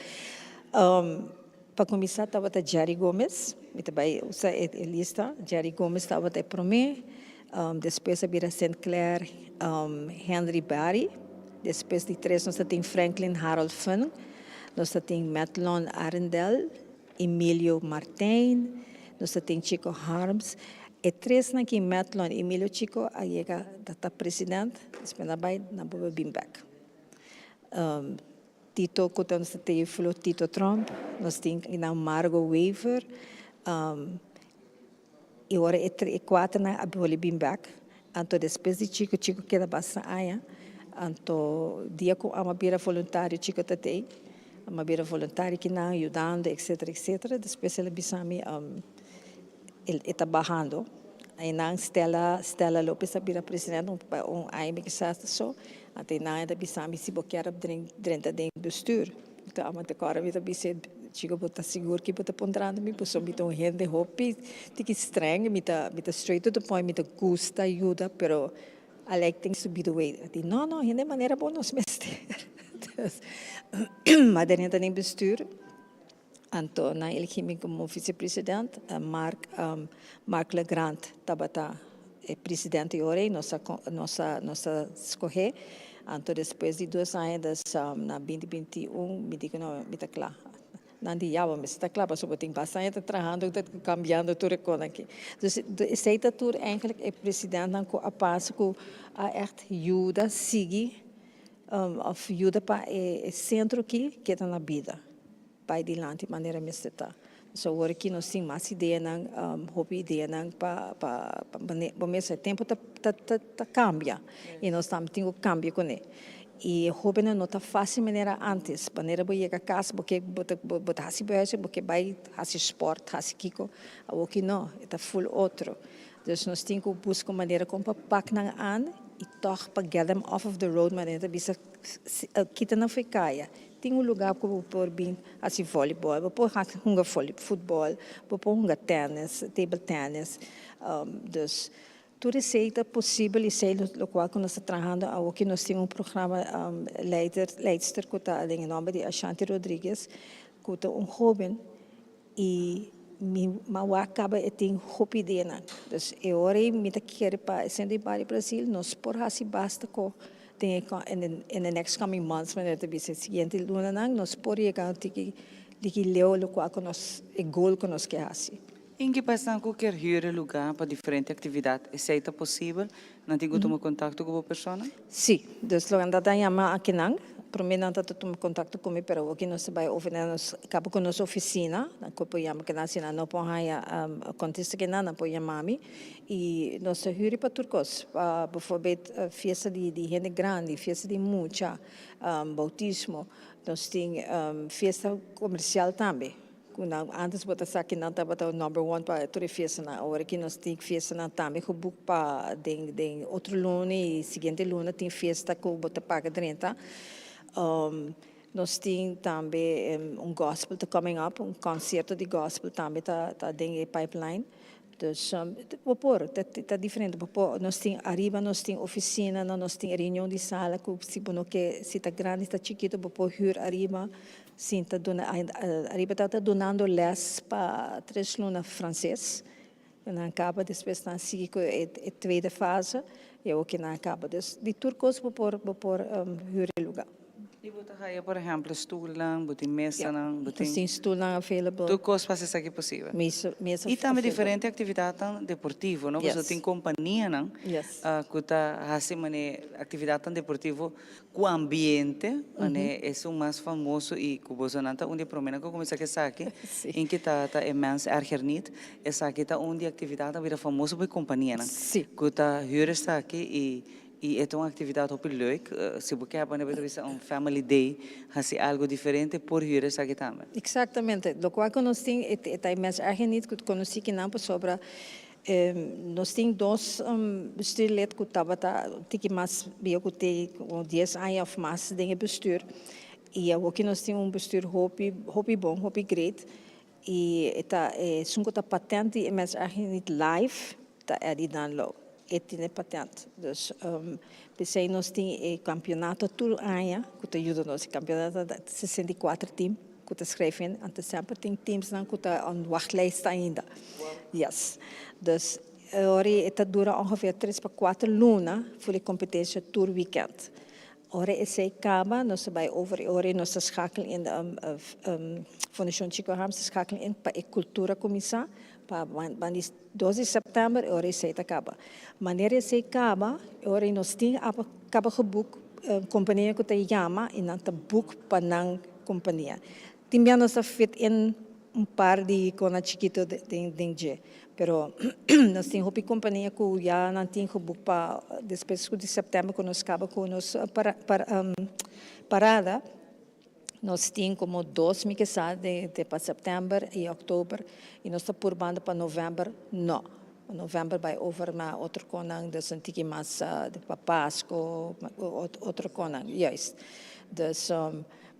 Pa kuminsá tabata Jerry Gomez. Mi ta bai usa e lista. Jerry Gomez tabata e promé, despues a bira Sinclair Henry Barry, despues di tres nos ta tin Franklin Harold Fun, nos ta tin Matlon Arendel, Emilio Martijn, nos ta tin Chico Harms. E tresnan aki, Matlon, Emilio, Chico a yega ta ta president, despues nan a bai nan por bin bek. Tito cu ta nos ta teeflo Tito Tromp, nos tin nan Margo Wever, y ora e e cuaternan a boli bin bek, anto despues di Chico, Chico keda basta aña, anto dia cu amo a bira voluntario Chico ta tey, amo a bira voluntario kinan yudando etcetera etcetera, despues el a bisa mi e ta bahando. Einan Stella Stella Lopez a bira president un un aña mi kisas ta so. Anto einan e ta bisa mi si bo kier drenta den bestuur. Anto amo ta kòrda mi ta bis'é, Chico bo ta sigur ki bo ta puntrando mi? Pasobra mi ta un hende hopi tiki streng, mi ta mi ta straight to the point, mi ta gusta yuda pero I like things to be the way. A di no no hende manera bo nos mester. M'a drenta den bestuur. Anto nan eligi mi como vicepresident, Mark Mark Legrand tabata e president e ora ei, nos a nos a nos a scoge, anto despues di dos aña des na binti binti un mi di cu no mi ta cla, nan di ya bo mester ta cla pasobra bo tin basta aña ta trahando ta cambiando tur e cosnan aki. Dus esey ta tur eigenlijk e presidentnan cu a pasa cu a echt yuda sigui of yuda pa e centro aki keda na bida. Bai dilanti manera mester ta. So awor aki nos tin mas ideanan, hopi ideanan pa pa bo mester e tempo ta ta ta cambia y nos tambe tin cu cambia cune. Y e hobennan no ta facil manera antes, manera bo yega cas bo ke bo ta bo ta haci bo huiswerk bo ke bai haci sport haci kico, awor aki no, e ta full otro. Dus nos tin cu busca un manera con pa pak nan aan y toch pa get them off of the road manera ta bisa kita nan fo'i caya. Tin un lugar ku bo por bin hasi volleyball, bo por hunga futbol, bo por hunga tennis, table tennis. Dus tur esei ta posibel i esei lokual ku nos ta trahando awoki. Nos tin un programa leider, leidster ku ta den e nòmber di Ashanti Rodriguez ku ta un hóben i mi a wak kaba e tin hopi ideanan. Dus e ora ei mi ta kere pa e Sentro di Bario Brasil nos por hasi basta ku Den e in the next coming months manera ta bisa e siguiente lunanan nos por yega un tiki diki leu lokual ku nos e goal ku nos ke hasi. Inki pa esnan ku kier hür e lugá pa diferente aktividat esei ta posibel? Nan tin ku tuma kontakto ku bo persona? Sí, dus lo nan ta yama akinan. Promé nan ta tuma kontakto ku mi pero awoki nos ta bai over na nos kaba ku nos ofisina nan ku por yama kinan si nan no por haña kontesta kinan nan por yama mi. I nos ta huri pa tur kos, pa bijvoorbeeld fiesta di di hende grandi, fiesta di mucha, boutismo. Nos tin fiesta komersial tambe, ku nan antes bo ta sa ki nan tabata number one pa tur e fiestanan. Awor aki nos tin fiestanan tambe geboek pa den den otro luna i siguiente luna tin fiesta ku bo ta paga drenta. Nos tin tambe un gospel ta coming up, un concierto di gospel tambe ta ta den e pipeline. Dus bo por, ta ta diferente, bo por, nos tin ariba nos tin oficinanan, nos tin reunion di sala cu si bo no ke, si ta grandi si ta chikito bo por huur ariba, sinta duna, ariba ta ta dunando les pa tres luna frances, nan caba despues nan sigui cu e e tweede fase y awor ki nan a caba. Dus di tur cos bo por bo por huur e lugar. Y bo ta haya por ehemplo stoelnan, bo tin mesanan, bo tin. Nos tin stoelnan available. Tur cos pa haci esaki posibel. Mesa mesa Y tambe diferente actividadnan deportivo, no? Pasobra tin companianan cu ta haci mane actividadnan deportivo cu ambiente, mane esun mas famoso y cu bosonan ta un di e promenan cu cuminsa cu esaki, en ki ta ta e Mens Erger Niet, esaki ta un di actividadnan bira famoso pa e companianan cu ta huur esaki y Y e ta un actividad hopi leuk. Si bo kier pone bo ta bisa un family day, haci algo diferente, por huur esaki tambe. Exactamente. Locual cu nos tin e ta e mes erg niet cu conoci kinan pasobra nos tin dos bestuurlid cu tabata un tiki mas bieu cu te, como dies aña of mas den e bestuur. Y awoki nos tin un bestuur hopi hopi bon, hopi great. Y e ta esun cu ta patent di e mens erg niet live ta Eddie Dunlow. E tin e patent. Dus p'esey nos tin e campeonato tur aña cu ta yuda nos. E campeonato ta 64 team. ku ta schrijf in, anto semper tin teamsnan ku ta on wachtlijst ainda. Yes. Dus e ora e ta dura ongeveer tres pa kuater luna for e kompetensia tur weekend. Ora esei kaba nos ta bai over e ora nos ta schakel in Fundashon Chico Harms ta schakel in pa e kultura kuminsá pa ban di dos di sèptèmber e ora esei ta kaba. Manera esei kaba e ora nos tin a kaba geboek kompania ku ta yama i nan ta boek pa nan kompania. Tin bia nos ta fit in un par di kona chikito den dje pero nos tin hopi kompania ku ya nan tin geboek pa despues di sèptèmber ku nos kaba ku nos parada. Nos tin como dos mi ke sa de pa september y october y nos ta purbando pa november no. November bay over na otro konan dus un tiki mas pa pasco otro konan juist. Dus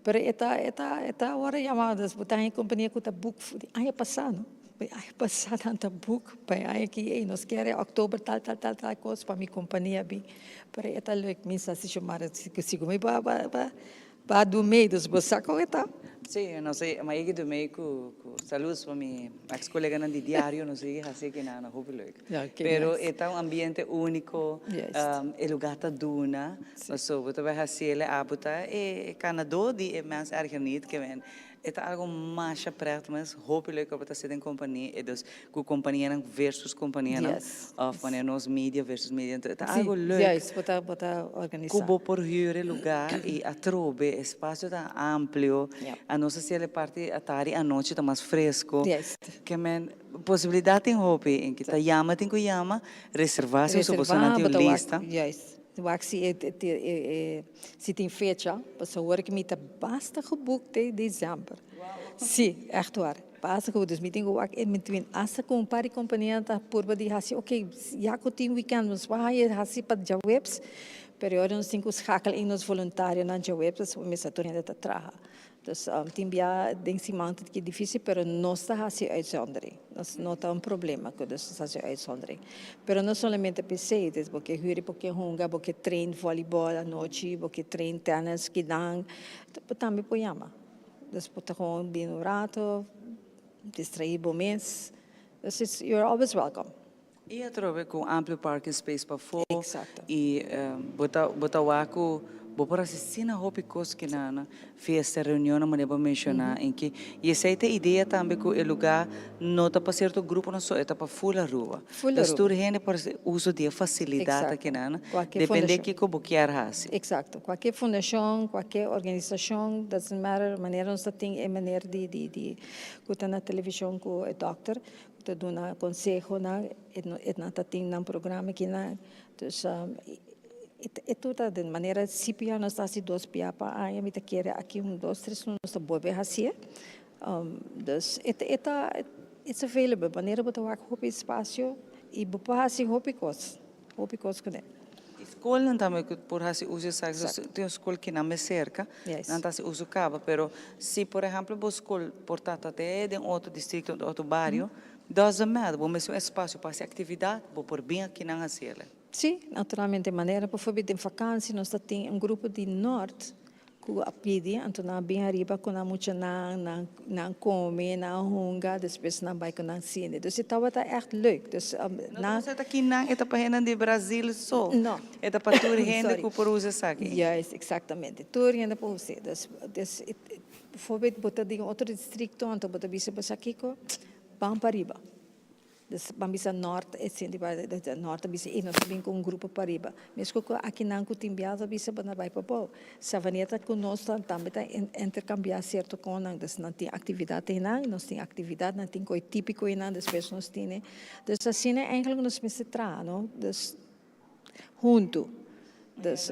pero e ta e ta e ta awor yama dus bo ta haña compania cu ta boek di aña pasa no. Di aña pasa nan ta boek pa e aña aki ey nos kier e october tal tal tal tal cos pa mi compania bin pero e ta leuk mi sa si Xiomara sigur mi ba ba Ba Dumey, dus bo sa kon e ta? Sí, nos a ma yega Dumey ku ku saludos pa mi ex koleganan di diario, nos a yega hasi aki nan, hopi leuk. Ja, ke Pero nice. e ta un ambiente úniko, Juist. e lugar ta duna, paso bo ta bai hasiel e abo ta e kanadó di e mens erger niet ke men. E ta algo masha pret mes, hopi leuk abo ta sit den kompania e dus ku kompanianan versus kompanianan of wanneer nos media versus media enton e ta algo leuk. Juist, bo ta bo ta organisa. Ku bo por huur e lugar i atrobe e espasio ta amplio, a nos a sel e parti atardi anochi ta mas fresco. Ke men posibilidat tin hopi en ki ta yama tin ku yama, reserva si boso nan tin un lista. Juist, wak si e si tin fecha, pasobra awor ki mi ta basta geboekt te december. Si, echt waar. Basta geboekt. Dus mi tin ku wak in between. Asta ku un par di kompania ta purba di hasi, ok, ya ku tin weekend nos por haña hasi pa djaweps, pero e ora nos tin ku schakel in nos voluntarionan djaweps, pasobra mester tur hende ta traha. Dus tin bia den siman ta ki dificil pero nos ta haci uitzondering. Nos no ta un problema cu nos ta haci uitzondering. Pero no solamente p'esey, dus bo ke huri bo ke hunga, bo ke train volleyball anochi, bo ke train tennis kinan, bo tambe por yama. Dus bo ta gewoon bini un rato, distraí bo mes. Dus it's, you're always welcome. I atrobe ku un amplio parking space pafó i bo ta bo ta wak ku bo por hasi asina hopi kos ki nan fiesta, reunionnan manera bo menshoná en ki i esei ta e idea tambe ku e lugá no ta pa sierto gruponan so e ta pa ful Aruba. Dus tur hende por hasi uso di e fasilidat aki nan depende kiko bo kier hasi. Exacto. Cualkier fundacion, cualkier organisacion, doesn't matter, manera nos ta tin e meneer di di di ku ta na television ku e dokter, Ta duna consehonan, e nan ta tin nan programa kinan. Dus e tur ta den manera CPR nos ta haci dos bia pa aña, mi ta kere aki un dos tres luna nos ta bolbe hacié. Dus e ta it's available, manera bo ta wak hopi espacio y bo por haci hopi cos. Hopi kos kuné. I skolnan tambe ku por hasi uso esaki. So tin un skol kinan mes serka, nan ta hasi uso kaba, pero si por ehèmpel bo skol por ta ta te den otro distrikto òf otro bario, doesn't matter, bo mester un espasio pa hasi aktividat, bo por bin akinan hasiel. Sí, naturalmente. Manera bijvoorbeeld den vakansi nos ta tin un grupo di Nort Ku a pidi, anto nan a bin ariba ku nan muchanan, nan nan kome, nan a hunga, despues nan bai ku nan sine. Dus e tabata ègt leuk. Dus No ta pasobra ta kinan, e ta pa hendenan di Brazil so. No. E ta pa tur hende ku por usa esaki. Juist, eksaktamente. Tur hende por us'é. Dus, dus bijvoorbeeld bo ta den otro distrikto, anto bo ta bisa bo sa kiko, ban pariba. Dus ban bisa nort e sinti pa nort a bisa e nos a bin ku un grupo pariba. Mesku ku akinan ku tin biaha ta bisa bo na bai pabou. Savaneta ku nos ta tambe ta interkambiá sierto konan. Dus nan tin aktividat einan, nos tin aktividat, nan tin koi típiko einan, despues nos tine. Dus asina eigenlijk nos mester traha, no? Dus huntu. Dus,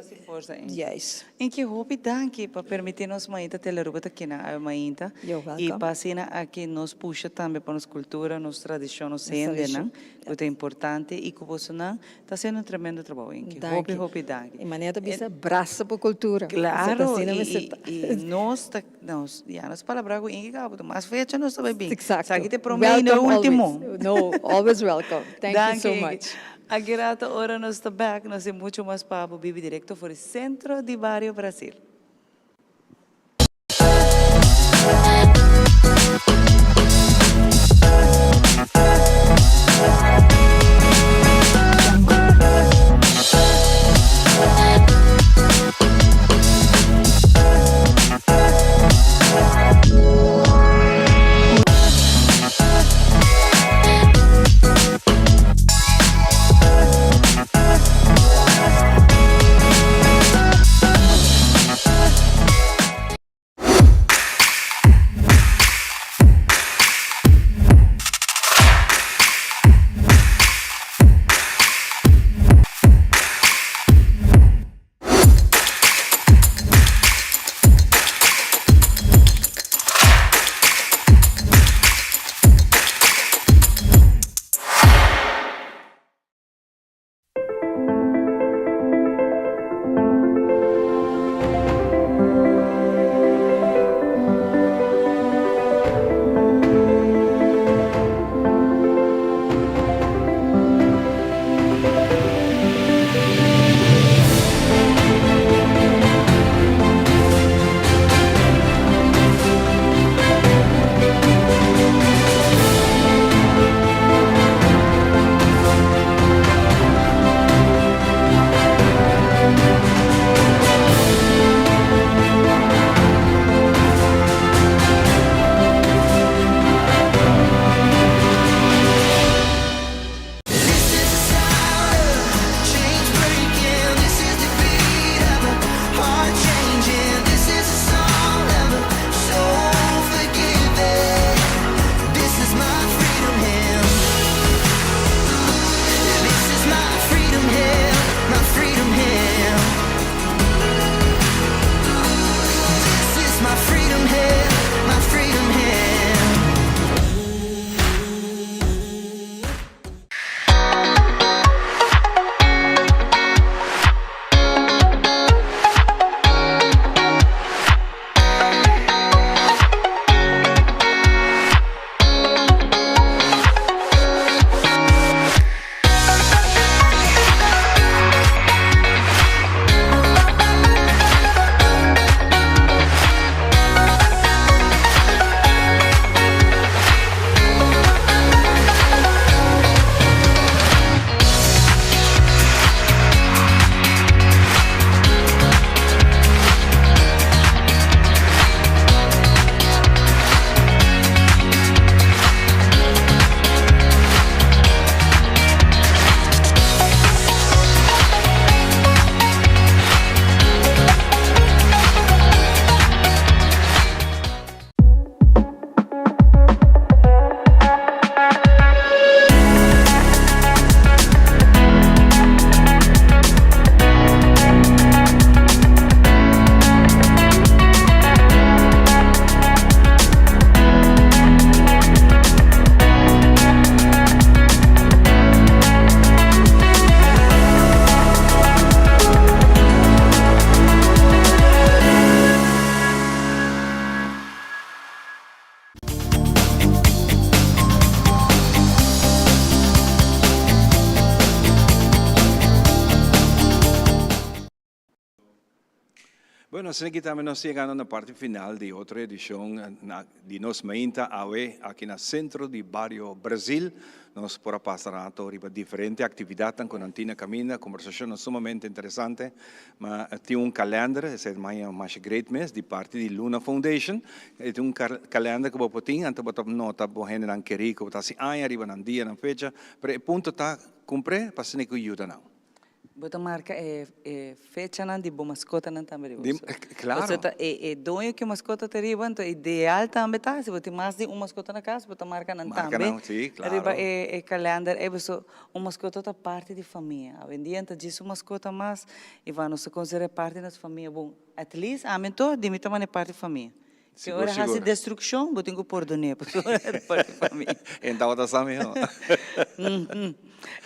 juist. Inki hopi danki pa permiti nos mainta Telearuba ta kina awe mainta. You're welcome. Y pa asina aki nos pusha tambe pa nos cultura, nos tradicion, nos hendenan cu ta importante y cu bosonan ta haciendo un tremendo trabou Inki. Danki. Hopi hopi danki. Y manera ta bisa brasa pa cultura. Claro, y nos ta, nos, ya nos palabra cu Inki caba, mas fecha nos ta bay bin. Exacto. Esaki ta e prome y no e ultimo. No, always welcome. Thank you so much. Aki rato ora nos ta bek, nos tin mucho mas pa bo bibi directo for di centro di Bario Brasil. Bueno, asina aki tambe nos ta yegando na parti final di otro edicion di Nos Mainta awe aki na Centro di Bario Brazil. Nos por a pasa rato riba diferente actividadnan cu nan tin na caminda, conversacionnan sumamente interesante. Ma tin un kalender, esei ta maña masha great mes, di parti di Luna Foundation. E tin un kalender ku bo por tin, anto bo ta nota bo hendenan kerí ku bo ta hasi aña riba nan dia, nan fecha. Pero e punto ta kumpr'é pa asina ku yuda nan. Bo ta marka e e fechanan di bo maskotanan tambe riba Di, boso. klaro. Pasobra ta e e doño ku e maskota ta riba, anto ideal tambe ta si bo tin mas di un maskota na kas, bo ta marka nan Marka tambe nan, sí, klaro. riba e e kalender ei. Pasobra Un maskota ta parti di famia. Awendia ta djis un maskota mas i wou nos ta konsider'é parti di nos famia. Bon, at least ami anto di mi ta manera parti di famia. Si Sigur, ora hasi sigur. destrukshon bo tin ku pordon'é pasobra e ta parti di famia. En tabata sa mihó.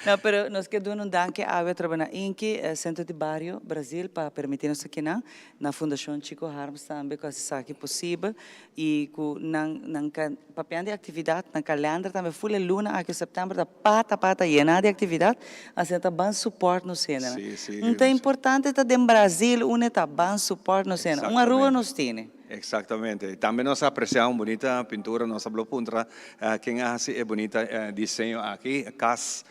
No, pero nos ke duna un danki awe atraba na Inki, Sentro di Bario Brazil pa permití nos akinan, na Fundashon Chico Harms tambe ku hasi esaki posibel i ku nan nan Papian di actividad, nan kalender tambe full e luna aki september ta pata pata yena di actividad, asina ta ban support nos hendenan. Sí, sí. Un ta importante ta den Brazil une ta ban support nos hendenan. Un Aruba nos tene. Exactamente. Tambe nos a aprecia un bunita pintura, nos a blo puntra ken a haci e bunita diseño aki, Cas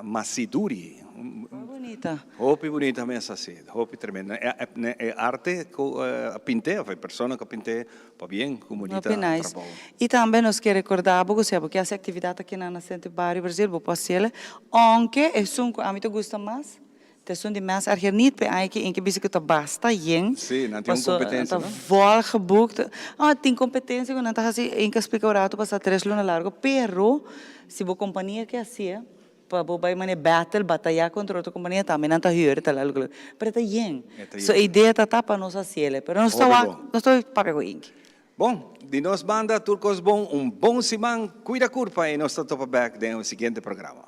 Masiduri. Hopi bunita. Hopi bunita mes asi, hopi tremendo. E arte cu a pint'e of e persona cu a pint'e Pabien cu bunita Hopi nice. trabou. Y tambe nos kier recorda bo cu si abo kier haci actividad aki na Centro Bario Brazil bo por haciele, aunke esun cu ami ta gusta mas ta esun di Mens Erger Niet pe aña aki inke bisa cu ta basta yen Sí, nan tin un paso nan competencia ta no? vol geboekt. Ah, tin competencia cu nan ta haci inke a splica un rato pasa tres luna largo, pero si bo compania ke haci'e Pa bo bai mane battle, batayá kontra otro kompania tambe nan ta hür tal algo lo. Pero e ta yen. E ta So yen. e idea ta ta pa nos hasiel, pero nos ta Hopi wak, bon. nos ta papia ku Inky. Bon, di nos banda tur kos bon, un bon siman, kuida kurpa i nos ta topa bèk den un siguiente programa.